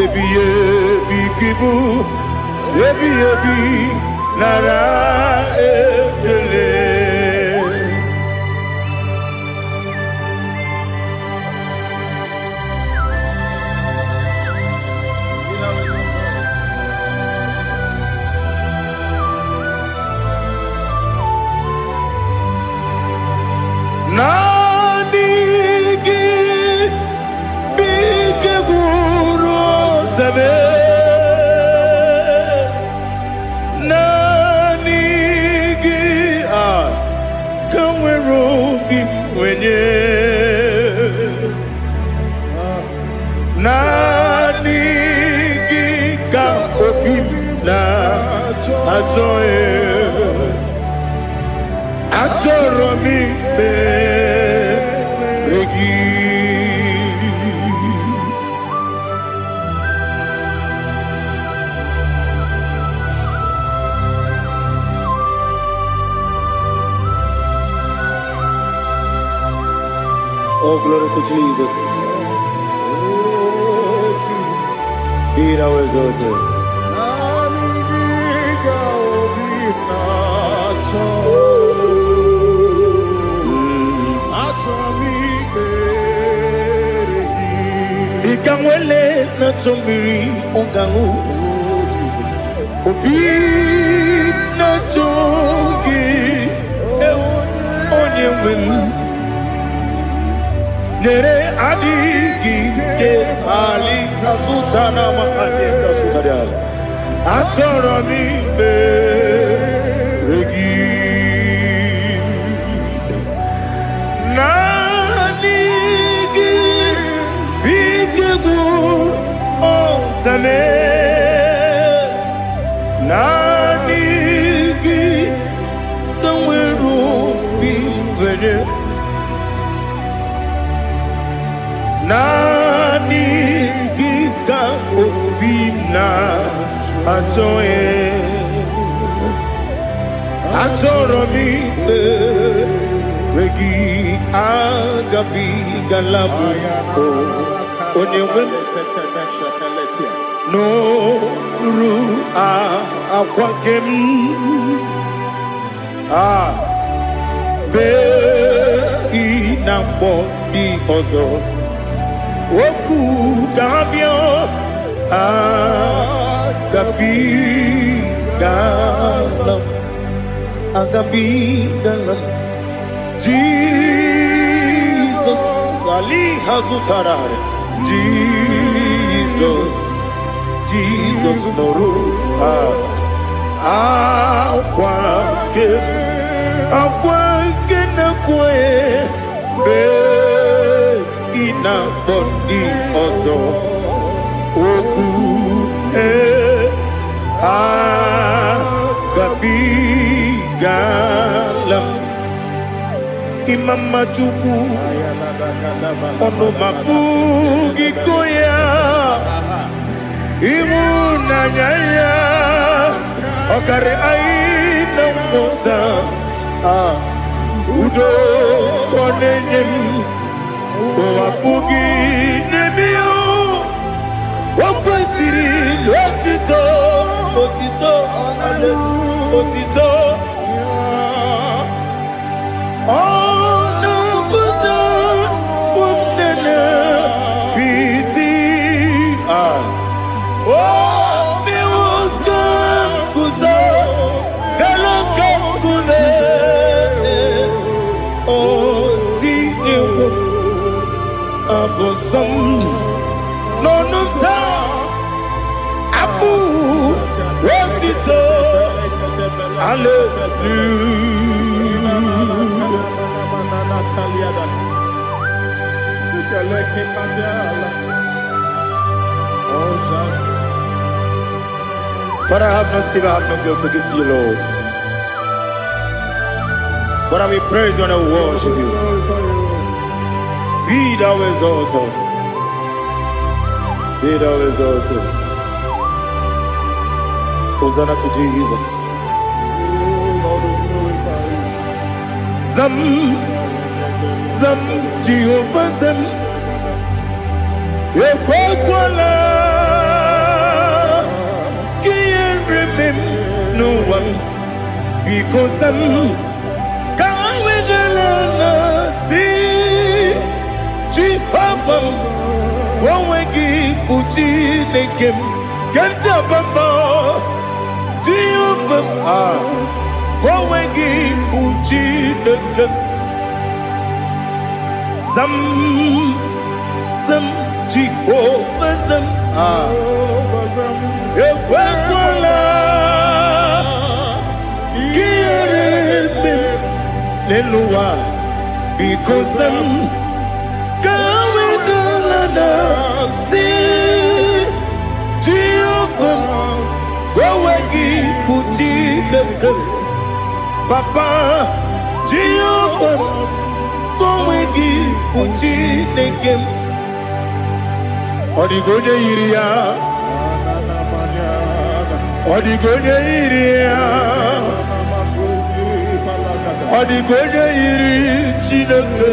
ebighị ebi ka ịbụ, ebighị ebi, nara ekele. mbenye. Naanị gị ka obi m na-achọ, achọrọ m ikpere gị. Oh, glory to Jesus. Be thou exalted. Naanị gị ka obi m na-achọ. Achọrọ m ikpere gị. Dịka nwele na-achọ mmiri ọ ga-aṅụ, obi na-achọ gị, ewu, onye nwe m. Nyere adịghị ike ali kasụtara maka ndị kasụtara. Achọrọ m ikpere gị. Naanị gị bụ ike gwụrụ ọtame. Naanị gị ka nwere obi nwere. Naanị gị ka obi m na-achọ. Achọrọ m ikpere gị. Agabigala m o, onye nwe m, n'oru akwa nke m a bee ị na-akpọ ndị ọzọ okwu ka ha bịa. Agabigala m, agabigala m. Jizọs ali ha zụtara. Jizọs, Jizọs, nụrụ akwa nke, akwa nke na-ekwe bee ị na-akpọ ndị ọzọ okwu. Ee, agabigala m. Ịma mma Chukwu, ọnụ ma pụghị ịkọ ya. Ịhụnanya ya ọkarị anyị na mmụta. Ah, udo ka ọ na-enye m, ụwa pụghị n'ebe ya. O kwesịrị otito, otito, otito. Ọ na-apụta ụmụnne piti. Ah, o mewo ka m guzo elu ka nkume. O tinyewo abụ nsọ m n'ọnụ m taa, abụ otito, hallelujah. Father, I have no silver, I have no gold to give to you, Lord. But I will praise you and I will worship you. Be thou exalted. Be thou exalted. Hosanna to Jesus. Zam, Zam, Jehovah Zam. Ekwekwala ka ihere mee m n'ụwa m. Biko zam, ka ha wedala na si Jehova m, ka onwe gị bụ Chineke m. Ke ntị ọbamba Jehova m, ah, ka onwe gị bụ Chineke m. Zam, zam, Jehova zam, ah, ekwekwala ka ihere mee m n'elu ụwa. Biko zam ka wedala na si Jehova onwe gị bụ Chineke. Papa, Jehova onwe gị bụ Chineke m. Ọ dịghị onye yiri ya. Ọ dịghị onye yiri ya. Ọ dịghị onye yiri Chineke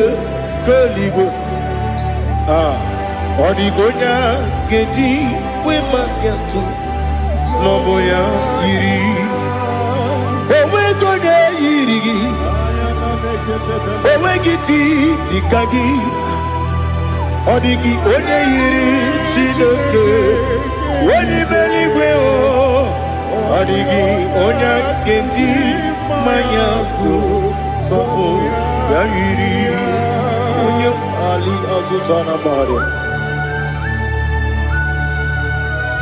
nke eluigwe. Ah, ọ dịghị onye a ga-eji wee maka atụ n'ọbụ ya yiri. Onweghị onye yiri gị. Onweghị chi dịka gị. Ọ dịghị onye yiri Chineke onye ime eluigwe o. Ọ dịghị onye ga-eji mmanya tụ sọpụ ya yiri onye ali azụta na mmadụ.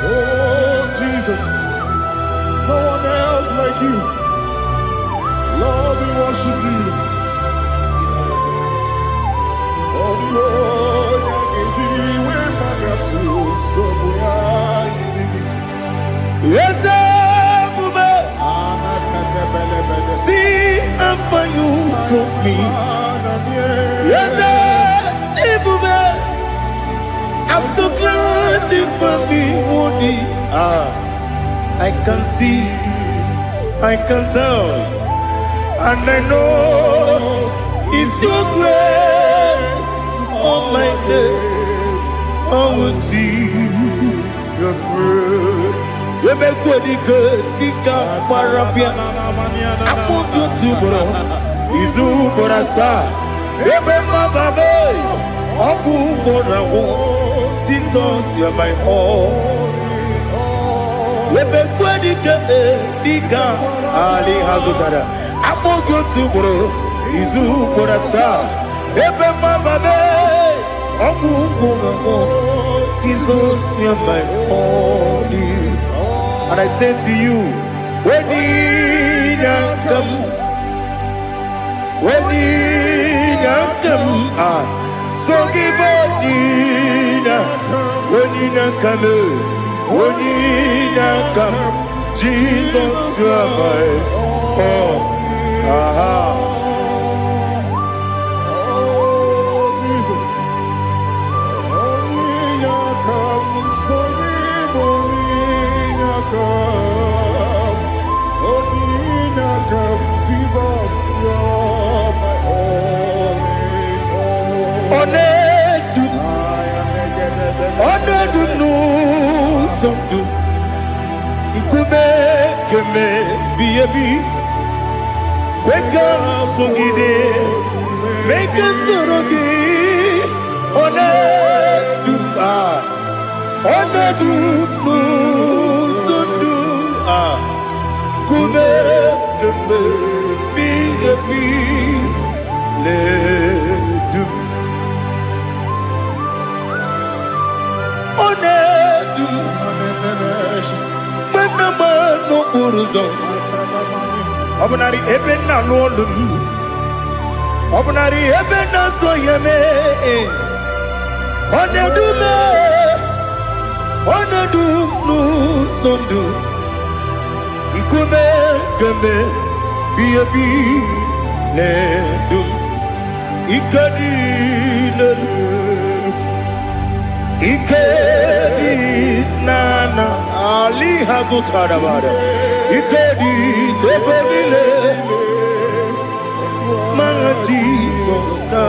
Oh, Jesus, no one else like you. Lord, we worship you. Oh, Lord, we magatu, so we are. Eze ebube, see how far you brought me. Eze ebube, I'm so glad you found me worthy. Ah, I can see, I can tell, and I know it's your grace on my day. I will see your grace. Emekwe dike dịka gbara bịa akpụkpọ otu ugboro izu ugboro asaa ebe mmababe ọgwụ ugboro agwụ. Jesus, you're my all. Emekwe dike dịka ali ha zụtara akpụkpọ otu ugboro izu ugboro asaa ebe mmababe ọgwụ ugboro agwụ. Jesus, you're my all. And I say to you, when you come, when you come, ah, so give up, when you come, when you come, Jesus, you are my all. Aha. Oh, Jesus. Onyinaka m, Onyinaka m, Onyinaka m, Jesus, you're my all in all. Ọ na-edu m, I am ọ na-edu m n'ụzọ ndụ nkume keme bi ebi kwe ka m sogide mee ka m soro gị. Ọ na-edu m, ah, ọ na-edu m n'ụzọ ndụ a nkume keme bi ebi na-edu m. Ọ na-edu m mgbe m na-agba n'okporo ụzọ ọ bụnarị ebe m na-alụ ọlụ m ọ bụnarị ebe m na-asọ ya mee. Ọ na-edu m, ọ na-edu m n'ụzọ ndụ nkume kemgbe bi ebi na-edu m. Ike dị n'elu, ike dị n'ala ali ha zụtara mara ike dị n'ebe niile ma Jizọs ka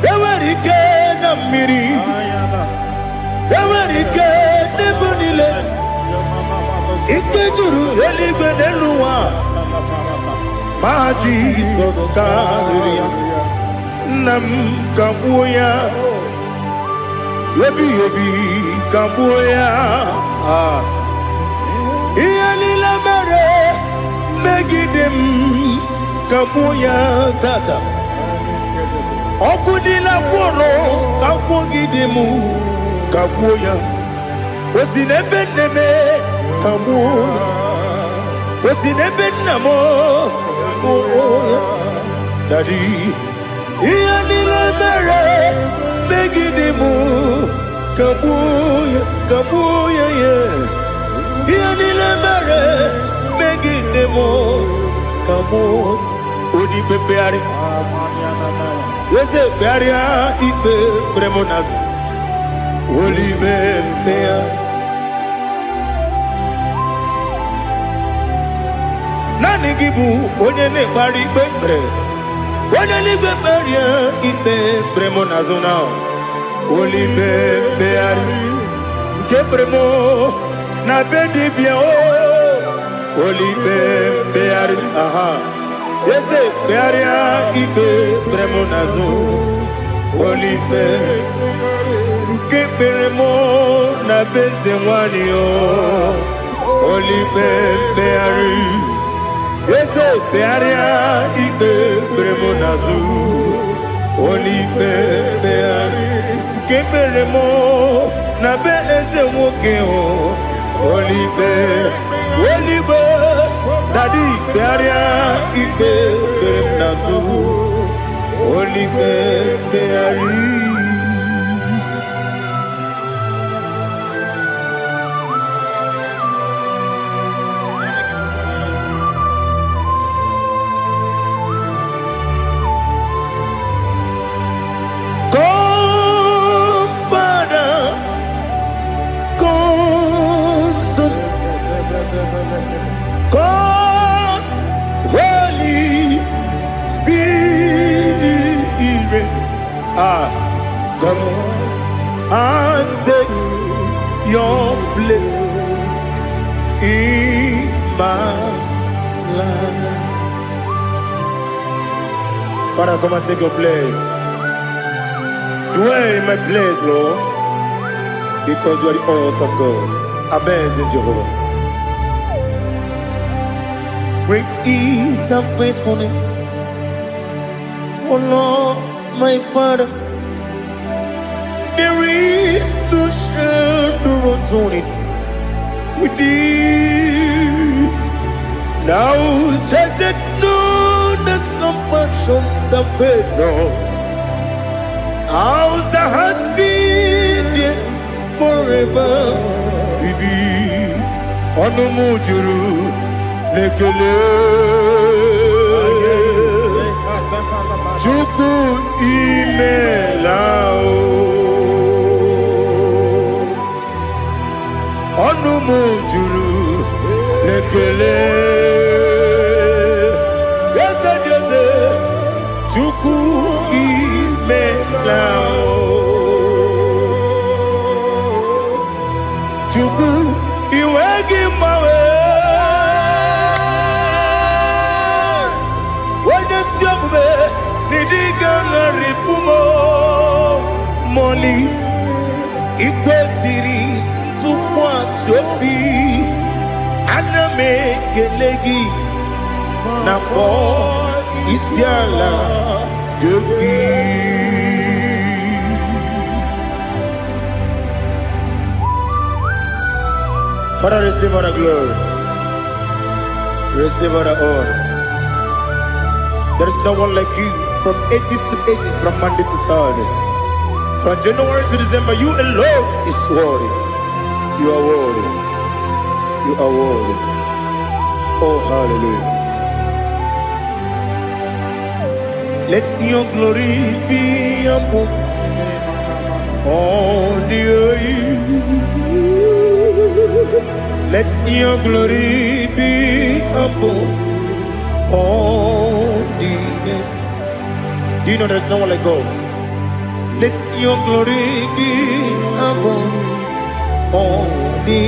enwere ike na mmiri enwere ike n'ebe niile ike juru eluigwe n'elu ụwa ma Jizọs karịrị ya. Nna m ka gbuo ya ebighị ebi ka gbuo ya. Ah. Ihe niile mere megide m ka gbuo ya tata ọkụ niile gwụrụ ka gwugide m ka gbuo ya o si n'ebe nne m ka gbuo ya o si n'ebe nna m ka gbuo ya. Daddy, ihe niile mere megide m, kagbuo ya, kagbuo ya ya. Ihe niile mere megide m, kagbuo. Onye ikpe mkpegharị, eze, kpegharịa ikpe kpere m n'azụ. Olibe mkpegharị. Naanị gị bụ onye na-ekpegharị ikpe kpere. Onye n'igwe, kperie ikpe kpere m n'azụ na olibe mkpegharị nke kpere m na be dibịa o. Olibe mkpegharị, aha, eze, kpegharịa ikpe kpere m n'azụ. Olibe nke kpere m na be eze nwanyị o. Olibe mkpegharị, eze, kpegharịa ikpe kpere m n'azụ. Olibe mkpegharị nke kpere m na be eze nwoke o. Olibe, olibe, Daddy, kpegharịa ikpe kpere m n'azụ. Olibe mkpegharị. Come, Father, come, Son, come, Holy Spirit. Ah, come and take your place in my life. Father, come and take your place. Dwell in my place, Lord, because you are the awesome God, amazing Jehovah. Great is thy faithfulness, O Lord, my Father. There is no shadow of turning with thee. Thou changest not thy compassions, they fail not. As thou hast been there forever ibi. Ọnụ m juru n'ekele. Chukwu, imela o. Ọnụ m juru n'ekele. Eze dị eze, Chukwu, imela o. Chukwu, iwe gị mgbanwe. Onye si omume n'ịdịga ṅarịpụ m mọli. Ikwesịrị ntụkwasị obi. Ana m ekele gị na kpọọ isi ala gị. Father, receive all the glory. Receive all the honor. There is no one like you from ages to ages, from Monday to Saturday. From January to December, you alone is worthy. You are worthy. You are worthy. Oh, hallelujah. Let your glory be above all the earth. Let your glory be above all the earth. Do you know there's no one like God? Let your glory be above all the.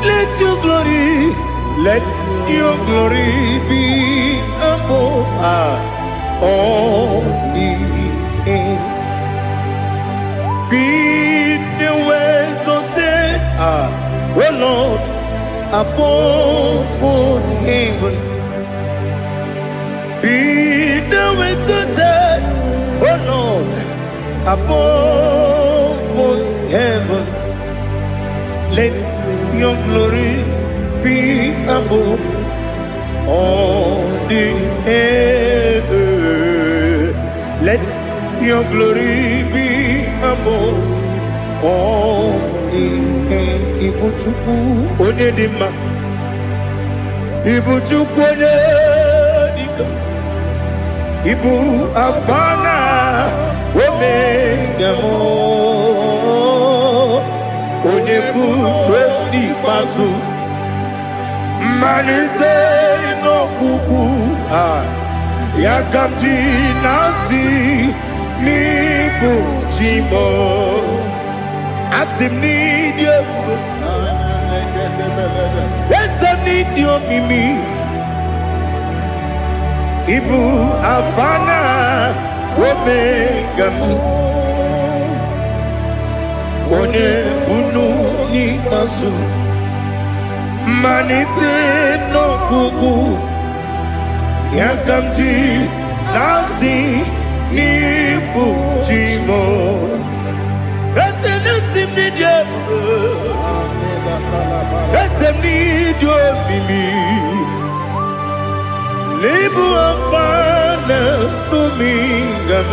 Let your glory, let your glory be above all the earth. Be thou exalted, O Lord, above all heaven. Be thou exalted, O Lord, above all heaven. Let your glory be above all the earth. Your glory be above all ihe. Ibu Chukwu onye dị mma, Ibu Chukwu onye dịka Ibu Alfa na Omega m, onye bụ n'ikpeazụ, mmalite n'ọgwụgwụ. Ya ka m ji na-asị n'ịbụ chi m. Asị m n'ịdị ebube, eze m, n'ịdị omimi. Ịbụ Alfa na Omega m, onye bunu n'ikpeazụ, mmalite n'ọgwụgwụ. Ya ka m ji na-asị n'ịbụ chi m. Eze na-esi m n'ịdị ebube, eze m, n'ịdị omimi. N'ịbụ Alfa na Omega m,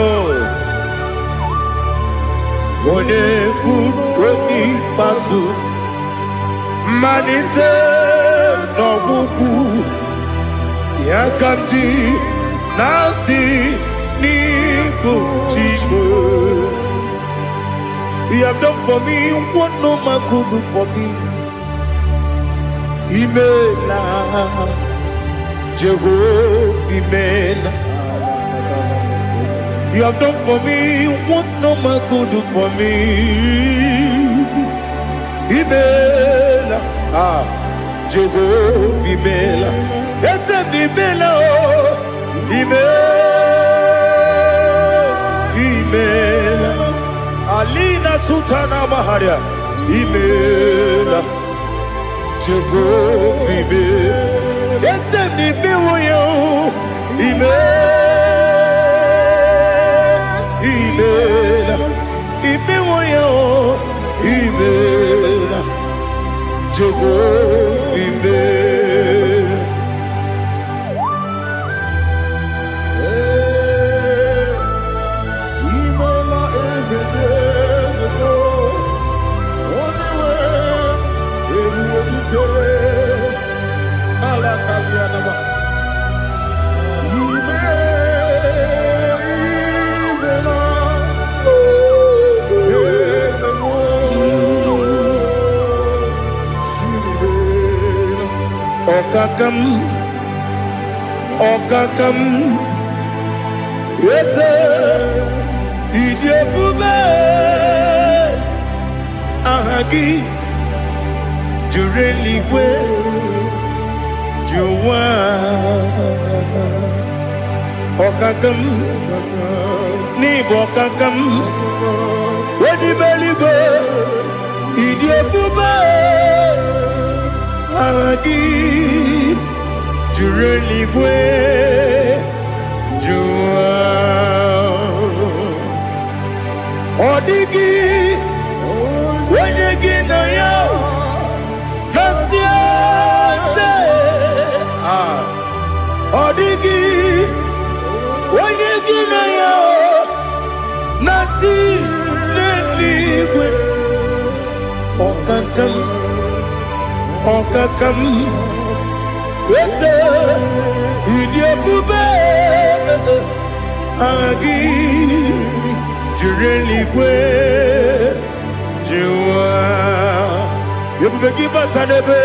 onye bụ onye ikpeazụ, mmalite n'ọgwụgwụ. Ya ka m ji na-asị n'ịbụ chi m. You have done for me what no man could do for me. Imela, Jehovah, Imela. You have done for me what no man could do for me. Imela, ah, Jehovah, Imela. Eze m, Imela, oh, Imela, Imela. Alina Sultana Maharia, Imela, Jehovah, Imela. Eze m, imewo ya o, Imela, Imela, imewo ya o, Imela, Jehovah, Imela. Imela, eze eze, onye nwe ebube dikere ala kalianaba. Ime imela, eze m, imela. Ọkaka m, ọkaka m, eze, ịdị ebube. Aha gị juru eluigwe ju ụwa. Ọkaka m, n'ịbụ ọkaka m, onye ime eluigwe, ịdị ebube. Aha gị juru eluigwe ju ụwa. Ọ dịghị onye gị na ya na-asị eze. Ah, ọ dịghị onye gị na ya na-atị n'eluigwe. Ọkaka m, ọkaka m, eze, ịdị ebube. Aha gị juru eluigwe ju ụwa. Ebube gị bata n'ebe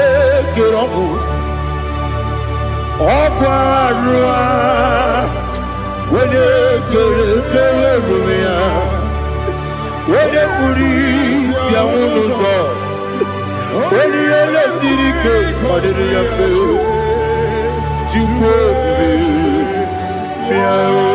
kere ọgwụ, ọgwụ arụ a, onye kere kere ruru ya, onye kpuru isi anwụ n'ụzọ, onye ihe lesiri ike ọ dịrị ya mfe. Chukwu ebube, bịa o.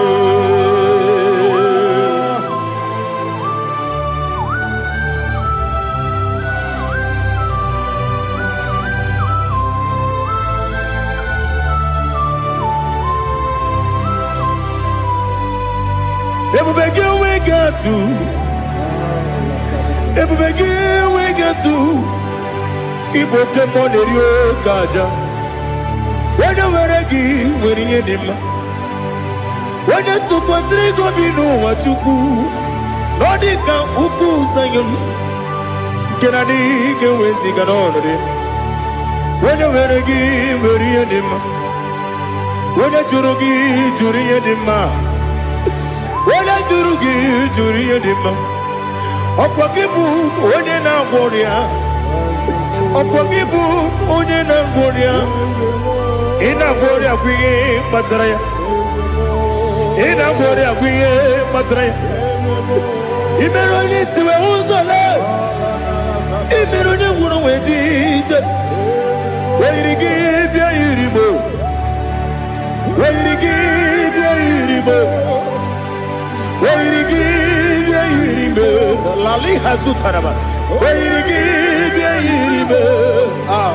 Ebube gị enweghị atụ, ebube gị enweghị atụ. Ịbụ oke mmụọ na-eri oke aja. Onye nwere gị nwere ihe dị mma. Onye tụkwasịrị gị obi n'ụwa, Chukwu, na ọ dị ka ugwu Zayọn nke na adịghị ga-eweziga n'ọnọdụ ya. Onye nwere gị nwere ihe dị mma. Onye jụrụ gị jụrụ ihe dị mma. Onye jụrụ gị jụrụ ihe dị mma. Ọkwa gị bụ onye na-agwọ ọrịa. Ọkwa gị bụ onye na-agwọ ọrịa. Ị na-agwọ ọrịa bụ ihe kpatara ya. Ị na-agwọ ọrịa bụ ihe kpatara ya. Ị mere onye isi wee ụzọ lee. Ị mere onye ngwụrọ wee ji ije. O yiri gị bịa yiri mo. O yiri gị bịa yiri mo. O yiri gị bịa yiri mo. Lali hazutaraba. O yiri gị bịa yiri mo. Ah.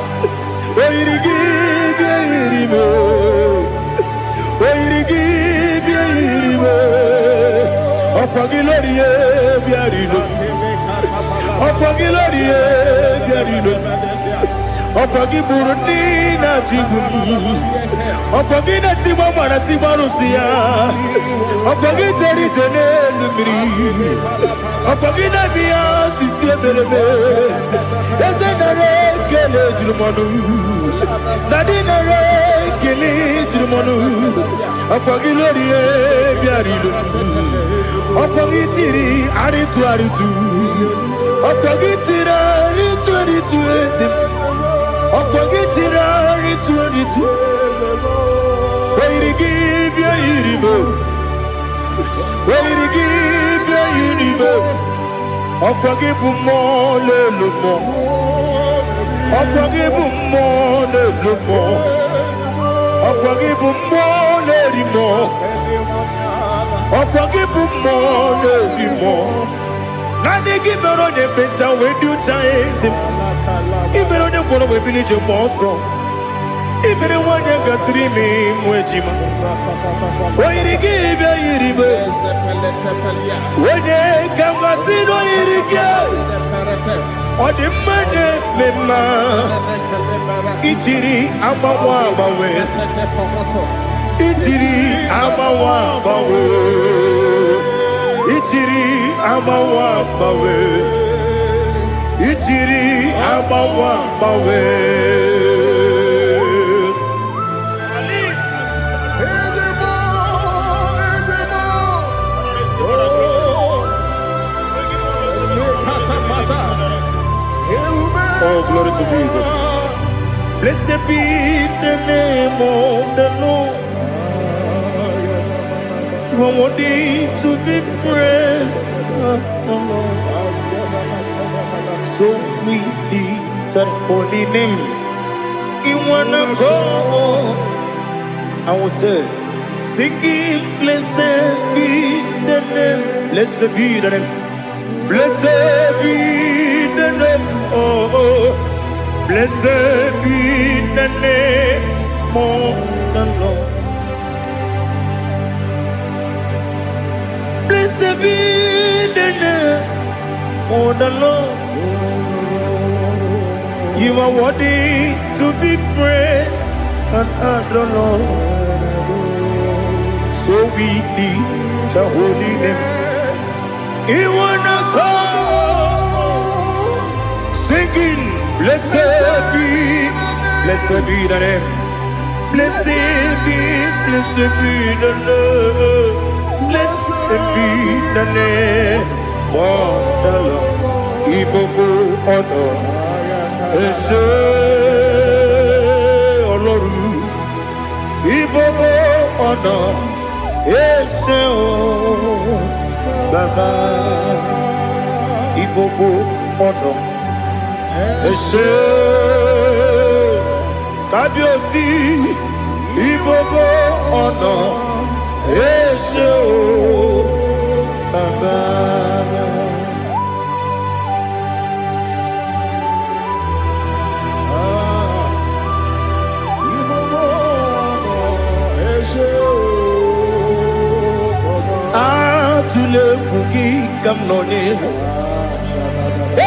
O yiri gị bịa yiri mo. O yiri gị bịa yiri mo. Ọkwa gị lórí ye bịa rilo. Ọkwa gị lórí ye bịa rilo. Ọkwa gị gburu ndị na-achịgbu m. Ọkwa gị na-etigbu mara tigbu arụsị ya. Ọkwa gị jere ije n'elu mmiri. Ọkwa gị na-eme ya osisi emereme. Eze, nara ekele juru m ọnụ. Daddy, nara ekele juru m ọnụ. Ọkwa gị lórí bịara ilu. Ọkwa gị tiri arịtụ arịtụ. Ọkwa gị tiri arịtụ arịtụ, eze m. Ọkwa gị tiri arịtụ arịtụ. O yiri gị bịa yiri m. O yiri gị bịa yiri m. Ọkwa gị bụ mmụọ n'elu mmụọ. Ọkwa gị bụ mmụọ n'elu mmụọ. Ọkwa gị bụ mmụọ na-eri mmụọ. Ọkwa gị bụ mmụọ na-eri mmụọ. Naanị gị mere onye ekpenta wee dị ụcha, eze m. Ị mere onye ngwọrọ wee bili ije mgbe ọsọ. Ị mere nwanyị gatụrụ ime ịmụ ejima. O yiri gị bịa yiri m. Onye ka mmasị na o yiri gị. Ọ dị mma na-eme mma. Ijiri agbanwe agbanwe. Ijiri agbanwe agbanwe. Ijiri agbanwe agbanwe. Ijiri agbanwe agbanwe. Ali. Eze m, eze m. Oh, Lekatapata. Ewube. Oh, glory to Jesus. Blessed be the name of the Lord. You are worthy to be praised, oh Lord. So we lift that holy name. In one accord, I will say, singing, blessed be the name. Blessed be the name. Blessed be the name. Oh. Blessed be the name of the Lord. Blessed be the name of the Lord. You are worthy to be praised and adored, Lord. So we lift the holy name. In one accord, singing, blessed be the name. Blessed be the Lord. Blessed be the name of the Lord. Ìgbogbo ọ̀nà ẹ ṣé Ọlọ́run. Ìgbogbo ọ̀nà ẹ ṣé o Bàbá. Ìgbogbo ọ̀nà ẹ ṣé Kábíyèsí. Ìgbogbo ọ̀nà ẹ ṣé o Bàbá. Ìgbogbo ọ̀nà ẹ ṣé o Bàbá. Atụla egwu gị ka m nọ n'ihu.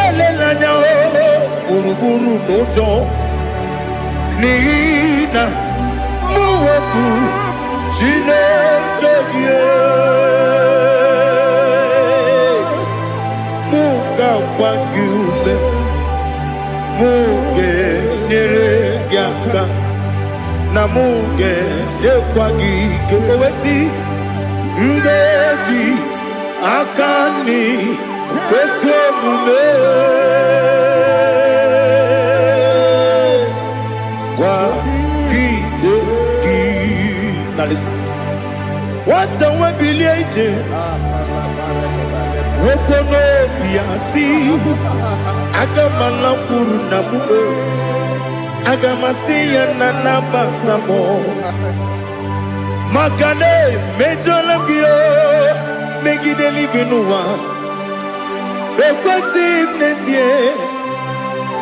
Elela anya o gburugburu n'ụjọ n'ihi na mụ bụ Chineke gị. ga-agba gị ume, mụ ga-enyere gị aka, na mụ ga-enyekwa gị ike. O wee sị, m ga-eji aka nri ezi omume kwagide gị. Na listen. Nwata nwe bilie ije, nwoke n'obi ya si, aga m alakwuru na mụ, aga m asị ya na nabata m, maka na emejọla m gị o, megide eluigwe n'ụwa. Ekwesịghị m n'ezie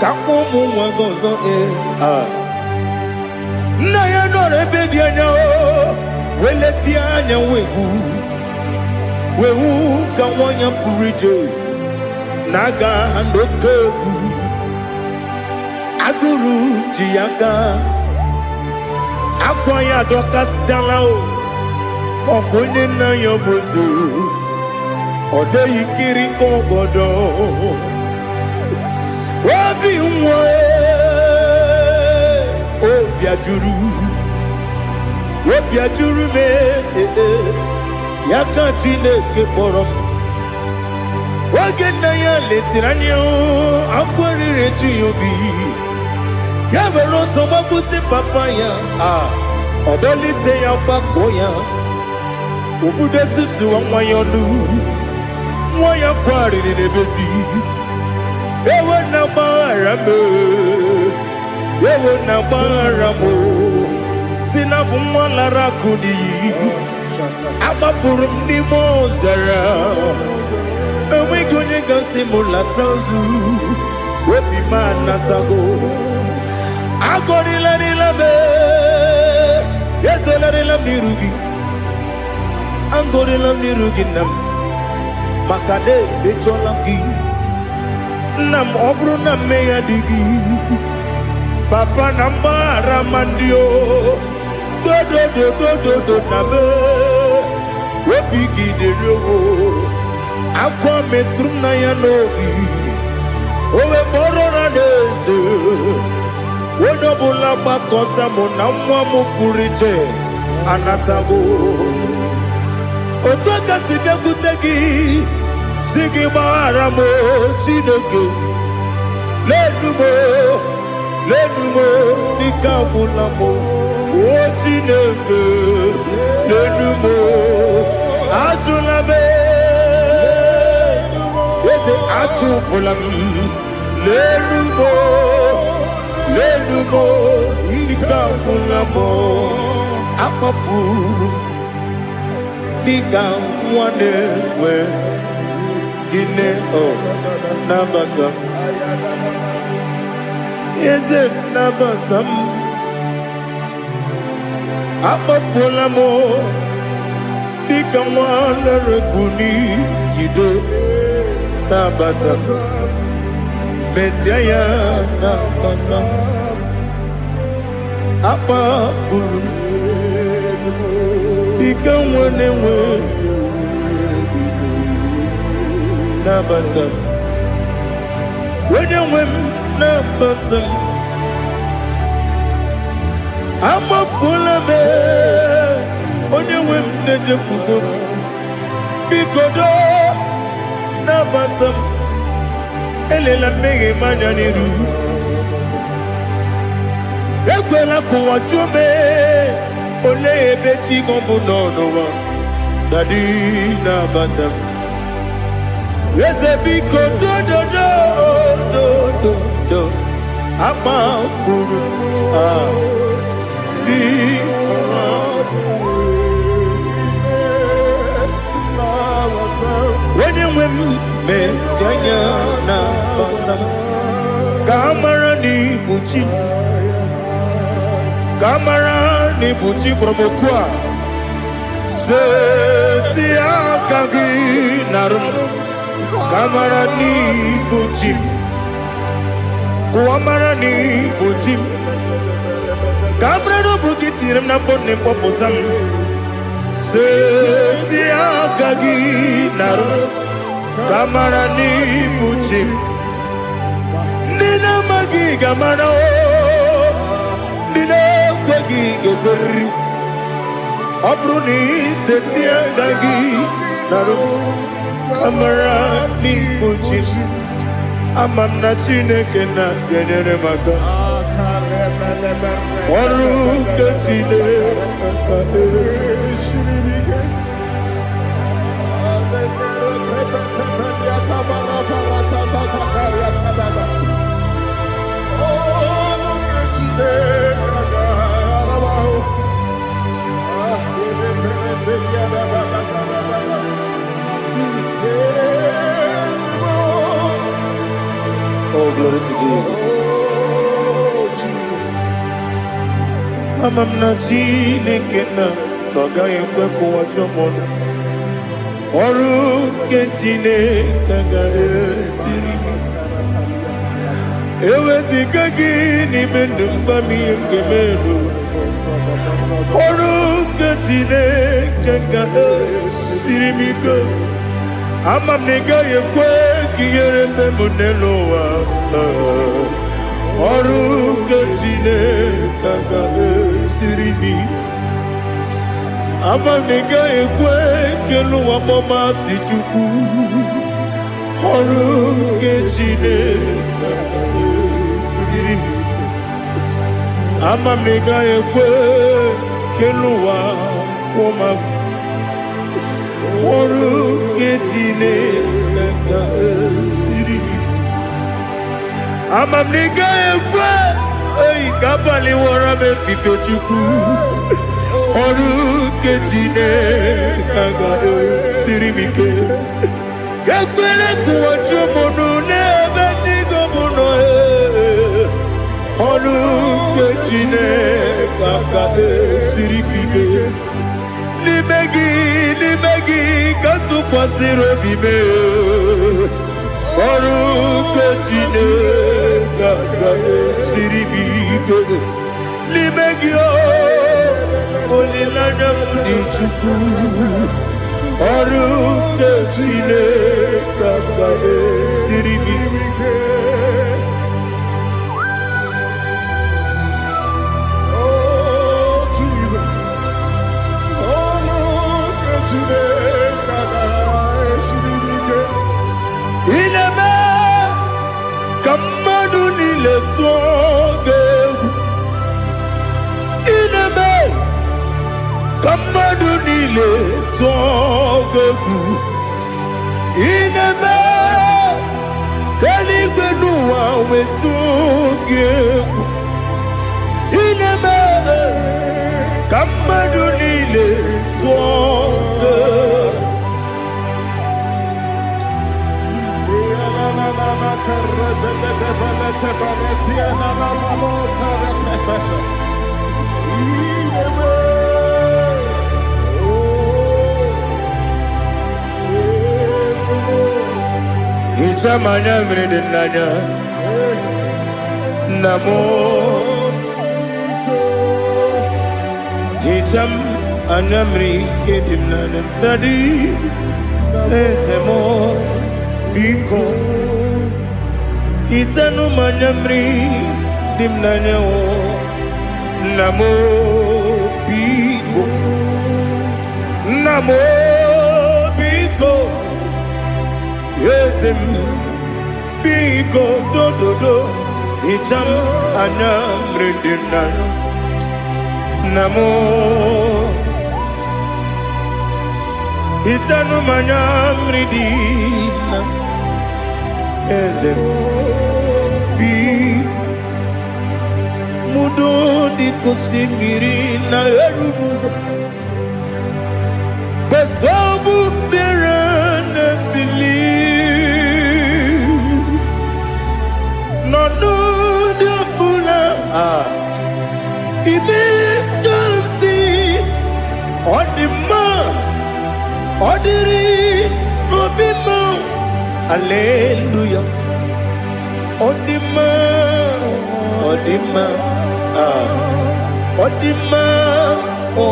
ka m kpọọ ụmụ nwa gị ọzọ. Ee, ah. Nna ya nọrọ ebe dị anya o, wee letie anya, wee hụ, wee hụ ka nwa ya pụrụ ije na-aga n'oke egwu. Agụrụ ji ya aka, akwa ya adọkasịchala o. Ọkwa onye nna ya bụ eze, ọ dịghị kiri ka ọgọdọ obi nwa. Obi ajụrụ, obi ajụrụ m. Ee, ya ka Chineke kpọrọ m. Oge nna ya letara anya, akwa riri eju ya obi. Ya were ọsọ gbagbute papa ya, a ọ dọlite ya, gbakọ ya, obudo susuwa nwa ya ọnụ. Nwa ya kwarịrị n'ebezi, ewe na gbaghara m, ewe na gbaghara m, si na bụ nwa lara akụ n'iyi, agbafuru m n'ime ọzara, enweghị onye gasị m lata ozu. Obi m anatago. Agọrịlarịla m, ezolarịla m n'iru gị, agọrịla m n'iru gị, nna m, maka na emejọla m gị, nna m. Ọ bụrụ na mmehie dị gị, papa, na mgbaghara ma ndị o dodododododo na me obi gị dịrị o. Akwa metụrụ m na ya n'obi, o wee kpọrọ na n'eze, onye ọbụla gbakọta mụ na nwa m pụrụ iche anatago. Otu aka si bịakwute gị, si gị gbaghara m o, Chineke. Lenu m o, lenu m o, n'ike agwụla m o. O Chineke, lenu m o, ajụla m, eze, achụpụla m. Lenu m o, lenu m o, ike agwụla m o. Akpọfuru m dịka nwa na-enwe gịnị o. Nabata m, eze, nabata m. Akpọfuola m dịka nwa na-ereku n'iyido. Nabata m, mezie ya, nabata m. Akpafuru m dịka nwa na-enwe, nabata m. Onye nwe m, nabata m. Amafuola m, onye nwe m, na-ejefugo m. Biko doo, nabata m. Elela mmehie m anya n'iru. Ekwela ka ụwa jụọ m, olee ebe chi gị bụ nọ n'ụwa. Daddy, nabata m. Eze, biko, dododo dododo. Akpafuru m, ah, dị onye nwe m, mesi anya, nabata m, ka a mara na ibu chi m, ka a mara na ibu chi kpọrọ m oku a. Seti aka gị narụ m, ka a mara na ibu chi m, kụwa mara na ibu chi m, ka a mara na ọ bụ gị tinyere m n'afọ nne m, kpọpụta m. Seti aka gị narụ m. Ka mara n'ibu chi m. Ndị na-amaghị ga-amara o, ndị na-ekweghị ga-ekweriri. Ọ bụrụ na iseti aka gị narụ, ka mara n'ibu chi m. Ama m na Chineke na ga-enyere m aka. Ọrụ nke Chineke. Oh, glory to Jesus. Ama m na Chineke na ọ gaghị ekwe ka ụwa jụọ m ọnụ. Ọrụ nke Chineke agaghị esiri m ike. Eweziga gị n'ime ndụ m, gwa m ihe m ga-eme n'ụwa. Ọrụ nke Chineke ga-esiri m ike. Ama m na ị gaghị ekwe ka ihere mee m n'elu ụwa. Ọrụ nke Chineke ga-esiri m ike. Ama m na ị gaghị ekwe ka elu ụwa kpọmasị Chukwu. Ọrụ nke Chineke ga-esiri m ike. Ama m na ị gaghị ekwe ka elu ụwa kwụọ m agwụ. Ọrụ nke Chineke ga-esiri m ike. Ama m na ị gaghị ekwe eyi ka abalị wọrọ m efifie, Chukwu. Ọrụ nke Chineke ga-esiri m ike. Ekwele ka ụwa jụọ m ọnụ n'ebe chi m nọ. Ee. Ọrụ nke Chineke ga-esiri m ike. N'ime gị, n'ime gị ka m tụkwasịrị obi m. Ọrụ nke Chineke ga-esiri m ike. N'ime gị o, olileanya m dị, Chukwu. Ọrụ nke Chineke ga-esiri m ike. Oh, Jesus. Oh, look at Chineke ga-esiri m ike. Ị na-eme ka mmadụ niile tụọ gị egwu. Ị na-eme ka mmadụ niile tụọ gị egwu. Ị na-eme ka eluigwe n'ụwa wetụọ gị egwu. Ị na-eme ka mmadụ niile tụọ gị egwu. Hichaa m anya mmiri dị n'anya, nna m. Hichaa m anya mmiri nke dị m n'anya, Daddy, eze m, biko hichanụ m anya mmiri dị m n'anya o, nna m, biko, nna m, biko, eze m, biko, dododo, hichaa m anya mmiri dị m n'anya, nna m. Hichanụ m anya mmiri dị na eze m, biko. Mudo dịka osimiri na-eru n'ụzọ gbasọbụ mmiri na-ebili n'ọnọdụ ọbụla. Ah, ime ka m si ọ dị mma, ọ dịrị n'obi m. Aleluya, ọ dị mma, ọ dị mma. Ah, ọ dị mma ọ.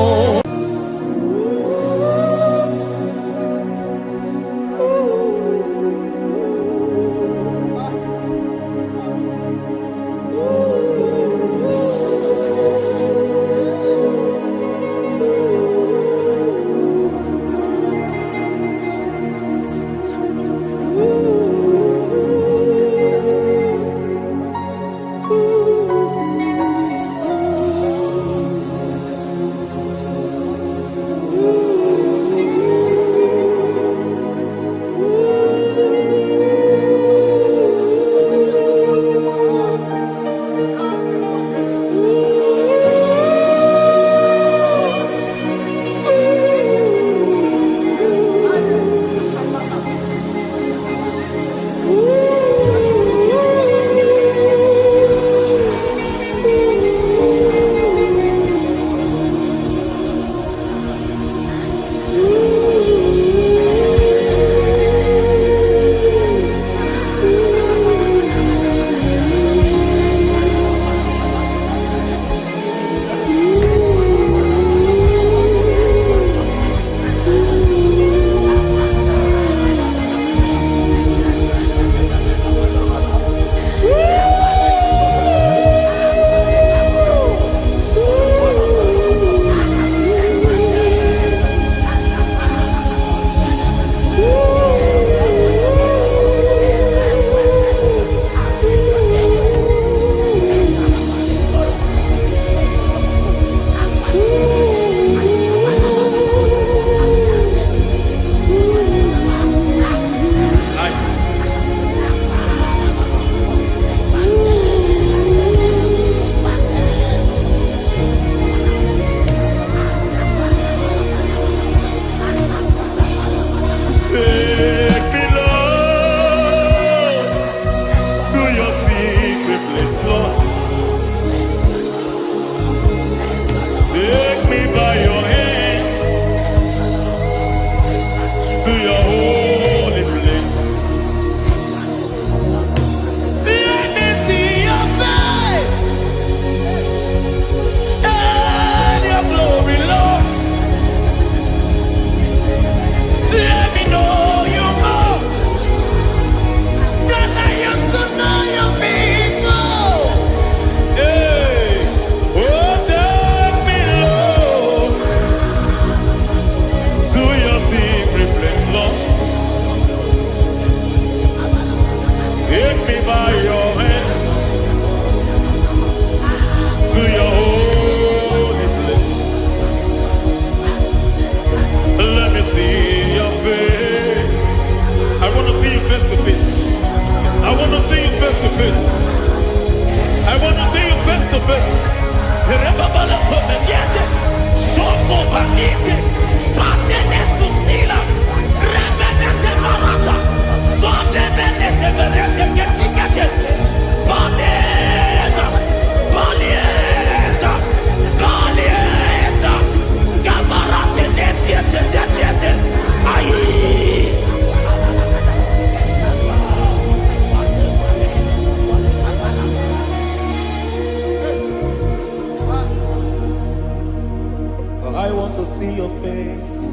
to see your face.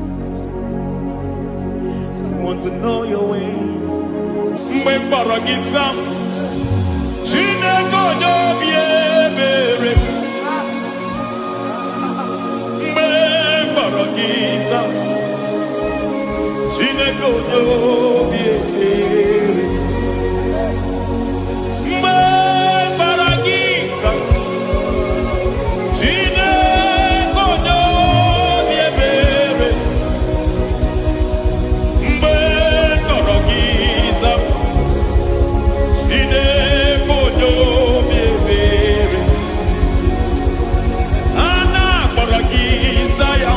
I want to know your ways. Mgbe m kpọrọ gị, zaa m, Chineke onye obi ebere. Mgbe m kpọrọ gị, zaa m, Chineke onye obi ebere. Mgbe m kpọrọ gị, zaa m, Chineke onye obi ebere. Mgbe m kpọrọ gị, zaa m, Chineke onye obi ebere. A na-akpọrọ gị, zaa ya.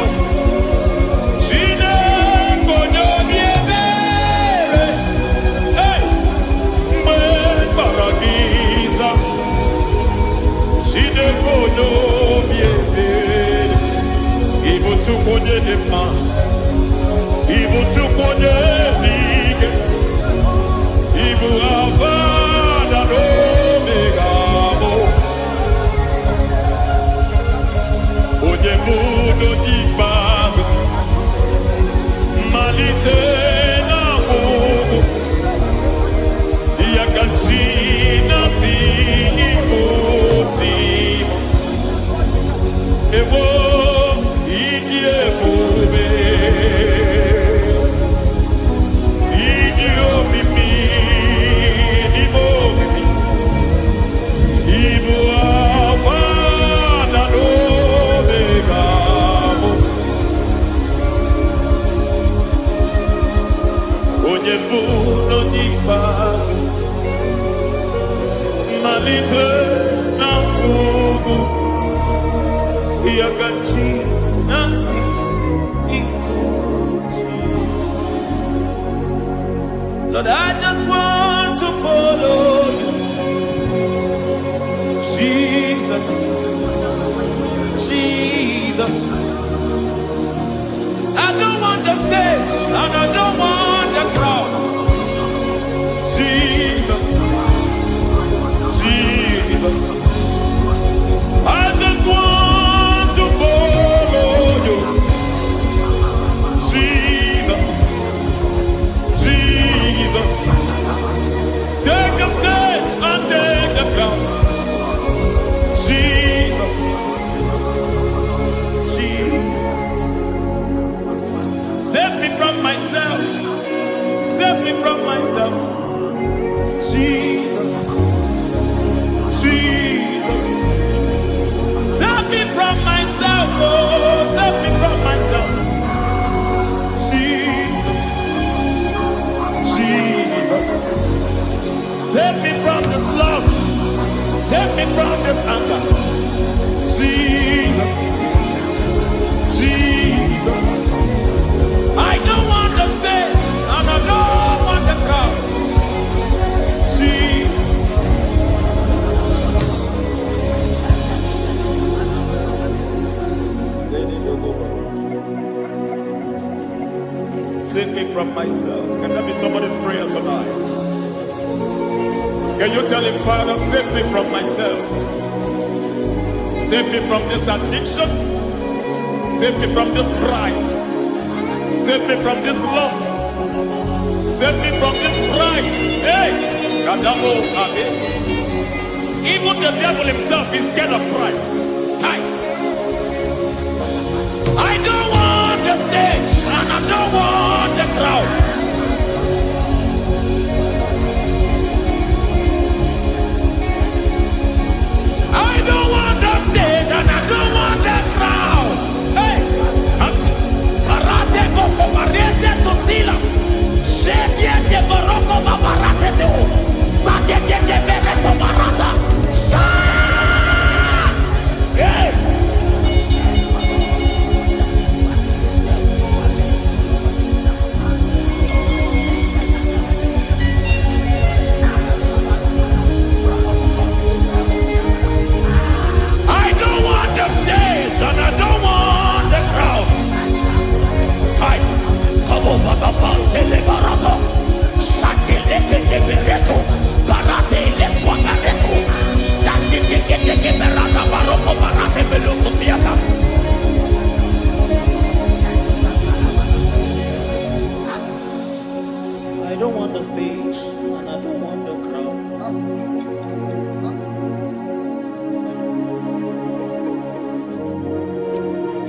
Chineke onye obi ebere. Hey! Mgbe m kpọrọ gị, zaa, Chineke onye obi ebere. Ịbụ Chukwu onye dị mma, Ịbụ Chukwu onye dị ike, Ịbụ Alfa na Omega bụ onye bụ n'onye ikpeazụ, mmalite na ọgwụgwụ ya ka chi na-asị ịbụ chi m. Ewo, ịdị ebube, ịdị omimi n'ime omimi, ịbụ Alfa na Omega bụ onye mbụ n'onye ikpeazụ, mmalite na ọgwụgwụ ya ka chi na-asị ịbụ chi. Lord, I just want to follow you. Jesus, Jesus. I don't want the stage and I don't want the crowd. Jesus, Jesus. I just want to follow you. Jesus, Jesus. Take the stage and take the crown. Jesus, Jesus. Save me from myself. Save me from myself. Jesus, Jesus. Save me from myself. Oh, save me from myself. Jesus, Jesus. Save me from this lust. Save me from this anger. Jesus, Jesus. I don't want the stage and I don't want the crowd. Jesus. Save me from myself. Can that be somebody's prayer tonight? Can you tell him, "Father, save me from myself? Save me from this addiction. Save me from this pride. Save me from this lust. Save me from this pride." Hey, Kadamo Abe. Even the devil himself is scared of pride. Kai. I don't want the stage and I don't want the crowd. I don't want the stage and I don't want the crowd. Hey, Parate boko parete sosila. Shebiete boroko babarate teo. Sadete de bereto barata. Sa! Hey!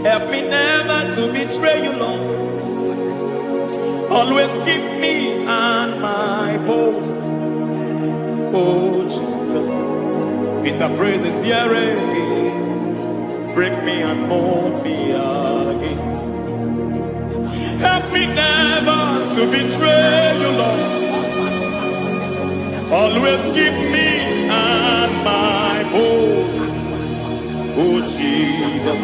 Help me never to betray you, Lord. Always keep me on my post. Oh, Jesus. Peter praises here again. Break me and mold me again. Help me never to betray you, Lord. Always keep me on my post. Oh, Jesus.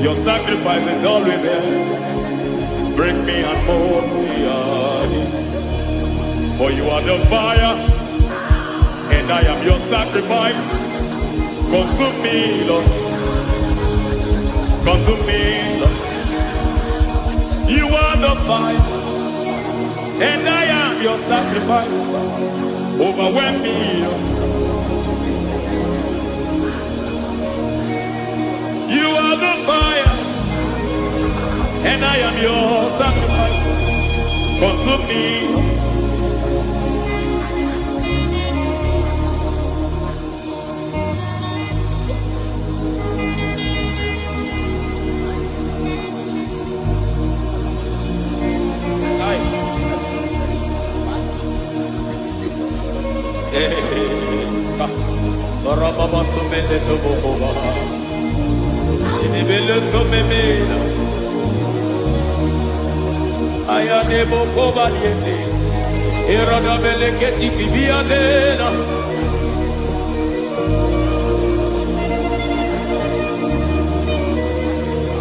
Your sacrifice is always here. Break me and mold me again. For you are the fire, and I am your sacrifice. Consume me, Lord. Consume me, Lord. You are the fire, and I am your sacrifice. Overwhelm me, Lord. You are the fire, and I am your sacrifice. Consume me, Lord. Aye. Orababa sumele tobokoba. Inibele sumemela. Ayane bokoba liete. Erodabele keti kibiadela.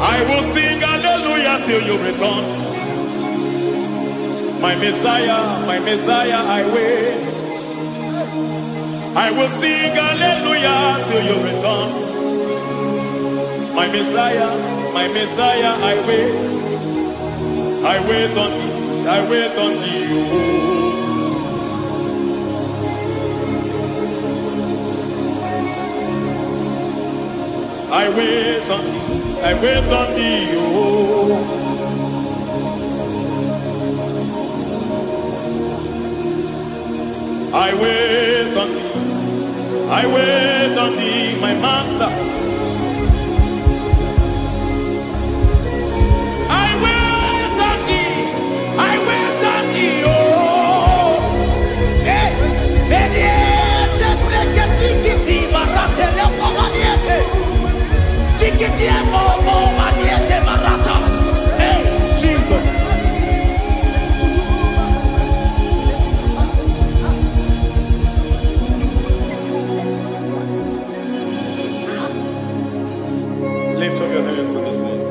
I will sing hallelujah till you return. My Messiah, I wait. I will sing hallelujah till you return. My Messiah, I wait. I wait on thee, I wait on thee. Oh. I wait on thee, I wait on thee. Oh. I wait on thee, I wait on thee, my master. I wait on thee, I wait on thee. Oh. Hey, Beniete breketi marate le pomaniete. Tikiti mo mo maniete marata. Hey, Jesus. Lift up your hands in this place.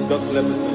God bless his name.